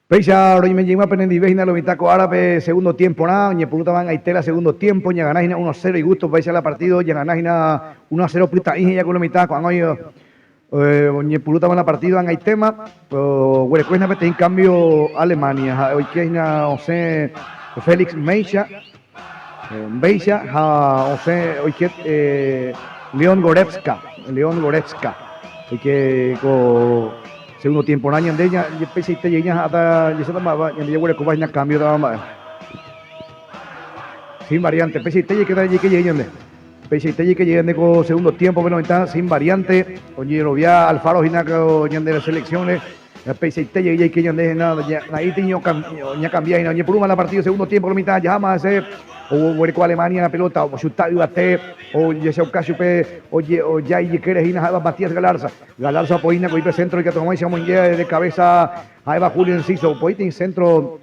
Péicha roñeme'ẽjeýma penendive hína lo mitã ko árape segundo tiempo-rã, oñepyrũtava ag̃aite la segundo tiempo, ñagana hína uno a cero igusto péicha la partido, ñagana hína uno a cero pytã'i he'i ko lo mitã, ko'ág̃a oñepyrũtava la partido ag̃aitéma, oguereko hína peteĩ cambio Alemania, ha'e oike hína osẽ Félix Meicha, Mbéicha ha osẽ oike Leon Goretzka, Leon Goretzka oike ko segundo tiemporã ñande peichaite jey ñaha'ãta jecháta mba'épa ñande jaguerekóva hína cambio tava mba'e. Sin variante, peichaite jeikéta jaike jey ñande. Peichaite jaike jey ñande ko segundo tiempo-pe lo mitã sin variante, ojerovia Alfaro hína ko ñande selección-re. Peichaite jey jaike ñande hína, na'íti ñakambia hína, oñepyrũma la partido segundo tiempo lo mitã jaháma hese, oguereko Alemania la pelota, ochuta yvate, ojechauka chupe, oja ijykére hína ha'éva Matías Galarza. Galarza opoi hína ko'ípe centro ikatu hag̃uáicha omoinge de cabeza ha'éva Julio Enciso, opoi peteĩ centro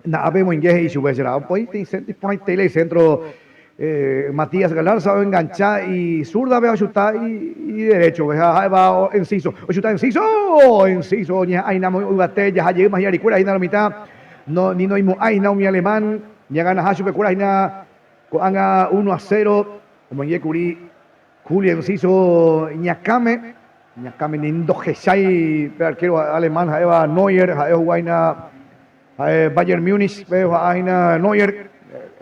Na'ápe omoinge he'i chupe che ra'o, Poĩte icentro, iporãite la icentro Matías Galarza oengancha izurdape ha ochuta iderechope ha ha'éva Enciso. Ochuta Enciso! Enciso oñeha'ã hína yvate jaha jeýma hi'arikuéra hína lo mitã, no, ni noimo'ãi hína umi alemán ñaganaha chupekuéra hína ko'ág̃a uno a cero omoinge kuri Julio Enciso iñakãme, iñakãme ni ndohechái pe arquero alemán ha'éva Neuer, ha'e ohugáina Ha'e Bayern Múnich pe oha'ã hína Neuer,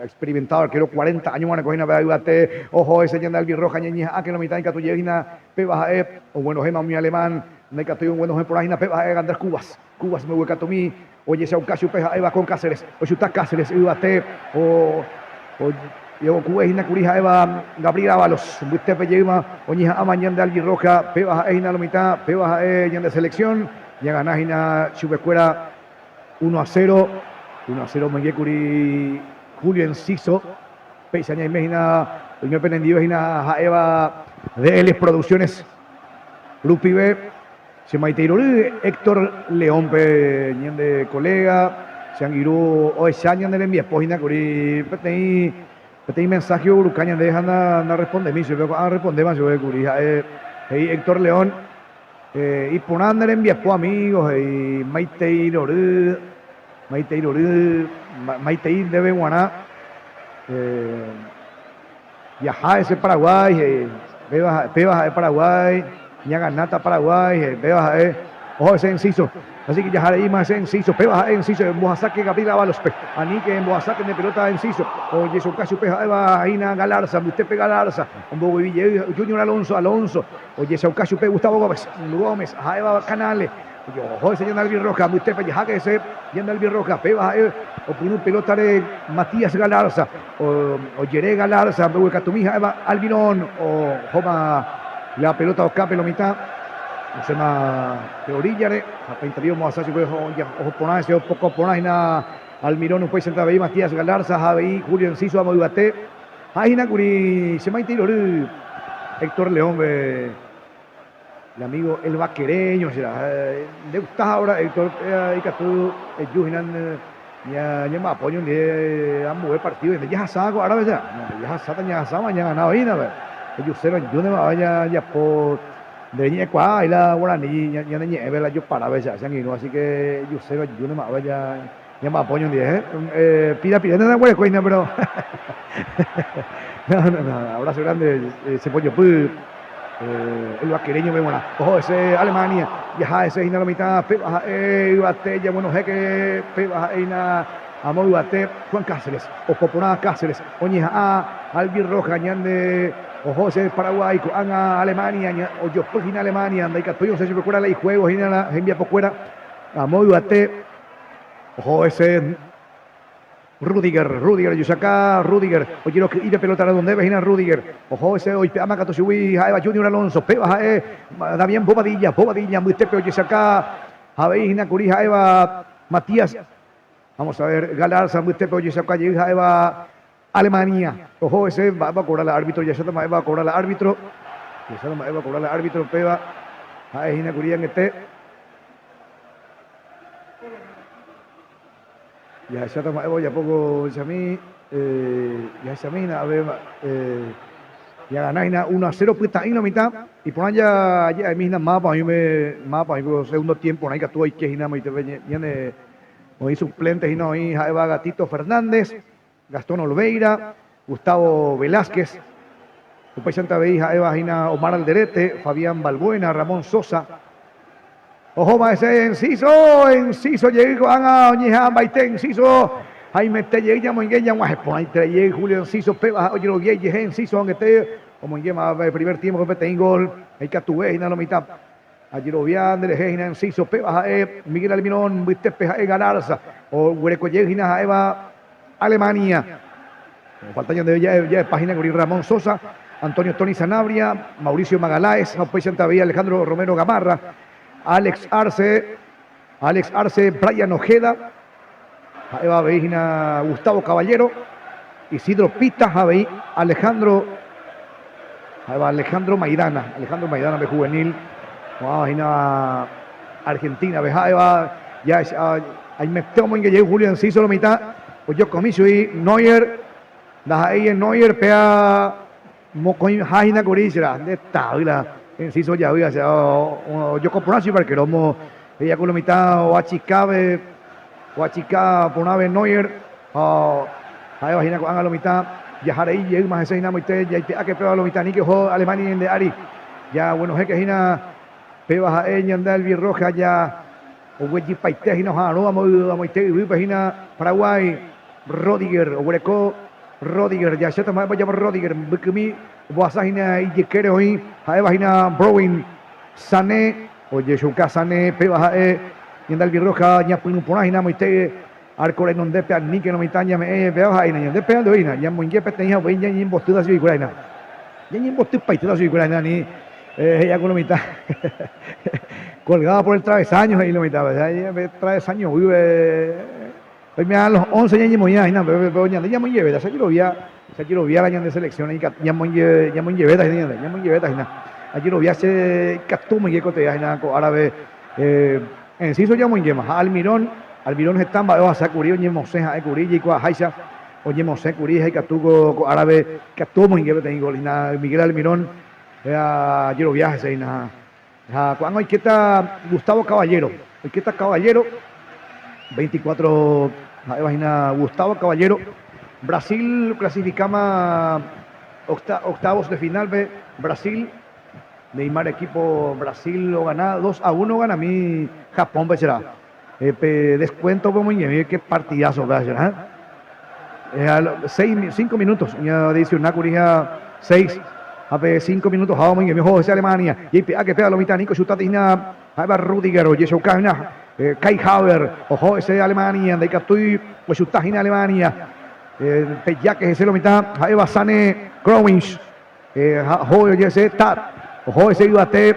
experimentado arquero 40 año guareko hína pe yvate, oho hese ñande albirroja ñañeha'ãke lo mitã ikatu jey hína péva ha'e oguenohẽma umi alemán ndaikatúi oguenohẽ porã hína péva ha'e Andrés Cubas, Cubas mbeguekatumi ojechauka chupe ha'éva con Cáceres, ochuta Cáceres yvate o oku'e hína kuri ha'éva Gabriel Ávalos mbytépe jeýma oñeha'ãma ñande albirroja péva ha'e hína lo mitã, péva ha'e ñande selección ñagana hína chupekuéra. Uno a cero, uno a cero omoinge kuri Julio Enciso, péicha ñaime hína oime penendive hína ha'éva DL Producciones rupive, che maitei rory Héctor León-pe ñande colega, che angirũ ohecha ñane rembiapo hína kuri peteĩ peteĩ mensaje ogueruka ñande ha narespondemi chupe, ko'ág̃a arrespondéma chupe kuri ha'e he'i Héctor León. Iporã ne rembiapo amigo, he'i maitei rory, maitei rory, maitei ndéve g̃uarã. Jaha ese Paraguái, he'i, péva, péva ha'e Paraguái, ñaganáta Paraguái, he'i, péva ha'e, oho ese Enciso. Así que jaha reíma ese Enciso, péva ha'e Enciso, embohasáke Gabriel Ábalospe, aníke embohasáke nde pelota Enciso, ojesoka chupe ha'éva hína Galarza, mbytépe Galarza, omboguevi jey Junior Alonso, Alonso, Ojechauka chupe Gustavo Gómez, Gómez ha'éva Canale, ojoho hese ñande albirroja, mbytépe jaháke hese ñande albirroja, péva ha'e opyrũ pelótare Matías Galarza, ojere Galarza, mbeguekatumi ha'éva Almirón, ohóma la pelóta okápe lo mitã, osẽma pe oríllare, ha peintari omohasa chupe oho porã hese, opoko porã hína Almirón, upéichante avei Matías Galarza ha avei Julio Enciso amo yvate. Ha'e hína kuri che maitei rory Héctor León-pe, el amigo El Vaquereño che ra. Nde gustás ahora Héctor, ikatu eju hína ñamba'apo oñondive ambue partido ñande jahasa ko árape che ra. Ñande jahasáta ñahasáma ñaganáva hína pe. Ejusérõ ejúnema jajapo nde ñe'ẽkuaa ahí la guarani ñane ñe'ẽpe la joparápe che ra, che angirũ, así que ejusérõ ejúnema Ñamba'apo oñondive, eh? Pira pira nde ndaguerekói hína, pero no, no, no, abrazo grande, che pojopy el vaquereño-pe g̃uarã. Oho hese Alemania, jaha hese hína lo mitã, péva ha'e yvate jaguenohẽke, péva ha'e hína amo yvate Juan Cáceres, opo porã Cáceres, oñeha'ã Alvir Rojas ñande oho hese Paraguay, ko'ág̃a Alemania, ojopy hína Alemania, ndaikatúi osẽ chupekuéra la ijuego hína la hembiapokuéra amo yvate. Oho hese Rudiger, Rudiger ojechaka, Rudiger ojeroky'i pe pelota redondépe hína Rudiger. Oho hese oipe'áma katu chugui ha'éva Junior Alonso, péva ha'e Damián Bobadilla, Bobadilla mbytépe ojechaka avei hína kuri ha'éva Matías. Vamos a ver, Galarza mbytépe ojechaka jey ha'éva Alemania. Oho hese mba'épa okobra la árbitro, jahecháta mba'épa okobra la árbitro, jahecháta mba'épa okobra la árbitro, péva ha'e hína kuri angete. Jahecháta mba'épa ojapo ko chami, jahechami hína ave ñagana hína uno a cero pytã'i lo mitã, iporã ja'emi hína mávapa oĩme, mávapa oĩ ko segundo tiemporã ikatu oike hína amoite pe ñane. Oĩ suplente hína oĩ ha'éva Gatito Fernández, Gastón Olveira, Gustavo Velázquez. Upéichante avei ha'éva hína Omar Alderete, Fabián Balbuena, Ramón Sosa. Ohóma hese Enciso, Enciso jey ko'ág̃a oñeha'ãmbaite Enciso haimete jey ñamoinge ñag̃uahẽ porãiterei jey Julio Enciso péva ojerovia ijehe Enciso angete omoingéma primer tiempo-pe peteĩ gol ikatuve hína lo mitã ajerovia nderehe hína Enciso péva ha'e Miguel Almirón mbytépe ha'e Galarza oguereko jey hína ha'éva Alemania. Falta ñandéve ja'epa hína kuri Ramón Sosa, Antonio Tony Sanabria, Mauricio Magaláes ha upéichante avei Alejandro Romero Gamarra, Alex Arce, Alex Arce, Brian Ojeda, ha'éva avei hína Gustavo Caballero, Isidro Pita ha avei Alejandro, ha'éva Alejandro Maidana, Alejandro Maidana pe juvenil, ko'ãva hína Argentina-pe, ha'éva jahecha Aimete omoinge jey Julio Enciso lo mitã ojokomi chui Neuer ndaha'éi Neuer péa mokõiha hína kuri chera nde tavy la Enciso ojavy ha ojoko porã chui parquero omo he'ia ku lo mitã oachika oachika porãve Neuer ha ha'éva hína ko'ág̃a lo mitã jaha rei jeýma hese hína amoite jaipe'áke péva lo mitã aníke oho Alemania ñande ári jaguenohẽke hína péva ha'e ñande albirroja ja Oguejypaite hína oha'arõ amoite yvýpe hína Paraguái Rodiger oguereko Rodiger jahecháta mba'épa ojapo Rodiger mbykymi ombohasa hína ijykére oĩ ha'éva hína Browin Sané ojechauka Sané péva ha'e ñande albirroja ñapyrũ porã hína amoite arco renondépe aníke mitã ñame'ẽ péva ha'e hína ñande péva ndo'éi hína ñamoinge peteĩ ha upéi ñañemboty tasyikuéra hína ñañembotypaite tasyikuéra hína ani He'i ko lo mitã colgado por el travesaño he'i lo mitã pe travesaño guýpe oime a los 11 ñañemoĩva hína pero ñande ñamoingevéta che ajerovia che ajerovia la ñande selección ñamoinge ñamoingevéta hína ñande ñamoingevéta hína ajerovia che ikatu omoinge ko tega hína ko árape Enciso ñamoingéma ha Almirón Almirón heta mba'e ohasa kuri oñemosẽ ha'e kuri jaikuaaháicha oñemosẽ kuri ha ikatu ko árape ikatu omoinge peteĩ gol hína Miguel Almirón Péa jerovia hese hína. Ha ko'ág̃a oikéta Gustavo Caballero. Oikéta Caballero, 24 ha'éva hína Gustavo Caballero. Brasil clasificáma octavos de final-pe. Brasil, Neymar equipo Brasil ogana 2 a 1 oganami Japón-pe cherã. Pe descuento-pe omoñe'ẽ ke partidazo péva cherã. Seis, cinco minutos oñeadiciona kuri ha seis ha pe cinco minutos ha omoñe'ẽ oho hese Alemania. Jaipe'áke péva lo mitã Nico Schuttati hína ha'éva Rüdiger ojechauka hína Kai Havertz oho hese Alemania ndaikatúi ochuta hína Alemania. Pejáke hese lo mitã ha'éva Sané Krowinch ha oho ojese Tat oho hese yvate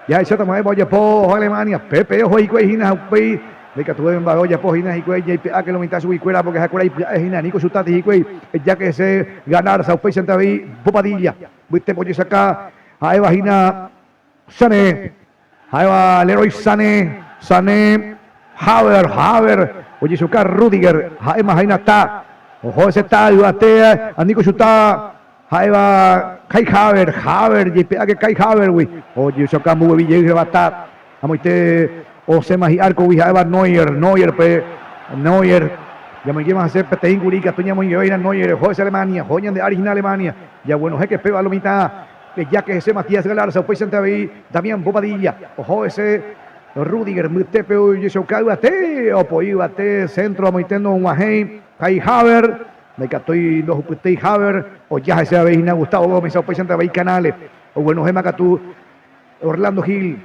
jahecháta mba'épa ojapo oho Alemania pépe oho hikuái hína ha upéi Ndaikatuvéi mba'e ojapo hína hikuái jaipe'áke lo mitã chuguikuéra pórke ha'ekuéra ipya'e hína Nico Schuttati hikuái ejáke hese Galarza upéichante avei Bobadilla mbytépe ojesaka ha'éva hína Sané ha'éva Leroy Sané Sané Haver Haver ojechuka Rudiger ha'éma hína Ta oho hese Ta yvate ha Nico Schuttati ha'éva Kai Haver Haver jaipe'áke Kai Havergui ojechuka mbuevi jey hérava Ta Amoite osẽma hi'árkogui ha'éva Neuer, Neuer-pe, Neuer, ñamoingéma hese peteĩ kuri ikatu ñamoingevéi hína Neuer, oho hese Alemania, oho ñande ári hína Alemania, jaguenohẽke péva lo mitã, pejáke hese Matías Galarza, upéichante avei Damián Bobadilla, oho hese Rüdiger, mbytépe ojechauka yvate, opoi yvate, centro amoite nog̃uahẽi, Kai Havertz, ndaikatúi ndohupytýi Havertz, oja hese avei hína Gustavo Gómez ha upéichante avei Canales, oguenohẽma katu Orlando Gil,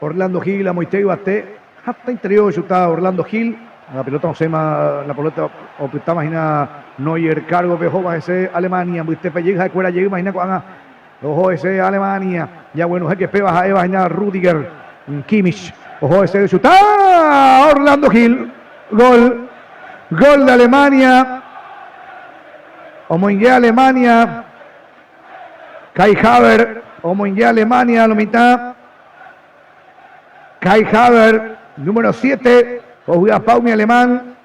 Orlando Gil amoite yvate hatãiterei ochuta Orlando Gil, la pelota osẽma, la pelota opytáma hína Neuer kárgope ohóva hese Alemania mbytépe jey ha'ekuéra jeýma hína ko'ág̃a oho hese Alemania, jaguenohẽke péva ha'éva hína Rüdiger, Kimmich oho hese ochuta Orlando Gil, gol, gol de Alemania, omoinge Alemania. Kai Havertz omoinge Alemania lo mitã. Kai Havertz, número 7, ovy'apa umi alemán.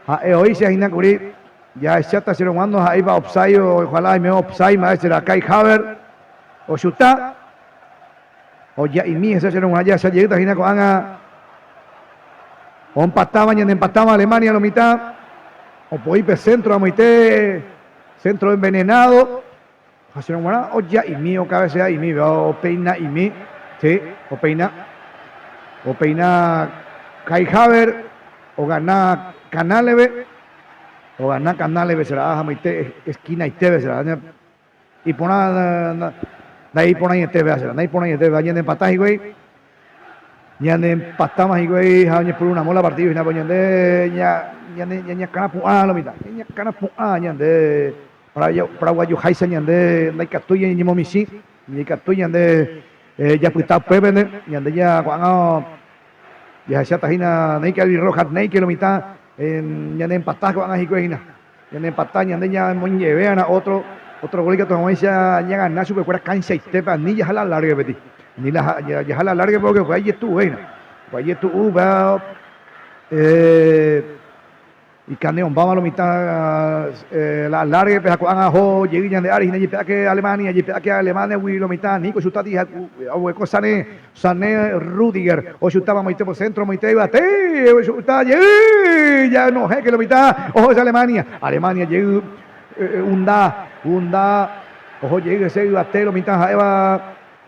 Ha'e oĩcha hína kuri. Jahecháta che rog̃uándo ha'éipa offside ojalá aime offside mba'e será Kai Havertz ochuta. Oja'imi hese che rog̃uã jahecha jeýta hína ko'ág̃a. Ompatava ñane empatava Alemania lo mitã. Opoi pe centro amoite, centro envenenado. Ha si no g̃uarã oja'imi, okavesea'imi, opeina'imi, sí, opeina, opeina Kai Havertz, ogana Canales-pe, ogana Canales-pe será amoite esquina-itépe será, iporã ndaiporãietépe será, ndaiporãietépe, ñanempata hikuái, ñanempatama hikuái ha oñepyrũramo la partido hína, pues ñande ñañakãrapu'ã lo mitã, ñañakãrapu'ã ñande. Paraguayoháicha ñande ndaikatúi ñañemomichĩ, ndaikatúi ñande japyta upépente, ñande ko'ág̃a jahecháta hína néike albirroja, néike lo mitã ñane empata ko'ág̃a hikuái hína, ñane empata ñande ñamoñe'ẽva'erã ótro, ótro gol ikatu hag̃uáicha ñagana chupekuéra kanchaitépe ani jaha la largue peti, ani jaha la largue pórke upéva ijetu'uve hína, upéva ijetu'u upéva. Ikane'õmbáva lo mitã la alargue-pe ha ko'ág̃a oho jey ñande ári hína jepe'áke Alemania, jepe'áke Alemania-gui lo mitã Nico Chutati ha oguereko Sané, Sané Rüdiger ochutáva moite por centro moite yvate ochuta jey janohẽke lo mitã oho hese Alemania, Alemania jey unda, unda oho jey hese yvate lo mitã ha'éva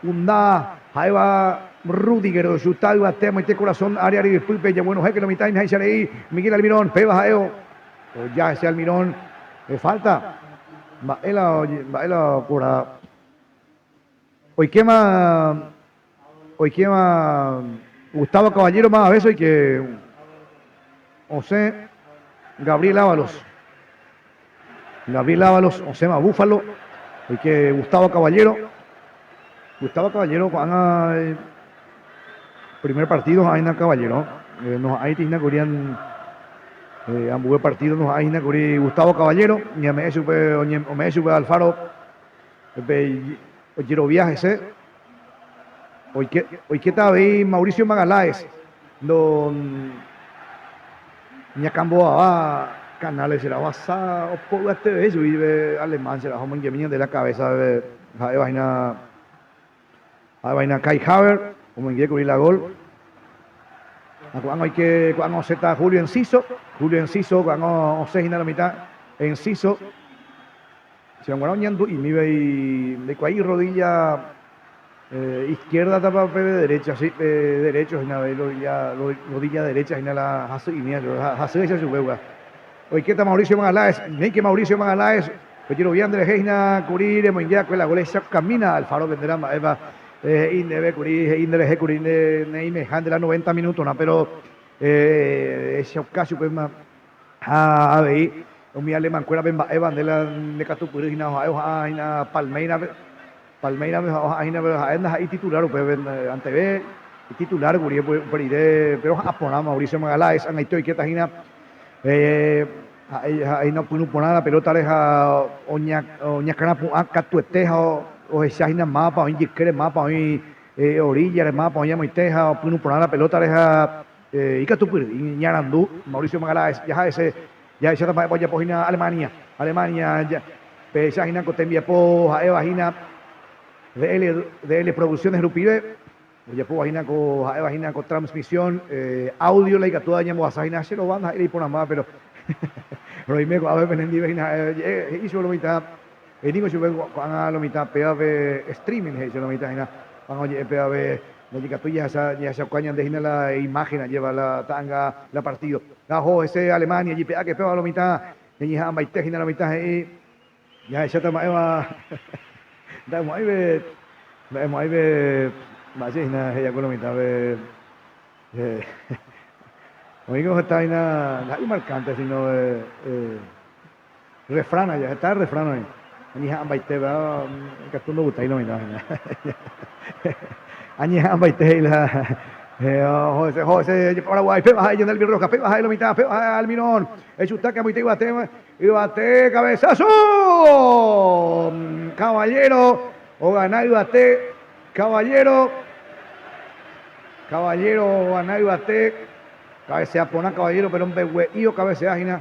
Unda ha'éva Rüdiger ochuta yvate amoite corazón área ryepýpe jaguenohẽ lo mitã imeháicha rei Miguel Almirón péva ha'e oja hese Almirón falta mba'e la mba'e la okora oikéma oikéma Gustavo Caballero más a veces oike osẽ Gabriel Ávalos Gabriel Ávalos osẽva Búfalo, oike Gustavo Caballero. Gustavo Caballero ko'ág̃a primer partido ha'éna Caballero. Noha'ãiti hína kuri ambue partido noha'ãi hína kuri Gustavo Caballero. Ñame'ẽ chupe, ome'ẽ chupe Alfaro pe ojerovia hese. Oike, oikéta avei Mauricio Magalhaes, ndo ñakamboava Canales será ohasa opo'yateve chugui pe alemán será omoingemi ñande la cabeza pe ha'éva hína ha'éva hína Kai Havertz omoinge kuri la gol. Ha ko'ág̃a oike ko'ág̃a osẽta Julio Enciso, Julio Enciso ko'ág̃a osẽ hína lo mitã Enciso. Che g̃uarã oñandu'imívai ndaikuaái irrodilla izquierda tapa pe derecha, sí, pe derecho hína avei rodilla, rodilla derecha hína la hasy'imíva chupe, hasývaicha chupe upéva. Oikéta Mauricio Magalhaes, néike Mauricio Magalhaes, ojerovia nderehe hína kuri remoinge va'ekue la gol ehecha camina Alfaro vendera mba'épa he'i ndéve kuri, he'i nderehe kuri nde neĩmeha nde la 90 minuto-rã, pero ehechauka chupe Ha avei umi alemankuérape mba'éva nde la nde katupyry hína ha'e oha'ã hína Palmeirape, Palmeirape oha'ã hína péro ha'e ndaha'éi titular upépe anteve ititular kuri upe rire péro oha'ã porã Mauricio Magalhaes ag̃aite oikéta hína ha'e hína opyrũ porã la pelótare ha oñakãrapu'ã katuete ha ohecha hína mávapa oĩ jykére, mávapa oĩ oríllare, mávapa oĩ amoite ha opyrũ porã la pelótare ha Ikatupyry, iñarandu, Mauricio Magalhaes, jaha'ese jahecháta mba'épa ojapo hína Alemania. Alemania, pehecha hína ko tembiapo ha'éva hína DL, DL Producciones rupive, ojapóva hína ko ha'éva hína ko transmisión audio la ikatúva ñambohasa hína, che rova ndaha'éi iporãmba, pero roime ko'ápe penendive hína ha'e he'i chupe lo mitã, he'i ningo chupe ko'ág̃a lo mitã pévape streaming he'i chupe lo mitã hína, ko'ág̃a oje'e pévape Ndaikatúi jahasa jahechauka ñande hína la imáhen ajéva la ta'anga la partido. Ha oho hese Alemania jepe'áke péva lo mitã ñañeha'ãmbaite hína lo mitã he'i jahecháta mba'éva nda'emo'ãive nda'emo'ãive mba'e che hína he'iakue lo mitã pe oĩko heta hína ndaha'éi marcante sino Refrán aja, heta refrán oĩ. Añeha'ãmbaite va, ikatu ndogustái lo mitã. Añeha'ãmbaite he'i la oho ese, oho ese Paraguay, péva ha'e ñande Albirroja, péva ha'e lo mitã, péva ha'e Almirón. Echutáke amoite yvate, yvate cabezazo. Caballero, ogana yvate, Caballero, Caballero ogana yvate, cabecea porã Caballero, pero mbegue'i okabecea hína.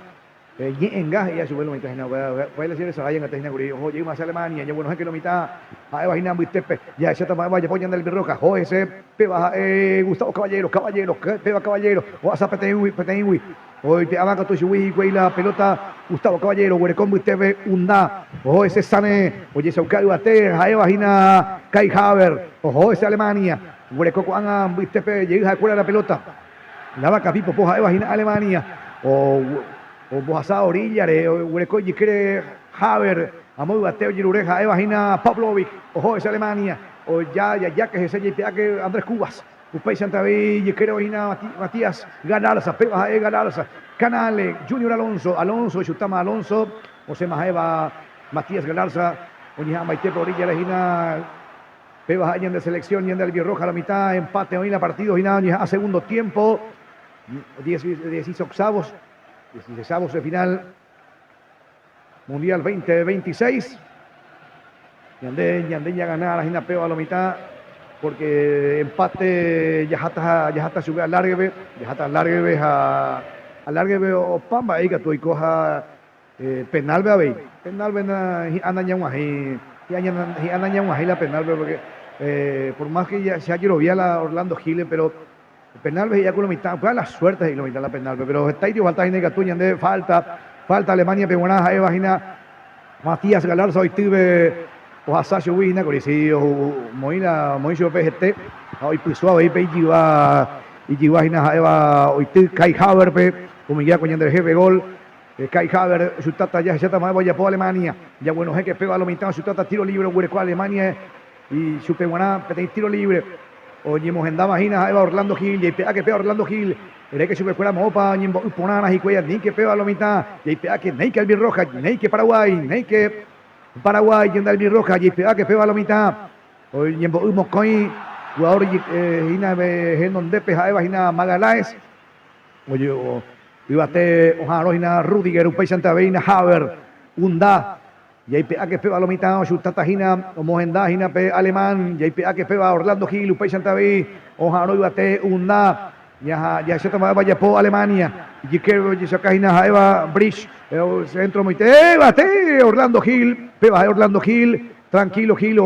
Ñe'ẽnga he'i achupe lo mitã hína, upéva la che resarái angate hína kuri, oho jeýma che Alemania, ñaguenohẽke lo mitã ha'éva hína mbytépe, jahecháta mba'épa ojapo ñande Albirroja, oho hese, péva ha'e Gustavo Caballero, Caballero, péva Caballero, ohasa peteĩgui, peteĩgui, oipe'áva katu chugui hikuái la pelota, Gustavo Caballero oguereko mbytépe Unda, oho hese Sané, ojechauka yvate ha'éva hína Kai Havertz, oho hese Alemania, oguereko ko'ág̃a mbytépe jey ha'ekuéra la pelota. La vaca pipopo ha'éva hína Alemania ombohasa oríllare, oguereko ijykére Haver, amo yvate ojerure ha'éva hína Pavlovic, oho hese Alemania, oja jajáke hese jaipe'áke Andrés Cubas, upéichante avei ijykére oĩ hína Matías Galarza, péva ha'e Galarza, Canale, Junior Alonso, Alonso ochutáma Alonso, osẽma ha'éva Matías Galarza, oñeha'ãmbaitépe oríllare hína. Péva ha'e ñande selección, ñande albirroja la mitad, empate oĩ la partido hína oñeha'ã segundo tiempo, diecisoxavos, dieciseisavos de final, Mundial 2026. Ñande, ñande ñaganára hína péva lo mitad, porque empate jaháta, jaháta chupe alárgueve, jaháta alárgueve ha alárgueve opa mba'e ikatu oiko ha Penal-pe avei. Penal-pe hi'a nañag̃uahẽi, hi'a nañag̃uahẽi la penal-pe porque por más que che ajerovia la Orlando Gil-pe pero penal-pe he'i ku lo mitã, upéva la suerte he'i lo mitã la penal-pe, pero hetaiti ofalta hína ikatu ñande falta, falta Alemania-pe g̃uarã ha'éva hína Matías Galarza oitýpe ohasa chugui hína kuri, si omoĩ la omoĩ chupe hete ha oipyso avei pe ijyva, ijyva hína ha'éva oity Kai Havertz-pe, umi gía ko ñanderehe pe gol. Kai Havertz ochutata jahecháta mba'épa ojapo Alemania. Jaguenohẽke péva lo mitã ochutata tiro libre oguereko Alemania ichupe g̃uarã peteĩ tiro libre oñemohendáva hína ha'éva Orlando Gil. Jaipe'áke péva Orlando Gil. Eréke chupekuéra moõpa oñembo'y porãrã hikuái aníke péva lo mitã. Jaipe'áke néike Albirroja, néike Paraguái, néike Paraguái ñande Albirroja. Jaipe'áke péva lo mitã. Oñembo'y mokõi jugador hína henondépe ha'éva hína Magalhães. Yvate oha'arõ hína Rüdiger, upéichante avei hína Havertz, Unda, jaipe'áke péva lo mitã ochutáta hína, omohenda hína pe alemán, jaipe'áke péva Orlando Gil, upéichante avei oha'arõ yvate Unda, jahecháta mba'épa ojapo Alemania, ijykére ojechauka hína ha'éva Bridge, centro moite, yvate Orlando Gil, péva ha'e Orlando Gil, tranquilo Gil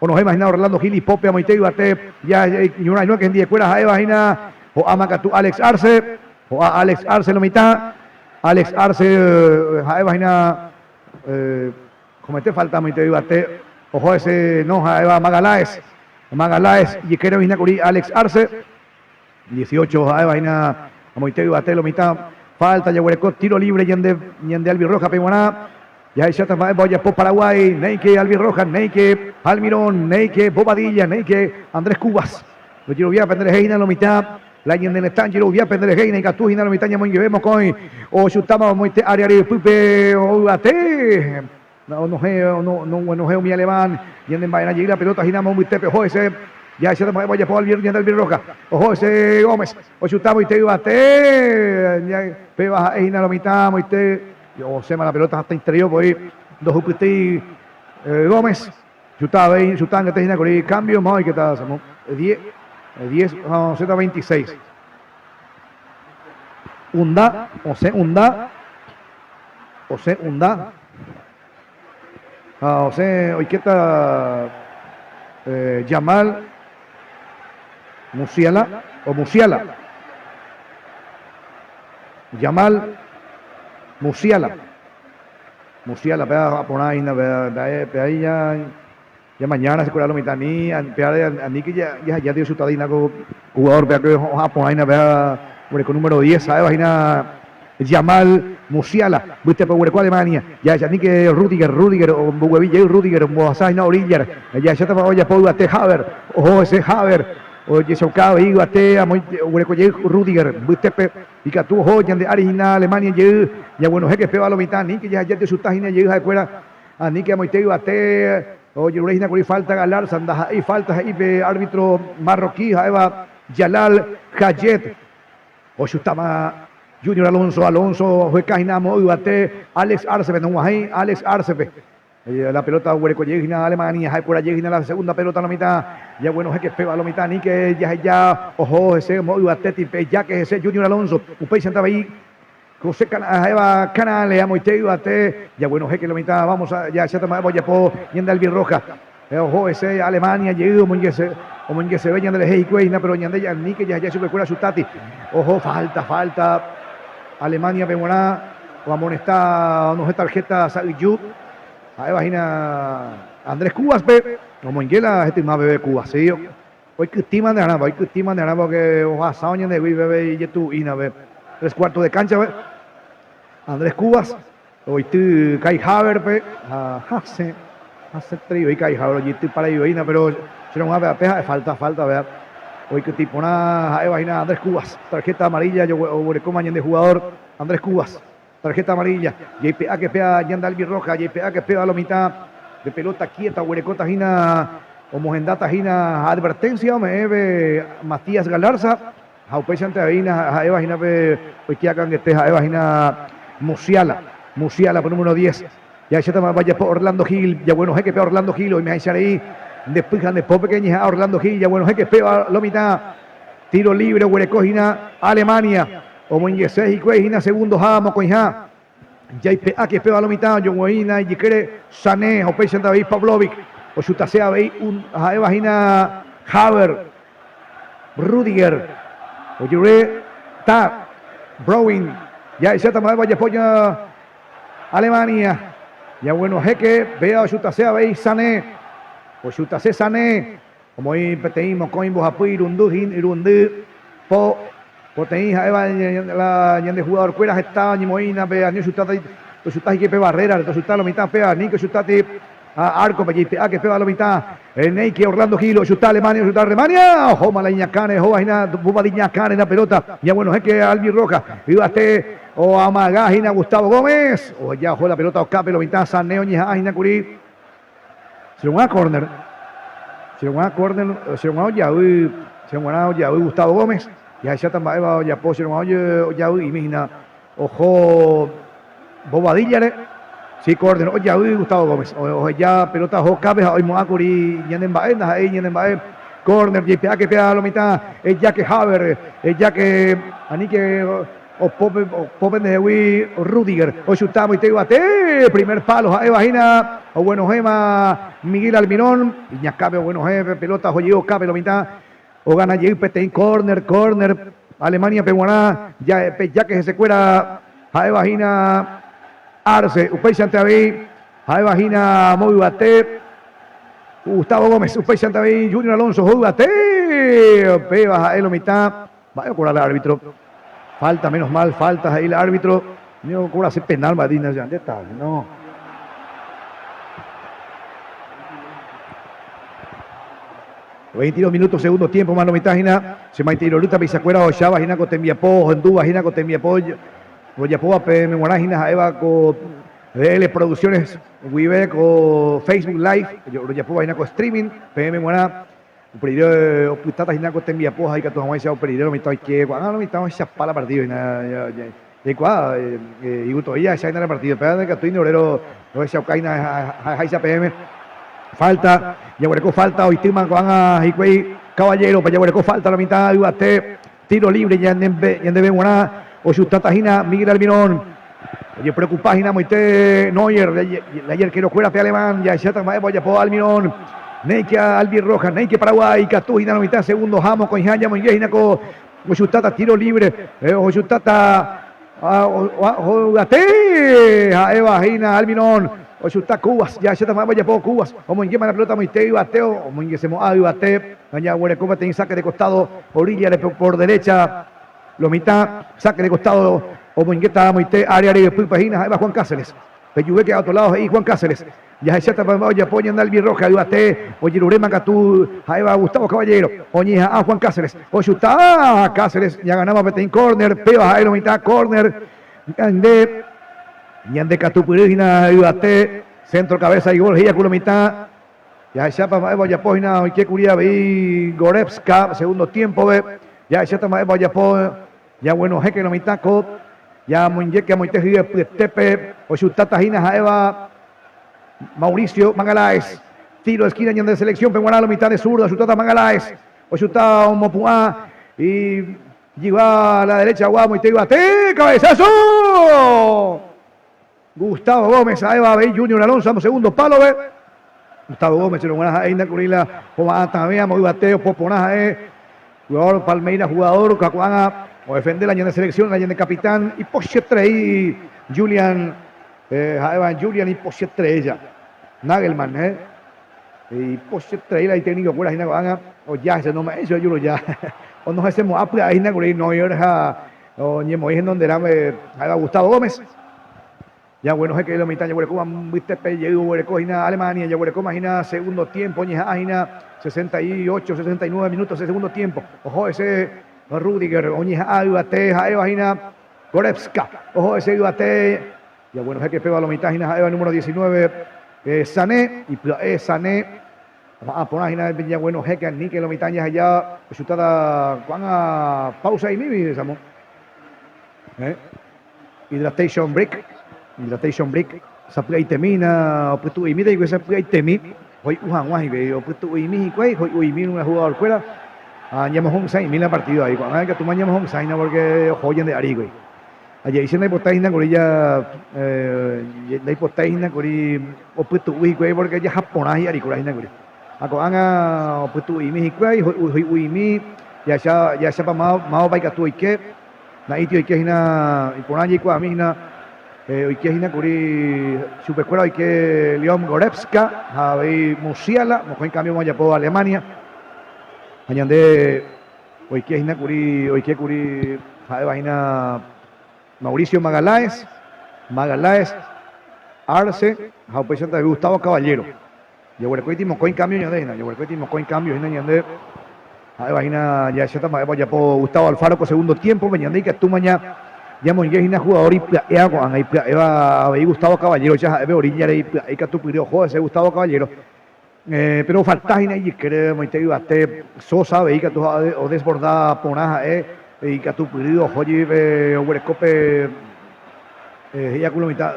onohẽma hína Orlando Gil ipópe amoite yvate, ñorãirõke hendivekuéra ha'éva hína Ho'áma katu Alex Arce, ho'a Alex Arce lo mitã, Alex Arce ha'éva hína comete falta moite yvate, oho hese no ha'éva Magalhaes, Magalhaes ijykére oĩ hína kuri Alex Arce, 18 ha'éva hína amoite yvate lo mitã, falta jaguereko tiro libre ñande ñande albirroja-pe g̃uarã, jahecháta mba'épa ojapo Paraguái, néike albirroja, néike Almirón, néike Bobadilla, néike Andrés Cubas. Rojerovia penderehe hína lo mitã, la ñane retã jerovia penderehe hína ikatu hína lo mitã ñamoingeve mokõi ochutáma omoite área ryepýpe oyvate onohẽ onoguenohẽ umi alemán ñane mba'erã jey la pelota hína mombytépe oho hese jahecháta mba'épa ojapo Albier ñande Albirroja oho hese Gómez ochuta moite yvate péva ha'e hína lo mitã moite osẽma la pelota hatãiterei opoi ndohupytýi Gómez. Chuta avei, chuta angete hína kuri cambio, ma oikéta Samu. Diez, diez ha osẽta veintiséis. Unda, osẽ unda, osẽ unda, ha osẽ oikéta Jamal Musiala, o Musiala. Jamal Musiala. Musiala péva porã hína pe ahí ya ya mañana se lo mitad ni pe aníke jaheja tío chutada hína ko jugador péva que oha porã hína péva oguereko número 10 ha'éva hína Jamal Musiala mbytépe oguereko Alemania jahecha aníke Rudiger Rudiger omboguevi jey Rudiger ombohasa hína Orillar jahechátapa ojapo yvate Havertz oho hese Havertz ojechauka avei yvate amo oguereko jey Rudiger mbytépe Ikatu oho ñande ári hína Alemania jey, ñaguenohẽke péva lo mitã, aníke jaheja techuta hína jey ha'ekuéra, aníke amoite yvate, ojerure hína kuri falta Galarza, ndaha'éi falta he'i pe árbitro marroquí ha'éva Jalal Jayed, ochutáma Junior Alonso, Alonso oheka hína amo yvate Alex Arce-pe, nog̃uahẽi Alex Arce-pe. La pelota oguereko jey hína Alemania, ha'ekuéra jey hína la segunda pelota lo mitã, jaguenohẽke péva lo mitã, aníke jaheja oho hese omo yvate tipe, jáke hese Junior Alonso, upéichante avei. José ha'éva Canales amoite yvate, jaguenohẽ que lo mitã, vamos a jahecháta mba'épa ojapo ñande albirroja. Oho hese Alemania jey omoingeseve ñande rehe hikuái hína, pero ñande aníke jaheja chupekuéra chutati. Oho falta, falta Alemania-pe g̃uarã, oamonesta onohẽ tarjeta sa'yju, ha'éva hína Andrés Cubas-pe, omoinge la hetyma peve Cubas, sí. Oikytĩma nde arãva, oikytĩma nde arãva porque ohasa oñandegui peve ijetu'u'ínape. Tres cuartos de cancha-pe, Andrés Cubas oity Kai Havertz-pe ha hasẽ, hasẽterei voi Kai Havertz ojeity para'ivaína, pero che rog̃uápe ape ha'e falta, falta vea. Oikytĩ porã ha'éva hína Andrés Cubas, tarjeta amarilla oguerekóma ñande jugador Andrés Cubas, tarjeta amarilla, jaipe'áke péa ñande albirroja, jaipe'áke péva lo mitã de pelota quieta oguerekóta hína, omohendáta hína advertencia ome'ẽve Matías Galarza. Ha upéichante avei ha'éva hína pe oike akãngete ha'éva hína Musiala, Musiala pe número diez. Jahecháta vajapo Orlando Gil, jaguenohẽke pe Orlando Gil, oimeháicha rei nde py ha nde pópe ke ñeha'ã Orlando Gil, jaguenohẽke péva lo mitã. Tiro libre oguereko hína Alemania, omoingese hikuái hína segundoha mokõiha. Jaipe'áke péva lo mitã ojoguoína ijykére Sané ha upéichante avei Pavlovic ochutase avei un ha'éva hína Haver, Rudiger, ojerure Ta, Browin, jahecháta mba'épa ojapo Alemania. Jaguenohẽke péva ochutase avei Sané, ochutase Sané, omoĩ peteĩ mokõi mbohapy irundy irundy po Poteĩ ha'éva la ñande jugador-kuéra heta oñemoĩna pe ani ochutáta tochuta hikuái pe barrera-re, tochuta lo mitã péva, aníke ochutáti arco-pe, jaipe'áke péva lo mitã. Néike Orlando Gil ochuta Alemania, ochuta Alemania, ohóma la iñakãre, ohóva hína Bobadilla iñakãre la pelota, ñaguenohẽke Albi Roja, yvate oamaga hína Gustavo Gómez, oheja oho la pelota okápe lo mitã, Sané oñeha'ã hína kuri. Cheg̃uarã kórner, cheg̃uarã kórner, cheg̃uarã ojavy, cheg̃uarã ojavy Gustavo Gómez, jahecháta mba'éva ojapo, cheg̃uarã ojavy'imi hína oho Bobadilla-re, si kórner, ojavy Gustavo Gómez, oheja pelota oho kápe ha oimo'ã kuri ñane mba'e, ndaha'éi ñane mba'e, kórner, jaipe'áke péva lo mitã, ejáke Haver, ejáke, aníke. Opópe, opópe ndehegui Rudiger, ochuta amoite yvate, primer palo ha'éva hína, oguenohẽma Miguel Almirón, iñakãme oguenohẽ pe pelota oho jey okápe lo mitã, ogana jey peteĩ córner, córner Alemania-pe g̃uarã, pejáke hesekuéra ha'éva hína Arce, upéichante avei ha'éva hína amo yvate Gustavo Gómez, upéichante avei Junior Alonso oho yvate, péva ha'e lo mitã. Mba'e okora la árbitro? Falta, menos mal, falta he'i la árbitro. Ni okorase penal mba'e ya ndéta, no. 22 minutos segundo tiempo mano mitã hína che maitei rorýta peichakuéra ohecháva hína ko tembiapo ohendúva hína ko tembiapo rojapóva peẽme g̃uarã hína ha'éva ko DL Producciones guive ko Facebook Live rojapóva hína ko streaming peẽme g̃uarã Upe rire opytáta hína ko tembiapo ha ikatu hag̃uáicha upe rire lo mitã oike ko'ág̃a lo mitã ohechapa la partido hína jaikuaa igusto'i jahecha hína la partido péva ndaikatúi ni ore rohechauka hína ha'eháicha peẽme falta jaguereko falta oitýma ko'ág̃a hikuái Caballero pe jaguereko falta lo mitã yvate tiro libre ñandéve g̃uarã ochutáta hína Miguel Almirón ojepreocupa hína amoite Neuer la jerkerokuéra pe alemán jahecháta mba'épa ojapo Almirón néike Albi Rojas néike Paraguay ikatu hína lo mitã segundo ha mokõiha ñamoinge hína ko ochutáta tiro libre ochutáta yvate ha'éva hína Almirón ochuta Cubas jahecháta mba'épa ojapo Cubas omoingéma la pelota amoite yvate omoingesemo'ã yvate jaguereko peteĩ saque de costado orilla por derecha Lo mitã, saque de costado omoingéta amoite área ryepýpe hína ha'éva Juan Cáceres. Pejuvéke a otro lado he'i Juan Cáceres. Jahecháta mba'e ojapo ñande albirroja yvate ojeruréma katu ha'éva Gustavo Caballero. Oñeha'ã Juan Cáceres. Ochuta Cáceres ñaganáma peteĩ córner, péva ha'e lo mitã córner. Ñande ñande katupyry hína yvate, centro cabeza y gol he'i aku lo mitã. Jahechápa mba'épa ojapo hína oike kuri avei Goretzka segundo tiempo-pe. Jahecháta mba'épa ojapo jaguenohẽke lo mitã ko jamoingéke amoite hyepyetépe ochutáta hína ha'éva Mauricio Magalhaes. Tiro de esquina ñande selección-pe g̃uarã lo mitã de zurda ochutáta Magalhaes. Ochuta omopu'ã y. Jyva a la derecha gua Moisés Yvate, cabezazo. Gustavo Gómez, ha'éva avei Junior Alonso, amo segundo palo ve. Gustavo Gómez, cherog̃uarã ha'e hína kuri la hova'atãve amo yvate opo porã ha'e. Jugador Palmeira jugador ko'ág̃a odefende la ñane selección, la ñane capitán ipochyeterei Julian, ha'éva Julian ipochyeterei ja. Nagelmann, eh. Ipochyeterei la itécnico kuéra hína ko'ág̃a oja hese nome'ẽi chupe juruja. Onohesemo'ã pya'e hína kuri Neuer ha oñemoĩ henonderãme ha'éva Gustavo Gómez. Ya guenohẽ kuri lo mitã jaguerekóva mbytépe jey oguereko hína Alemania, jaguerekóma hína segundo tiempo oñeha'ã hína 68, 69 minutos de segundo tiempo. Oho hese Rudiger oñeha'ã yvate ha'éva hína Goretzka. Oho hese yvate Ya guenohẽ ke péva lo mitã hína ha'éva número 19 Sané, ipya'e Sané oha'ã porã hína jaguenohẽ ke aníke lo mitã jaheja ochutáta ko'ág̃a pausa imígui Samo. Eh? Hydratation break, hydratation break, sapy'aitemína opytu'uimíta hikuái sapy'aitemi hoy'u hag̃ua hikuái, opytu'uimi hikuái hoy'uimi umi jugador-kuéra ha ñamohũ'ysãimi la partido ahí, ko'ág̃a ikatúma ñamohũ'ysãina porque oho ñande ári hikuái. Aje'i che ndaipotái hína kuri ja ndaipotái hína kuri opytu'u hikuái porque jaha porã hi'arikura hína kuri. Ha ko'ág̃a opytu'u'imi hikuái, hoy'u'imi, jahecha jahechápa mávapa ikatu oike, na'íti oike hína iporã jaikuaami hína oike hína kuri chupekuéra oike Leon Goretzka ha avei Musiala, mokõi cambio ojapo Alemania. Ha ñande Oike hína kuri, oike kuri ha'éva hína Mauricio Magalhães, Magalhães, Arce ha upéichante avei Gustavo Caballero. Jaguerekóiti mokõi cambio ñande hína, jaguerekóiti mokõi cambio hína ñande ha'éva hína jahecháta mba'épa ojapo Gustavo Alfaro ko segundo tiempo-pe, ñande ikatúma ña ñamoinge hína jugador ipya'éva ko'ág̃a, ipya'éva avei Gustavo Caballero-cha ha'e pe orilla-re ipya'e ikatupyry oho hese Gustavo Caballero. Péro ofalta hína ijykére moite yvate Sosa avei ikatu odesborda porã ha'e ikatupyry oho jepi oguereko pe he'íva ku lo mitã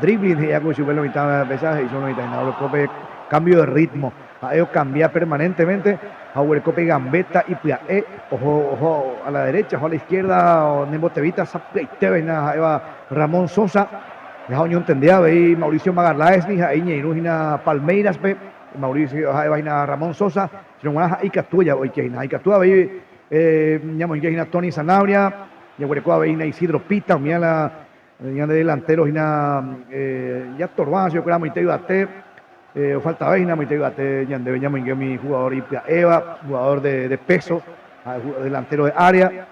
dribbling he'íva ku chupe lo mitã péicha he'i chupe lo mitã hína oguereko pe cambio de ritmo ha'e okambia permanentemente ha oguereko pe gambeta ipya'e oho oho a la derecha oho a la izquierda nembotevíta sapy'aitéva hína ha'éva Ramón Sosa. Ha oñontende avei Mauricio Magalhães-ni ha'e iñeirũ hína Palmeiras-pe, Mauricio ha'éva hína Ramón Sosa, síno g̃uarã ha'e ikatu oike hína. Ha ikatu avei ñamoinge hína Tony Sanabria, jaguereko avei hína Isidro Pita, umíva la ñande delantero hína jatorva chupekuéra amoite yvate, ofaltave hína amoite yvate ñandéve ñamoinge umi jugador ipya'éva, jugador de peso, delantero de área.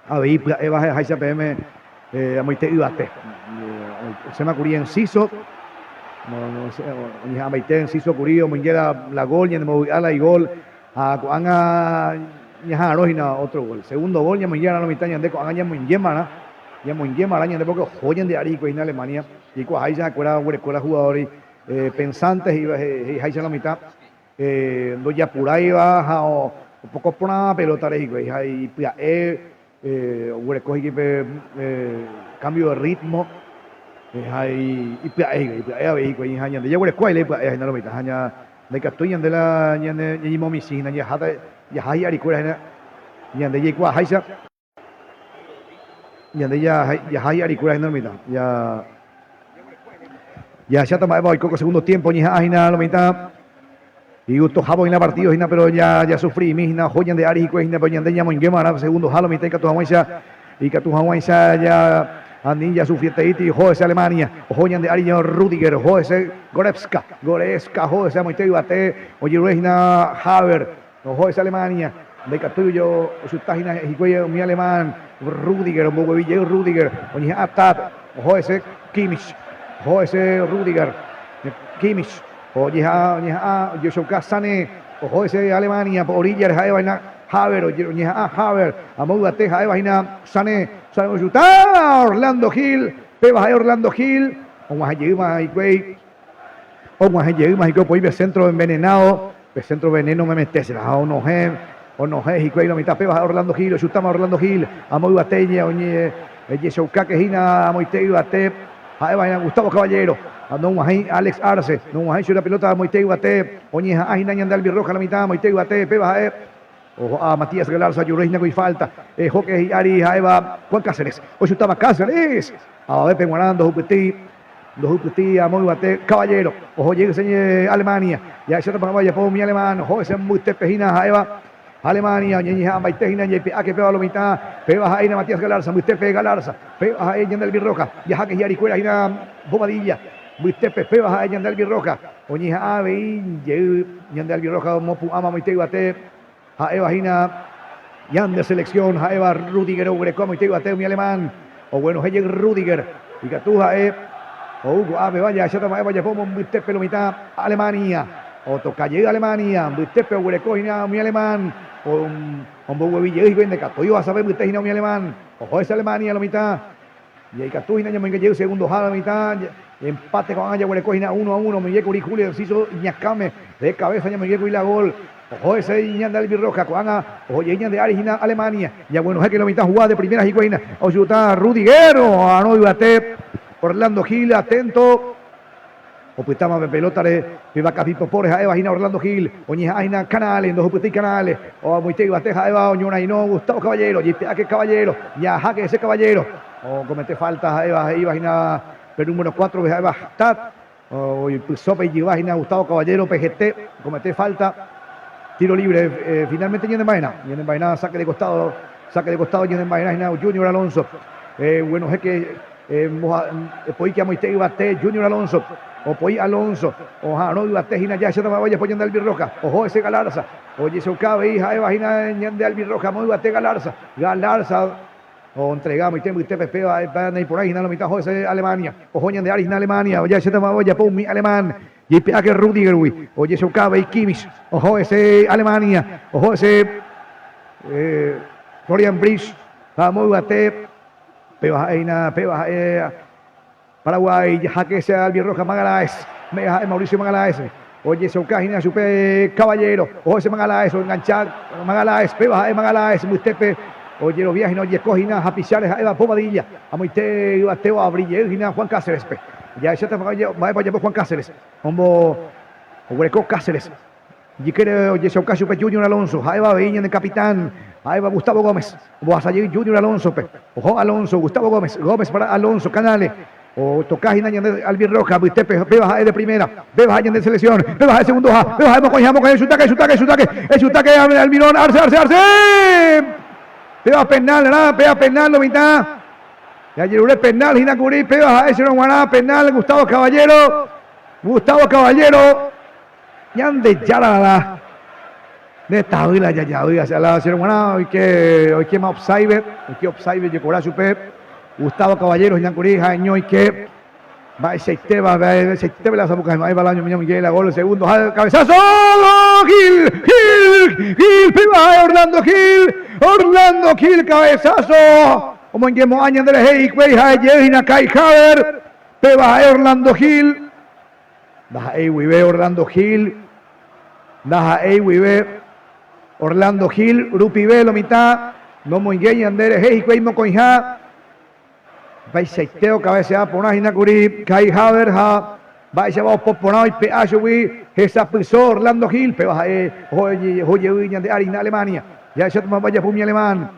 Avei pya'éva ha'eháicha peẽme amoite yvate. Osẽma kuri Enciso, oñeha'ãmbaite Enciso kuri omoinge la gol, ñanembovy'a la igol ha ko'ág̃a ñaha'arõ hína ótro gol. Segundo gol ñamoinge va'erã lo mitã ñande ko'ág̃a ñamoingémarã, ñamoingémarã ñande pórke oho ñande ári hikuái hína Alemania, jaikuaaháicha ha'ekuéra oguereko la jugador pensante he'iháicha lo mitã. Ndojapuráiva ha opoko porã pelótare hikuái ha ipya'e oguereko hikuái pe cambio de ritmo ha ipya'e hikuái, ipya'e avei hikuái ha ñande jaguereko aile ipya'e hína lo mitã ha ndaikatúi ñande la ñañemomichĩ hína jaháta jaha hi'arikuéra hína ñande jaikuaaháicha. Ñande jaha hi'arikuéra hína lo mitã. Jahecháta mba'épa oiko ko segundo tiempo oñeha'ã hína lo mitã. Igustohávo hína partido hína pero jasufri'imi hína oho ñande ári hikuái hína pero ñande ñamoingéma va'erã segundoha lo mitã ikatu hag̃uáicha ikatu hag̃uáicha ja ani jasufrieteíti oho hese Alemania oho ñande ári Rudiger oho hese Goretzka Goretzka oho hese amoite yvate ojerure hína Haver Oho hese Alemania, ndaikatúi ochuta hína hikuái umi alemán, Rüdiger omboguevi jey Rüdiger, oñeha'ã Tat, oho hese Kimmich, oho hese Rüdiger, Kimmich, oñeha'ã, oñeha'ã ojechauka Sané, oho hese Alemania, orilla re ha'éva hína Haver, oñeha'ã Haver, amo yvate ha'éva hína Sané, Sané ochuta Orlando Gil, péva ha'e Orlando Gil, og̃uahẽ jeýma hikuái. Og̃uahẽ jeýma hikuái opoi pe centro envenenado, pe centro veneno memete será, ha onohẽ, onohẽ hikuái lo mitã péva ha'e Orlando Gil, ochutáma Orlando Gil, amo yvate ojechaukáke hína amoite yvate, ha'éva hína Gustavo Caballero, ha nog̃uahẽi Alex Arce, nog̃uahẽi chupe la pelota amoite yvate, oñeha'ã hína ñande albirroja la mitã amoite yvate, péva ha'e. Oho'a Matías Galarza Yurehina gui falta. Ehóke hi'ári ha'éva Juan Cáceres. Ochutáva Cáceres. Avavépe g̃uarã ndohupytýi. Ndohupytýi amo yvate Caballero. Oho jey señe Alemania. Jahecháta porãva ojapo umi alemán. Oho hese mbytépe hína ha'éva Alemania. Oñeñeha'ãmbaite hína jaipe'áke péva lo mitã. Péva ha'éina Matías Galarza. Mbytépe Galarza. Péva ha'e ñande Albirroja. Jaháke hi'arikuéra hína Bobadilla. Mbytépe péva ha'e ñande Albirroja. Oñeha'ã avei jey ñande Albirroja omopu'ã mamoite yvate ha'éva hína ñande selección ha'éva Rudiger oguereko amoite yvate umi alemán oguenohẽ jey Rudiger ikatu ha'e ou ko'ápe vaya jahecháta mba'épa ojapo mombytépe lo mitã Alemania otoka jey Alemania mbytépe oguereko hína umi alemán omboguevi jey hikuái ndekatúi ohasave mbyte hína umi alemán oho hese Alemania lo mitã Jaikatu hína ñamoinge jey segundoha la mitã, empate ko'ág̃a jaguereko hína uno a uno, omoinge kuri Julio Enciso iñakãme, de cabeza ñamoinge kuri la gol, oho hese ñande albirroja, ko'ág̃a oho jey ñande ári hína Alemania, jaguenohẽke lo mitã jugada de primera hikuái hína, ochuta Rudiger, oha'arõ yvate Orlando Gil, atento. Opytáma pe pelótare, pe vakapipopo ha'éva hína Orlando Gil, oñeha'ã hína Canales, ndohupytýi Canales, oamoite yvate ha'éva oñorairõ Gustavo Caballero, jeipe'áke Caballero, jaháke hese Caballero, okomete falta ha'éva he'íva hína pe número cuatro-pe ha'éva Tat, oipyso pe ijyva hína Gustavo Caballero pe hete, okomete falta, tiro libre, finalmente ñane mba'erã, ñane mba'erã saque de costado, saque de costado ñane mba'erã hína Junior Alonso, guenohẽke Epoíke amoite yvate Junior Alonso, opoi Alonso, oha'arõ yvate hína jahecháta mba'épa ojapo ñande Albirroja, oho hese Galarza, ojechauka avei ha'éva hína ñande Albirroja, amo yvate Galarza, Galarza ontrega amoite mbytépe péva naiporãi hína lo mitã oho hese Alemania, oho ñande ári hína Alemania, jahecháta mba'épa ojapo umi alemán, jeipe'áke Rudigergui, ojechauka avei Kimmich, oho hese Alemania, oho hese Florian Bridge, ha amo yvate. Péva ha'e hína, péva ha'e Paraguái jaháke che Albirroja Magalhães, me'ẽ ha'e Mauricio Magalhães, ojechauka hína chupe Caballero, oho che Magalhães, oengancha Magalhães, péva ha'e Magalhães mbytépe ojerovia hína, ojeko hína hapicháre ha'éva Bobadilla, amoite yvate oavri jey hína Juan Cáceres-pe. Jahecháta mba'épa ojapo Juan Cáceres, ombo oguereko Cáceres. Ijykére ojechauka chupe Junior Alonso, ha'éva avei ñane capitán, ha'éva Gustavo Gómez. Ombohasa jey Junior Alonso-pe. Oho Alonso, Gustavo Gómez, Gómez para Alonso, Canales. Otoka hína ñande Albirroja, mbytépe, péva ha'e de primera, péva ha'e ñande selección, péva ha'e segundoha, péva ha'e mokõiha, mokõiha, echutake, echutake, echutake, echutake, Almirón, Arce, Arce, Arce! Péva penal-rã, péva penal lo mitã. Jajerure penal hína kuri, péva ha'e chérõ g̃uarã, penal Gustavo Caballero, Gustavo Caballero. Ñandejára la nde tavy la jajavy hacia la chéro g̃uarã oike oikéma offside oike offside ojekora chupe Gustavo Caballero hína kuri ha'eño oike mba'eichaitéva mba'eichaitéva la sapukái mba'épa la oñomi la gol segundo ha cabezazo Gil Gil Gil péva ha'e Orlando Gil Orlando Gil cabezazo omoingemo'ã ñanderehe hikuái ha'e jey hína Kai Havertz péva ha'e Orlando Gil Ndaha'éi guive Orlando Gil, ndaha'éi guive Orlando Gil rupive lo mitã nomoinge ñande rehe hikuái mokõiha. Mba'eichaite okavese'a porã hína kuri Kai Havertz ha mba'eichapa opo porã oipe'a chugui hesapyso Orlando Gil, péva ha'e oho jey ñande ári hína Alemania. Jahecháta mba'épa ojapo umi alemán.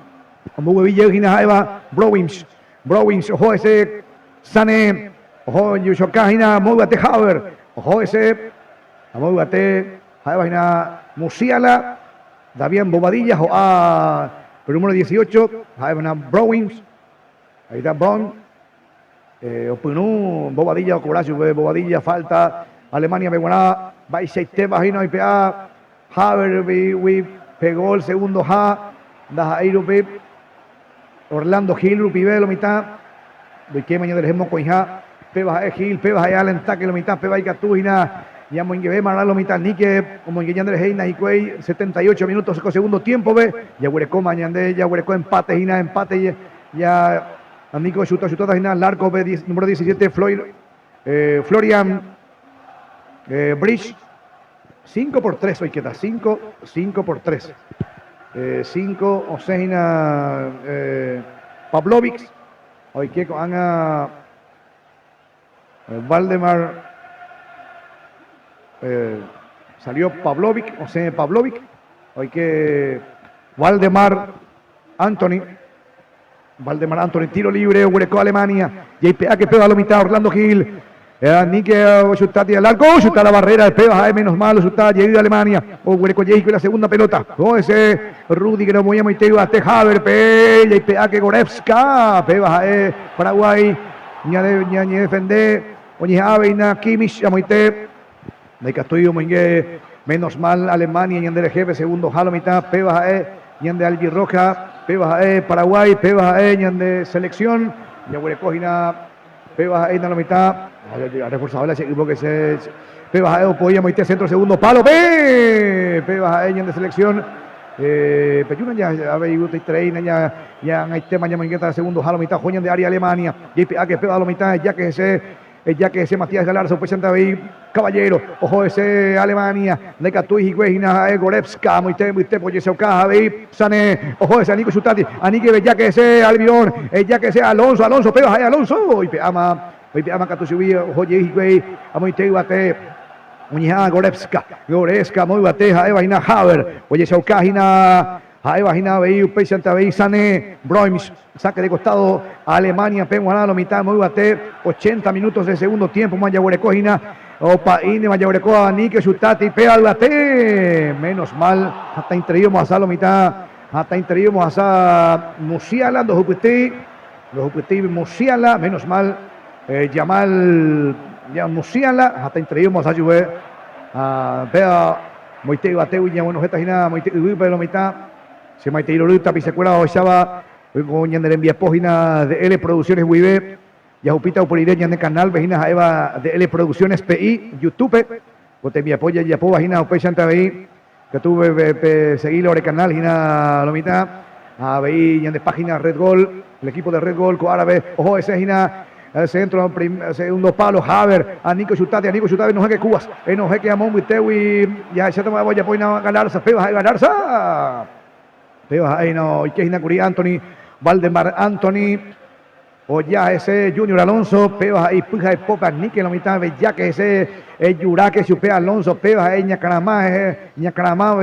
Omboguevi jey hína ha'éva Browins. Browins oho hese Sané, oho ojuchoka hína amo yvate Havertz, oho hese amo yvate ha'éva hína Musiala, Damián Bobadilla ho'a pe número 18, ha'éva hína Browins, ahí está Brown, opyrũ Bobadilla okobra chupe, Bobadilla falta Alemania-pe g̃uarã, mba'eichaitépa hína oipe'a Havertz-gui pe gol segundoha ndaha'éi rupi. Orlando Gil rupive lo mitã, ndoikéma ñanderehe mokõiha, péva ha'e Gil, péva ha'e Allen Taque lo mitã, péva ikatu hína ñamoingevéma marã lo mitã níke omoinge ñanderehe hína hikuái 78 minutos ko segundo tiempo-pe, jaguerekóma ñande jaguereko empate hína, empate ya Nico ochuta ochutáta hína al arco-pe número 17 Floyd, Florian Bridge. Cinco por tres oikéta, cinco, cinco por tres. Cinco osẽ hína Pavlovic, oike ko'ág̃a Valdemar, salió Pavlovic, osẽ Pavlovic, oike. Waldemar Anthony. Waldemar Anthony, tiro libre, oguereko Alemania. Jaipe'áke péva lo mitã Orlando Gil. Aníke ochuta al arco, ochuta la barrera, péva ha'e menos mal, ochuta jey Alemania. Oguereko jey la segunda pelota. O ese Rudiger omoĩ amoite yvate Haver-pe. Jaipe'áke Goretzka, péva ha'e Paraguay. Ñañedefende, oñeha'ã aveina Kimmich amoite. Ndaikatúi omoinge menos mal Alemania ñande rehe pe segundo ha lo mitã, péva ha'e ñande albirroja, péva ha'e Paraguay, péva ha'e ñande selección, jaguereko hína péva ha'e hína lo mitã, reforzado la che ypo que che, péva ha'e opoi amoite centro segundo palo pe, péva ha'e ñande selección, pejúna ña avei gustaiterei ña ñag̃aitéma ñamoingéta segundo ha lo mitã oho ñande área Alemania, jaipe'áke péva lo mitã jáke hese. Ejáke hese Matías Galarza, upéichante avei Caballero, oho hese Alemania, ndaikatúi hikuái hína ha'e Goretzka, amoite mbytépe ojechauka avei Sané, oho hese Nico Chutati, aníke ejáke hese Almirón, ejáke hese Alonso, Alonso, péva ha'e Alonso, oipe'áma, oipe'áma katu chugui oho jey hikuái amoite yvate, oñeha'ã Goretzka, Goretzka amo yvate ha'éva hína Haver, ojechauka hína Ha'éva hína avei upéichante avei Sané, Broims, saque de costado Alemania-pe g̃uarã lo mitã moyvate 80 minutos de segundo tiempo ma jaguereko hína opa'ínema jaguereko aníke chutati péva yvate menos mal hatãiterei omohasa lo mitã hatãiterei omohasa Musiala ndohupytýi ndohupytýi Musiala menos mal Jamal Musiala hatãiterei omohasa chupe péva Moite yvatégui ñaguenohẽta hína moite yvýpe lo mitã, che maitei rory tapichakuéra ohecháva ko ñane rembiapo hína DL Producciones guive, jahupíta upe rire ñane canal-pe hína ha'éva DL Producciones PI YouTube-pe, ko tembiapo jajapóva hína upéichante avei katu pe seguíla ore canal hína lo mitã ha avei ñande página Red Gol, el equipo de Red Gol ko árape oho hese hína Centro, segundo palo, Haver, Anico Chutate, Anico Chutate, no que Cubas, no que Amón Mbytégui, jahecháta ojapo hína Galarza, péva ha'e Galarza, péva ha'e hína oike hína kuri Anthony, Valdemar Anthony, oja hese Junior Alonso, péva ha'e ipy ha ipópe aníke lo mitã bejáke hese ejuráke chupe Alonso, péva ha'e iñakãrama, iñakãrama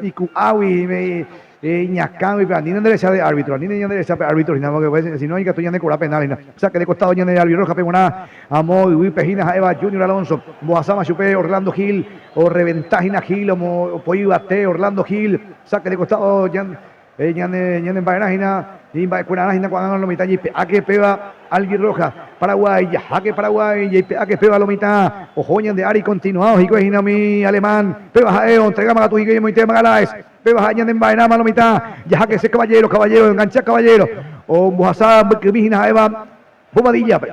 iku'águi, Iñakãgui pe ani ñande recha de árbitro, ani ñande recha pe árbitro hína, porque si no ikatu ñande kora penal hína. Saque de costado ñande albirroja pe g̃uarã amo yvýpe hína ha'éva Junior Alonso, ombohasáma chupe Orlando Gil, orreventa hína Gil, opoi yvate Orlando Gil, saque de costado ñande ñane mba'erã hína, imba'ekuerarã hína ko'ág̃a lo mitã jaipe'áke péva albirroja, Paraguái, jaháke Paraguái, jaipe'áke péva lo mitã, oho ñande ári continuado hikuái hína umi alemán, péva ha'e ontregáma katu hikuái omoite Magalhaes. Péva ha'e ñane mba'erãma lo mitã, jaháke che caballero, caballero, engancha caballero, ombohasa mbykymi hína ha'éva Bobadilla-pe.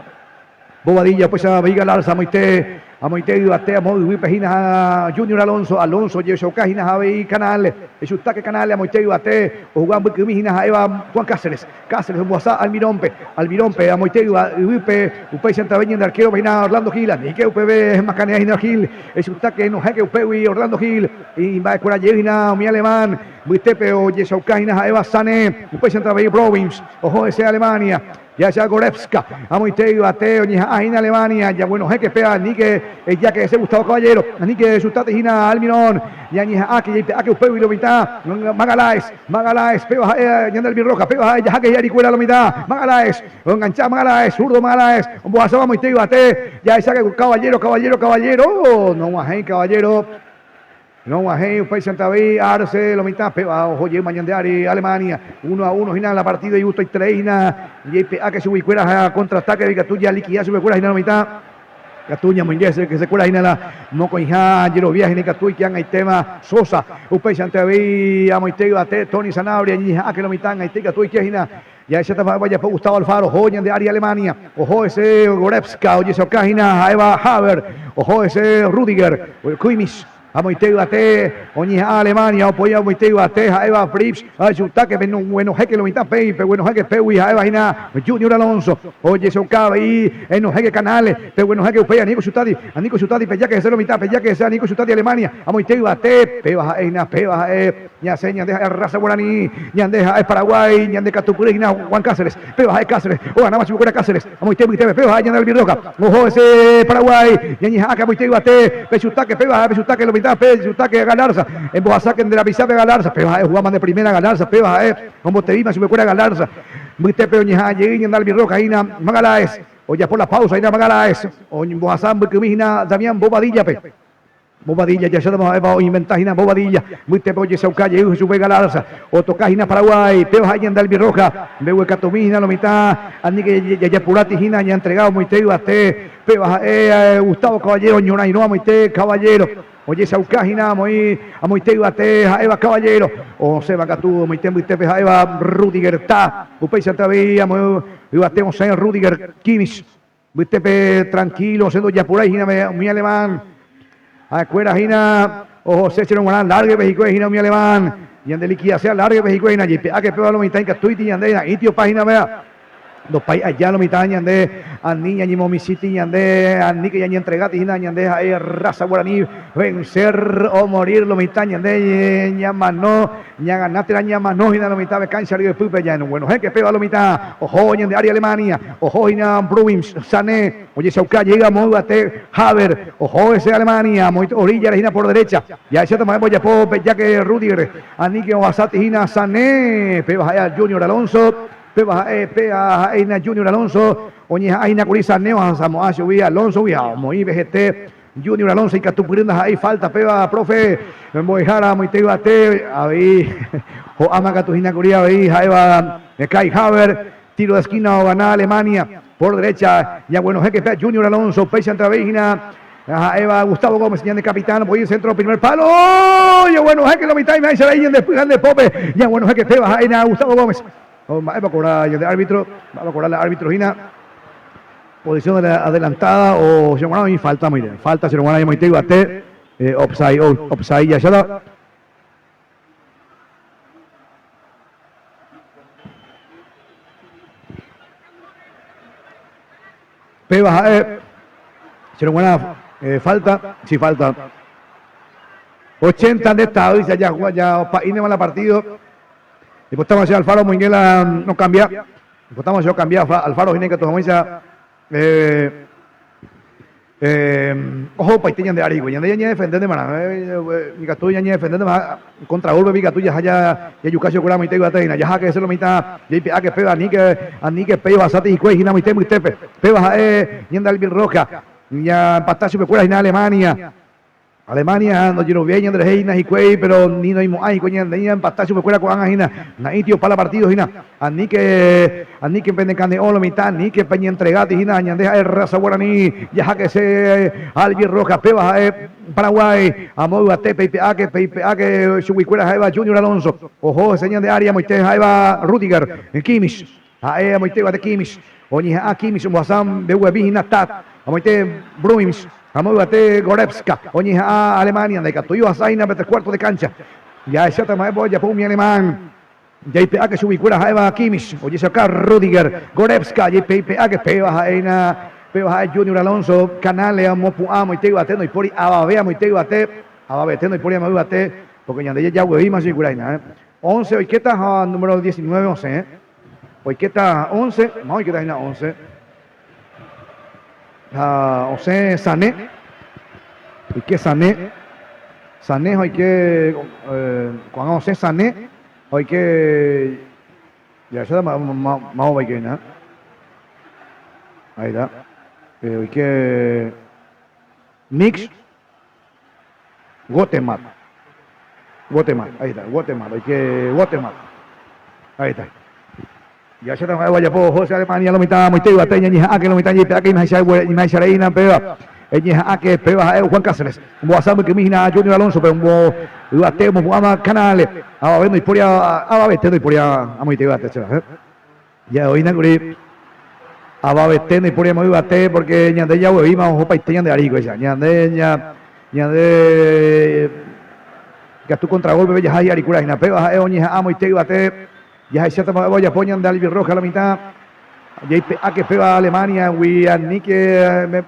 Bobadilla upéicha avei Galarza amoite, amoite yvate amo yvýpe hína Junior Alonso, Alonso ojehechauka hína avei Canales, echutáke Canales amoite yvate ohuga mbykymi hína ha'éva Juan Cáceres, Cáceres ombohasa Almirón-pe, Almirón-pe amoite yvýpe upéichante avei ñande arquero-pe hína Orlando Gil, aníke upépe makanea hína Gil, echutáke enohẽke upégui Orlando Gil. Imba'ekuéra jey hína umi alemán mbytépe ojechauka hína ha'éva Sané, upéichante avei Province oho hese Alemania. Jahecha Goretzka amoite yvate oñeha'ã hína Alemania, jaguenohẽke péva aníke ejáke hese Gustavo Caballero, aníke chutate hína Almirón, ñañeha'ãke jaipe'áke upégui lo mitã Magalhaes, Magalhaes péva ha'e ñande albirroja, péva ha'e jaháke hi'arikuéra lo mitã Magalhaes, oengancha Magalhaes, zurdo Magalhaes, ombohasáva amoite yvate, jahecháke Caballero, Caballero, Caballero, nog̃uahẽi Caballero. Nog̃uahẽi upéichante avei Arce lo mitã péva oho jeýma ñande ári Alemania. Uno a uno hína la partida igustoiterei hína jaipe'áke chuguikuéra ha contraataque ikatu jaliquida chupekuéra hína lo mitã. Ikatu ñamoinge hesekuéra hína la mokõiha jerovia hína ikatu ikiangaitéma Sosa. Upéichante avei amoite yvate Tony Sanabria ñeñeha'ãke lo mitã ag̃aite ikatu oike hína. Jahecháta mba'épa ojapo Gustavo Alfaro, oho ñande ári Alemania, oho hese Goretzka, ojechauka hína ha'éva Haver, oho hese Rudiger, Kimmich, amoite yvate, oñeha'ã Alemania, opoi amoite yvate ha'éva Fritz, ajutáke guenohẽke lo mitã péi, peguenohẽke pégui ha'éva hína Junior Alonso, ojechauka avei enohẽke Canales, peguenohẽke upéi Anico Chutadi, Anico Chutadi pejáke hese lo mitã, pejáke hese Anico Chutadi Alemania, amoite yvate, péva ha'e hína, péva ha'e. Ñasẽ ñande ha'e raza guarani, ñande ha'e Paraguái, ñande katupyry hína Juan Cáceres, péva ha'e Cáceres, oganáva chupekuéra Cáceres, amoite mbytépe, péva ha'e ñande albirroja, oho hese Paraguái, ñañeha'ãke amoite yvate, pechutáke, péva ha'e pechutáke lo mitã. mitã pe chutake Galarza, embohasáke nde rapichápe Galarza, péva ha'e ohugáma nde primera Galarza, péva ha'e ombotevíma chupekuéra Galarza, mbytépe oñeha'ã jey ñande Albirroja hína Magalhaes, ojapo la pausa hína Magalhaes, ombohasa mbykymi hína Damián Bobadilla-pe. Bobadilla, jahechátama mba'épa oinventa hína Bobadilla, mbytépe ojechauka jey chupe Galarza, otoka hína Paraguay, péva ha'e ñande Albirroja, mbeguekatumi hína lo mitã, aníke jajapuráti hína ñantrega omoite yvate, péva ha'e Gustavo Caballero ñorãirõ amoite Caballero, ojechauka hína amoĩ amoite yvate ha'éva Caballero, osẽva katu omoite mbytépe ha'éva Rudiger Ta, upéichante avei amo yvate osẽ Rudiger Kimmich. Mbytépe tranquilo osẽ ndojapurái hína umi alemán. Ha'ekuéra hína ohose chéro g̃uarã lárguepe hikuái hína umi alemán. Ñande liquidasea lárguepe hikuái hína. Jaipe'áke péva lo mitã ikatúiti ñande hína. Ĩti opa hína péva. Ndopái aja lo mitã ñande ani ñañemomichĩti ñande aníke ñañentregáti hína ñande ha'e raza guarani vencer o morir lo mitã ñande ñamano Ñagana térã ñamano hína lo mitãme káncha ryepýpe ñaneguenohẽke péva lo mitã oho ñande ári Alemania, oho hína Bruins, Sané, ojechauka jey amo yvate Haver, oho hese Alemania, amo oríllare hína por derecha, jahecháta mba'épa ojapo pe Jack Rudiger, aníke ohasáti hína Sané, péva ha'e Junior Alonso, péva ha'e péva ha'e hína Junior Alonso, oñeha'ã hína kuri Sané ohasamo'ã chugui Alonso-gui ha omoĩve hete Junior Alonso ikatupyry ndaha'éi falta péva profe mbo'ehára amoite yvate avei ho'áma katu hína kuri avei ha'éva Kai Havertz tiro de esquina ogana Alemania por derecha ñaguenohẽke péa Junior Alonso upéichante avei hína ha'éva Gustavo Gómez ñande capitán opoi centro primer palo ñaguenohẽke lo mitã imáicha avei ñande py ha nde pópe ñaguenohẽke péva ha'éna Gustavo Gómez mba'épa kora ñande árbitro mba'épa kora la árbitro hína Posición adelantada o che g̃uarã oĩ falta moire. Falta che g̃uarã ñamoite yvate offside, offside jahecháta. Péva ha'e che g̃uarã falta, si falta. 80 nde tavýicha ja opa'ínema la partido. Ipotávama che Alfaro omoinge la no cambia. Oipotávama che okambia Alfaro hína ikatu hag̃uáicha oho opaite ñande árigui. Ñande ñañedefendéntemarã, ikatu ñañedefendéntema contragolpe ikatu jaha jajuka chupekuéra amoite yvate hína. Jaháke hese lo mitã jaipe'áke péva aníke aníke péi ohasáta hikuái hína amoite mbytépe. Péva ha'e ñande albirroja ñaempata chupekuéra hína Alemania. Alemania ndojeroviái ñanderehe hína hikuái, péro ni noimo'ãi hikuái ñande ñaempata chupekuéra ko'ág̃a hína. Na'ĩti opa la partído hína. Aníke, aníke penekane'õ lo mitã, aníke peñentregáti hína, ñande ha'e raza guarani, jaháke che albirroja, péva ha'e Paraguái, amo yvate peipe'áke, peipe'áke chuguikuéra ha'éva Junior Alonso, oho hese ñande ári amoite ha'éva Rudiger, Kimmich, ha'e amoite yvate Kimmich, oñeha'ã Kimmich ombohasa mbeguevi hína Tat, amoite Bruins, Amo yvate Goretzka oñeha'ã Alemania ndaikatúi ohasa hína pe tres cuarto de cancha. Jahecháta mba'épa ojapo umi alemán. Jaipe'áke chuguikuéra ha'éva Kimmich, ojechauka Rüdiger, Goretzka, jaipe'áke péva ha'e hína, péva ha'e Junior Alonso, Canales omopu'ã amoite yvate, ndoipóri avave amoite yvate, avavete ndoipóri amo yvate, porque ñande jajaguevíma chuguikuéra hína. Once oikéta ha número 19 osẽ. Oikéta once, máva oikéta hína once. Ha osẽ Sané, oike Sané, Sané ha oike ko'ág̃a osẽ Sané ha oike jahecháta mávapa oike hína. Ahí está. Oike Mix Gotemat. Gotemat, ahí está, Gotemat, oike Gotemat. Ahí está. Ya se te ojapo José Alemania lo mitã moite yvate ñañeha'ãke lo mitã jeipe'áke imahicha reína péva eñeha'ãke péva ha'e Juan Cáceres ombohasa mbykymi hína Junior Alonso pe ombo yvate omopu'ãma Canales avave ndoipóri avavete ndoipóri amoite yvate che Ja'eoína kuri avavete ndaipóri amo yvate porque ñande jaguevíma ohopaite ñande ári hikuái. Ñande ña ñande ikatu contragolpe jaha hi'arikúra hína. Péva ha'e oñeha'ã amoite yvate jahecháta mba'épa ojapo ñande albirroja lo mitã jaipe'áke péva Alemania-gui aníke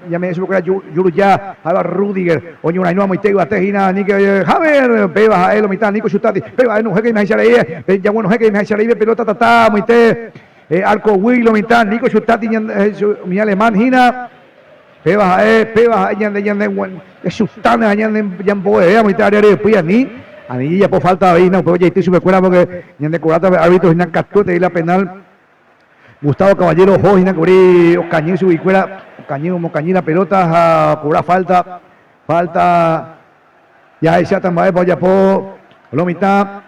ñame'ẽ chupekuéra juruja ha'éva Rudiger oñorairõ amoite yvate hína aníke Haver péva ha'e lo mitã Nico Chutati péva ha'e nohẽke imahicha rei pe jaguenohẽke imahicha reive pelota tata amoite arco guy lo mitã Nico Chutati umi alemán hína. Péva ha'e, péva ha'e ñande ñande chutánte ha ñande ñambo'eve amoite área ryepy ani, ani jajapo falta avei hína upéva jaity chupekuéra porque ñande koráta pe árbitro hína katuete la penal. Gustavo Caballero oho hína kuri okañy chuguikuéra, okañy omokañy la pelota ha okobra falta, falta jahecháta mba'épa ojapo lo mitã.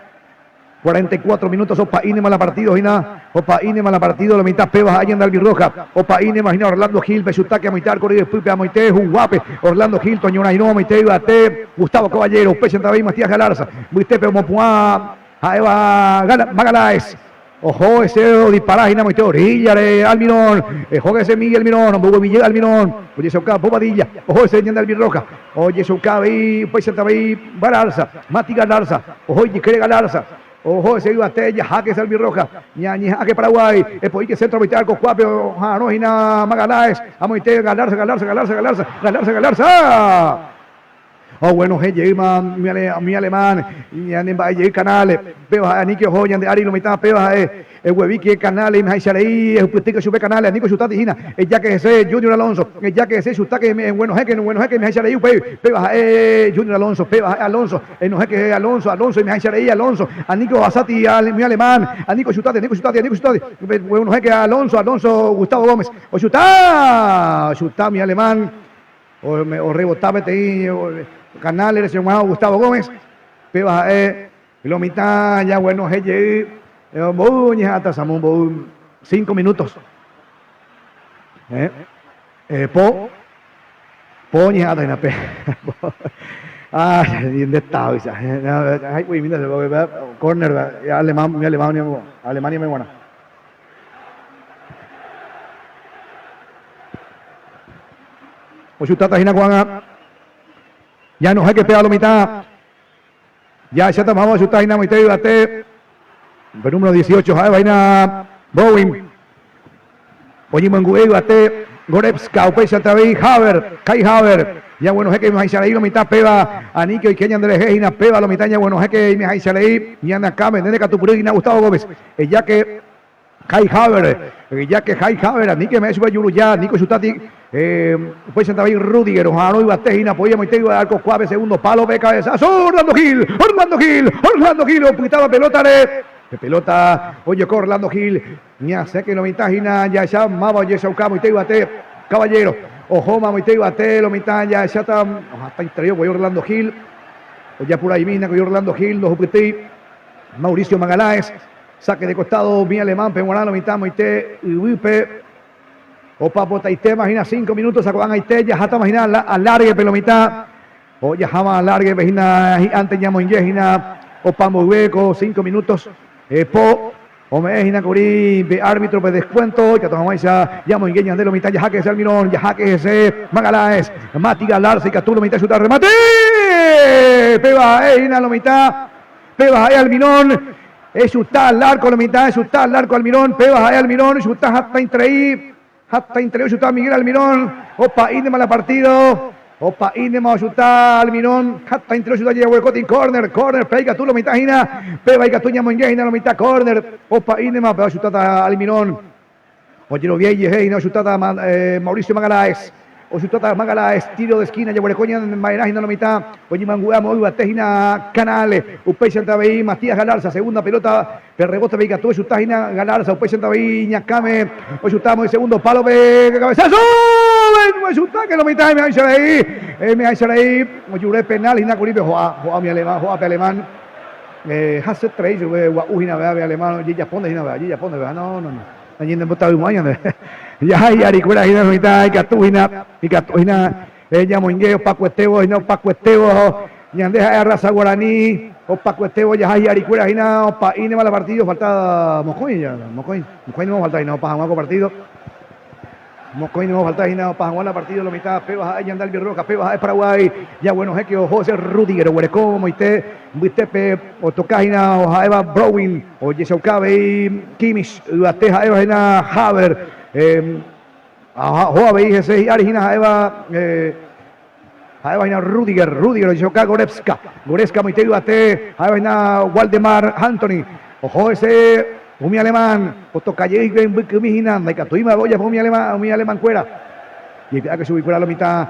44 minutos opa'ínema la partido hína, opa'ínema la partido lo mitã péva ha'e ñande albirroja, opa'ínema hína Orlando Gil pe chutáke amoite arco ryepýpe amoite huguápe, Orlando Gil toñorairõ amoite yvate, Gustavo Caballero, upéichante avei Matías Galarza, mbytépe omopu'ã ha'éva Magaláes. Oho ese odipara hína moite oríllare Almirón, oho ese Miguel Mirón, omboguevijey Almirón, ojechauka Bobadilla, oho ese ñande Albirroja, ojechauka avei upéichante avei Galarza, Mati Galarza, oho ijykére Galarza, oho ese yvate jaháke ese Albirroja, ñañeha'ãke Paraguay, epoíke centro moite arco kuápe oha'arõ hína Magaláes, amoite Galarza, Galarza, Galarza, Galarza, Galarza, Galarza. Oguenohẽ jeýma umi alemán ñane mba'e jey Canales, péva ha'e aníke oho ñande ári lo mitã, péva ha'e eguevíke Canales imehaicha rei ehupytýke chupe Canales, aníko chutati hína, ejáke hese Junior Alonso, ejáke hese chutáke eguenohẽke, eguenohẽke imehaicha rei upéi, péva ha'e Junior Alonso, péva ha'e Alonso, enohẽke Alonso, Alonso imehaicha rei Alonso, aníko ohasáti umi alemán, aníko chutati, aníko chutati, aníko chutati, eguenohẽke Alonso, Alonso Gustavo Gómez, ochuta, ochuta umi alemán. Orrebota peteĩ Canales recheg̃uarã Gustavo Gómez, péva ha'e lo mitã jaguenohẽ jey mboy oñeha'ãta Samu mboy cinco minutos. Po po oñeha'ãta hína pe. Ah, nde távyicha. Corner alemán, Alemania me g̃uarã. Ochutáta hína ko'ág̃a. Ñanohẽke péva lo mitã. Jahecháta máva ochuta hína moite yvate. Pe número 18 ha'éva hína Bowen. Oñemongu'e yvate Goretzka, upéichante avei Havertz, Kai Havertz. Ñaguenohẽke imehaicha lo mitã péva. Aníke oike ñanderehe hína péva lo mitã ñaguenohẽke imehaicha rei. Ñane akãme nde katupyry hína Gustavo Gómez. Ejáke Kai Havertz, ejáke Kai Havertz, aníke eme'ẽ chupe juruja, Nico Chutati, upéichante avei Rüdiger oha'arõ yvate hína, po'i amoite yva arco kuápe, segundo palo-pe, cabezazo, Orlando Gil, Orlando Gil, Orlando Gil opytáva pelótare, pe pelota ojoko Orlando Gil, ñasẽke lo mitã hína, jahecha máva ojechauka amoite yvate, Caballero, ohóma amoite yvate, lo mitã jahecháta, hatãiterei oguevi Orlando Gil, ojapura'imi hína kuri Orlando Gil, ndohupytýi Mauricio Magaláes, Saque de costado umi alemán-pe g̃uarã lo mitã moite yvýpe. Opa potaitéma hína cinco minutos ha ko'ág̃aite jahátama hína alargue-pe lo mitã. Ojaháma alargue-pe hína hi'ánte ñamoinge hína opa mboyve ko cinco minutos. Po ome'ẽ hína kuri pe árbitro-pe descuento ikatu hag̃uáicha ñamoinge ñande lo mitã jaháke hese Almirón, jaháke hese Magaláes, Mati Galarza ikatu lo mitã chuta remate! Péva ha'e hína lo mitã. Péva ha'e Almirón, echuta al arco lo mitã, echuta al arco Almirón, péva ha'e Almirón, echuta hatãiterei, hatãiterei ochuta Miguel Almirón, opa'ínema la partido, opa'ínema ochuta Almirón, hatãiterei ochuta jeguerekóti corner, corner, pe ikatu lo mitã hína, péva ikatu ñamoinge hína lo mitã corner, opa'ínema péva ochutáta Almirón. Ojerovia ijehe hína ochutáta Mauricio Magaláes. Ochutáta Magaláes, tiro de esquina jeguereko ñane mba'erã hína lo mitã. Oñemangu'e amo yvate hína Canales. Upéichante avei Matías Galarza, segunda pelota, pe rebote pe ikatu ochuta hína Galarza. Upéichante avei iñakãme ochuta amo segundo palo pe cabezazo. Ochuta que lo mitã eme'ãicha rei, eme'ãicha rei ojure penal hína kuri pe ho'a, ho'a umi alemán, ho'a pe alemán. Hasyeterei chupe gua'u hína pe alemán ojejapónte hína pe, ojejapónte pe, no, no, no. Nañanembotavy ñande. Jaha hi'arikuéra hína mitã ikatu hína, ikatu hína ñamoinge opakuetévo hína opakuetévo ñande ha'e raza guarani opakuetévo jaha hi'arikuéra hína opa'ínema la partido falta mokõi ja, mokõi, mokõi nima falta hína opa hag̃ua ko partido. Mokõi nima falta hína opa hag̃ua la partido lo mitã péva ha'e ñande albirroja, péva ha'e Paraguay, jaguenohẽke oho ese Rudiger oguereko moite mbytépe otoka hína ha'éva Browin, ojechauka avei Kimmich yvate ha'éva hína Haver, oho avei hese hi'ári hína ha'éva ha'éva hína Rudiger, Rudiger ojechauka Goretzka, Goretzka moite yvate ha'éva hína Waldemar Anthony, oho hese umi alemán otoka jey hikuái mbykymi hína ndaikatúi mba'eve ojapo umi alemán, umi alemán kuéra. Jeipe'áke chuguikuéra lo mitã,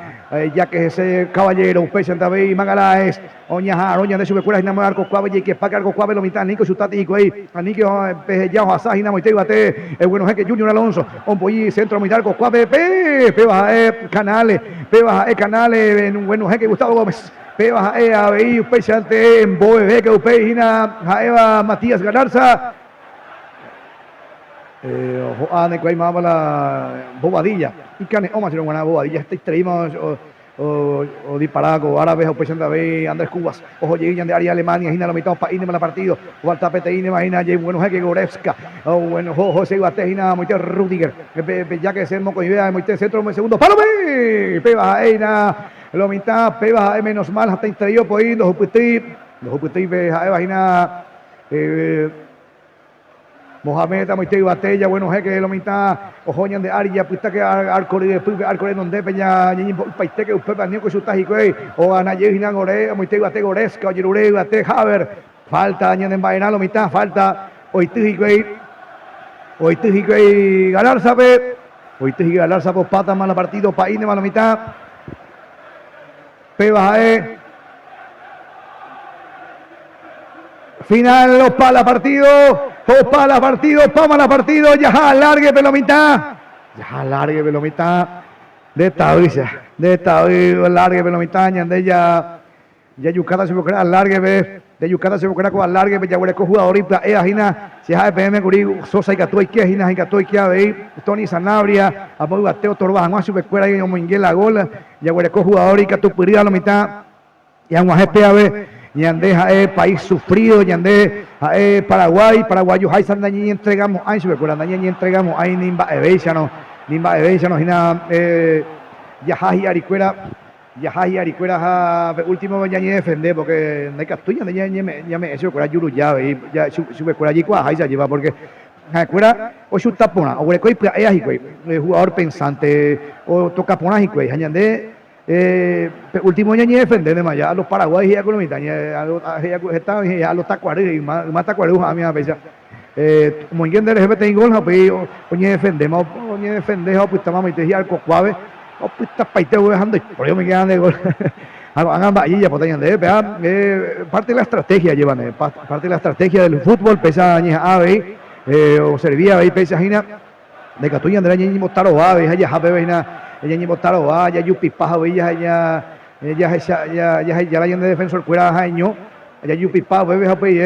jáke hese Caballero, upéichante avei Magalhães, oñaha'arõ ñande chupekuéra hína arco kuápe, jeikepáke arco kuápe lo mitã aníke ochutáti hikuái, aníke peheja ohasa hína moite yvate, eguenohẽke Junior Alonso, ombo'i centro mitã arco kuápe, pe, péva ha'e Canales, péva ha'e Canales, eguenohẽke Gustavo Gómez, péva ha'e avei upéichante mbovevéke upéi hína ha'éva Matías Galarza. Ho'a nekuái máva la Bobadilla. Ikane'õma chérõ g̃uarã Bobadilla hetaitereíma odipara ko árape ha upéichante avei Andrés Cubas oho jey ñande área Alemania hína lo mitã opa'ínema la partido. Ovalta peteĩnema hína jeguenohẽke Goretzka. Oho hese yvate hína amoite Rüdiger. Pejáke hese mokõive amoite centro segundo palo-pe. Péva ha'e hína lo mitã, péva ha'e menos mal hataiterei opoi ndohupytýi, ndohupytýi pe ha'éva hína. Mohamed amoite yvate jaguenohẽke lo mitã oho ñande ári japytáke arco ryepýpe, arco renondépe ñañembo'ypaitéke upépe ani okochuta hikuái ogana jey hína Gore, amoite yvate Goretzka ojerure yvate Havertz, falta ñane mba'erã lo mitã, falta oity hikuái, oity hikuái Galarza-pe, oity hikuái Galarza-pe opátama la partido opa'ínema lo mitã, Péva ha'e final, opa la partido, opa la partido, opáma la partido, jaha alargue-pe lo mitã, jaha alargue-pe lo mitã, nde tavýicha, nde tavy alargue-pe lo mitã, ñande ja jajukáta chupekuéra alargue-pe, jajukáta chupekuéra ko alargue-pe, jaguereko jugador ipya'éva hína, che ha'e peẽme kuri Sosa ikatu oike hína ha ikatu oike avei Tony Sanabria, amo yvate otorva hag̃ua chupekuéra omoinge la gol. Jaguereko jugador ikatupyrýva lo mitã ñag̃uahẽ péave, ñande ha'e país sufrido, ñande ha'e Paraguay, paraguayo háicha nañañentregamo'ãi chupekuéra, nañañentregamo'ãi ni mba'evéicharõ, ni mba'evéicharõ hína jaha hi'arikuéra, jaha hi'arikuéra ha pe último ñañedefende porque ndaikatúi ñande ñame'ẽ chupekuéra juruja avei chupekuéra jaikuaaháicha ajépa porque Ha'ekuéra ochuta porã, oguereko ipya'éva hikuái, jugador pensante, otoka porã hikuái. Ha ñande pe último ñañedefendénema ya, a los paraguayos he'i lo mitã, heta oĩ he'i a los takuary, he'i yma takuary oha'ãmiva péicha. Omoinge nde rehe peteĩ gol ha upéi oñedefendéma, oñedefende ha opytáma amoite hi'arkokuápe, opytapaite vove ha ndoipóri omoinge nde gol. Ha ko'ág̃a mba'e jajapóta ñandéve, péva parte de la estrategia jevane, parte de la estrategia del fútbol, péicha añeha'ã avei, oservi avei péicha hína, ndaikatúi ñande ñañembotarova avei ha jaha peve hína ñañembotarova, jajupipa avei jahecha jaheja la ñande defensor kuéra ha'eño, jajupipa upépe ha upéi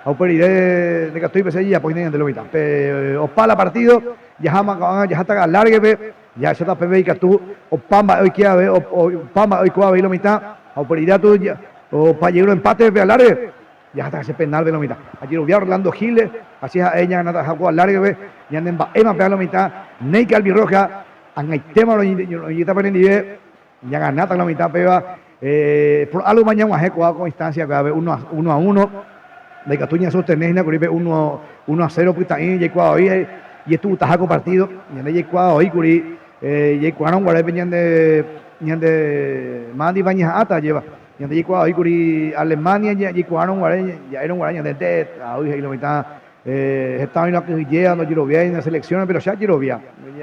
ha upe rire ndaikatúi péicha jajapo hína ñande lo mitã. Pe opa la partido, jaháma ko'ág̃a jaháta alargue-pe. Jahecháta peve ikatu opa mba'e oike ave, opa mba'e oiko avei lo mitã, ha upe rire atu opa jeýrõ empate pe alargue, jaháta hese penal-pe lo mitã. Ajerovia Orlando Giles, ha che ha'e ñaganataha ko alargue-pe, ñane mba'éma péva lo mitã, néike albirroja, ag̃aitéma roñe'ẽta penendive, ñaganáta lo mitã péva, por álgoma ñag̃uahẽ ko'ã ko instancia-pe ave uno a uno, ndaikatúi ñasostene hína kuri pe uno a cero pytã'i jaikuaa voi jetu'utaha ko partido, ñande jaikuaa voi kuri jaikuaárõ guare pe ñande ñande mávandi ñaha'ãta ajéva, ñande jaikuaa voi kuri Alemania jaikuaárõ guare ja'érõ guare ñande nde tavy he'i lo mitã heta oĩ la kyhyjéva ndojeroviái ñane selección-re pero che ajerovia,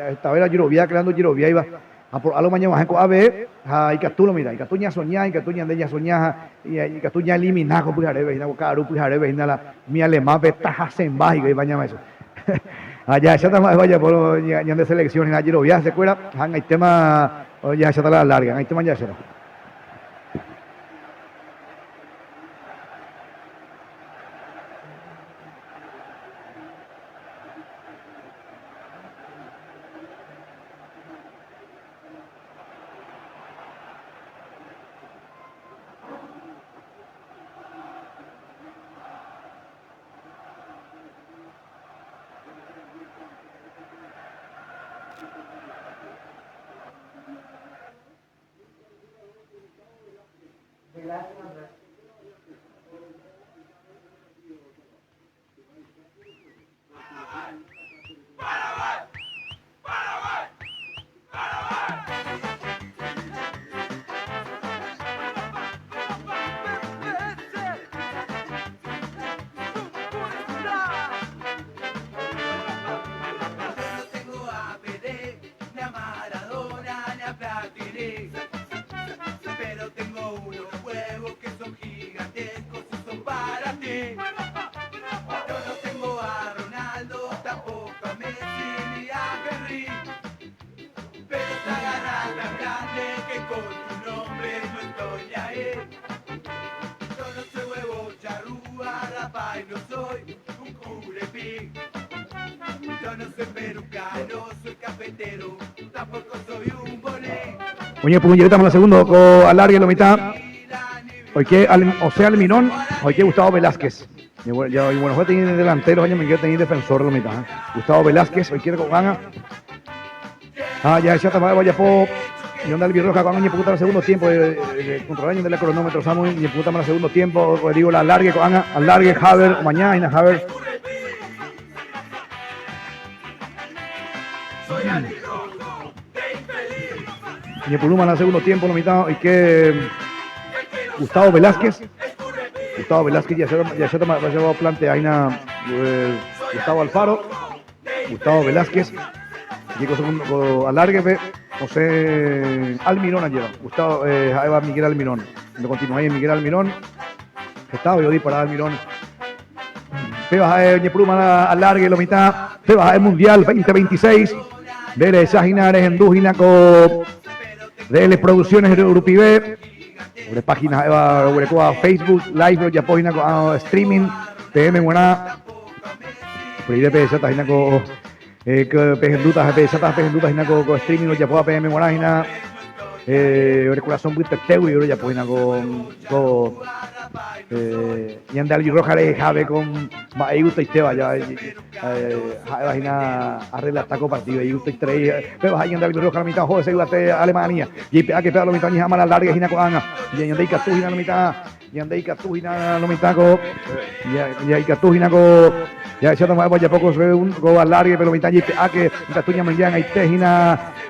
hetave la ojerovia que la ndojeroviáiva. Ha por álgo ñaguahẽ ko'ápe ha ikatu lo mitã, ikatu ñasoña, ikatu ñande ñasoña ha ikatu ñaelimina ko pyharépe hína, ko ka'aru pyharépe hína la umi alemánpe tahasẽmba hikuái pañameso. Ha jahecháta mba'épa ojapo ñande selección hína, jajerovia hesekuéra ha ag̃aitéma jahecháta la larga, ag̃aitéma jahecháta. Oñepyrũ jeýtama la segundo ko alargue lo mitã. Oike José Almirón, oike Gustavo Velázquez. Ya bueno, fue tener delantero, oye, me tener defensor lo mitad. Gustavo Velázquez, oike ko'ág̃a. Ah, ya ya estaba vaya po. Y onda el roja cuando ñeputa el segundo tiempo contra el año del cronómetro Samu ñeputa el segundo tiempo digo la alargue ko'ág̃a alargue Haver mañana ina Haver. Ñepyrũma la segundo tiempo lo mitad y que Gustavo Velázquez. Gustavo Velázquez ya se ya se va a plantear eh, Gustavo Alfaro. Gustavo Velázquez. Llegó segundo alargue José Almirón ayer. Gustavo eh, Miguel Almirón. Continúa ahí Miguel Almirón. Estaba yo di para Almirón. Péva ha'e oñepyrũma alargue lo mitã, péva ha'e Mundial 2026. Ndére hína rehendu hína ko DL Producciones rupive. Ore página ha'éva roguerekóva Facebook Live rojapo hína ko'ã streaming peẽme g̃uarã. Upeire pehecháta hína ko eh, pehendúta pehecháta pehendúta hína ko, ko streaming rojapóva peẽme g̃uarã hína eh, ore korasõ mbytetégui rojapo hína ko, ko eh, ñande albirroja rehejave ko mba'e igustoitéva ja ha'éva hína arrelata ko partido igustoiterei péva ha'e ñande albirroja lo mitã oho ese yvate Alemania jeipe'áke péva lo mitã oñeha'ãma la larga hína ko'ág̃a ñande ikatu hína lo mitã Ñande ikatu hína lo mitã ko, ya ikatu hína ko, jahecháta mba'épa ojapo ko ko alargue pe lo mitã jeipe'áke ikatu ñamoinge ag̃aite hína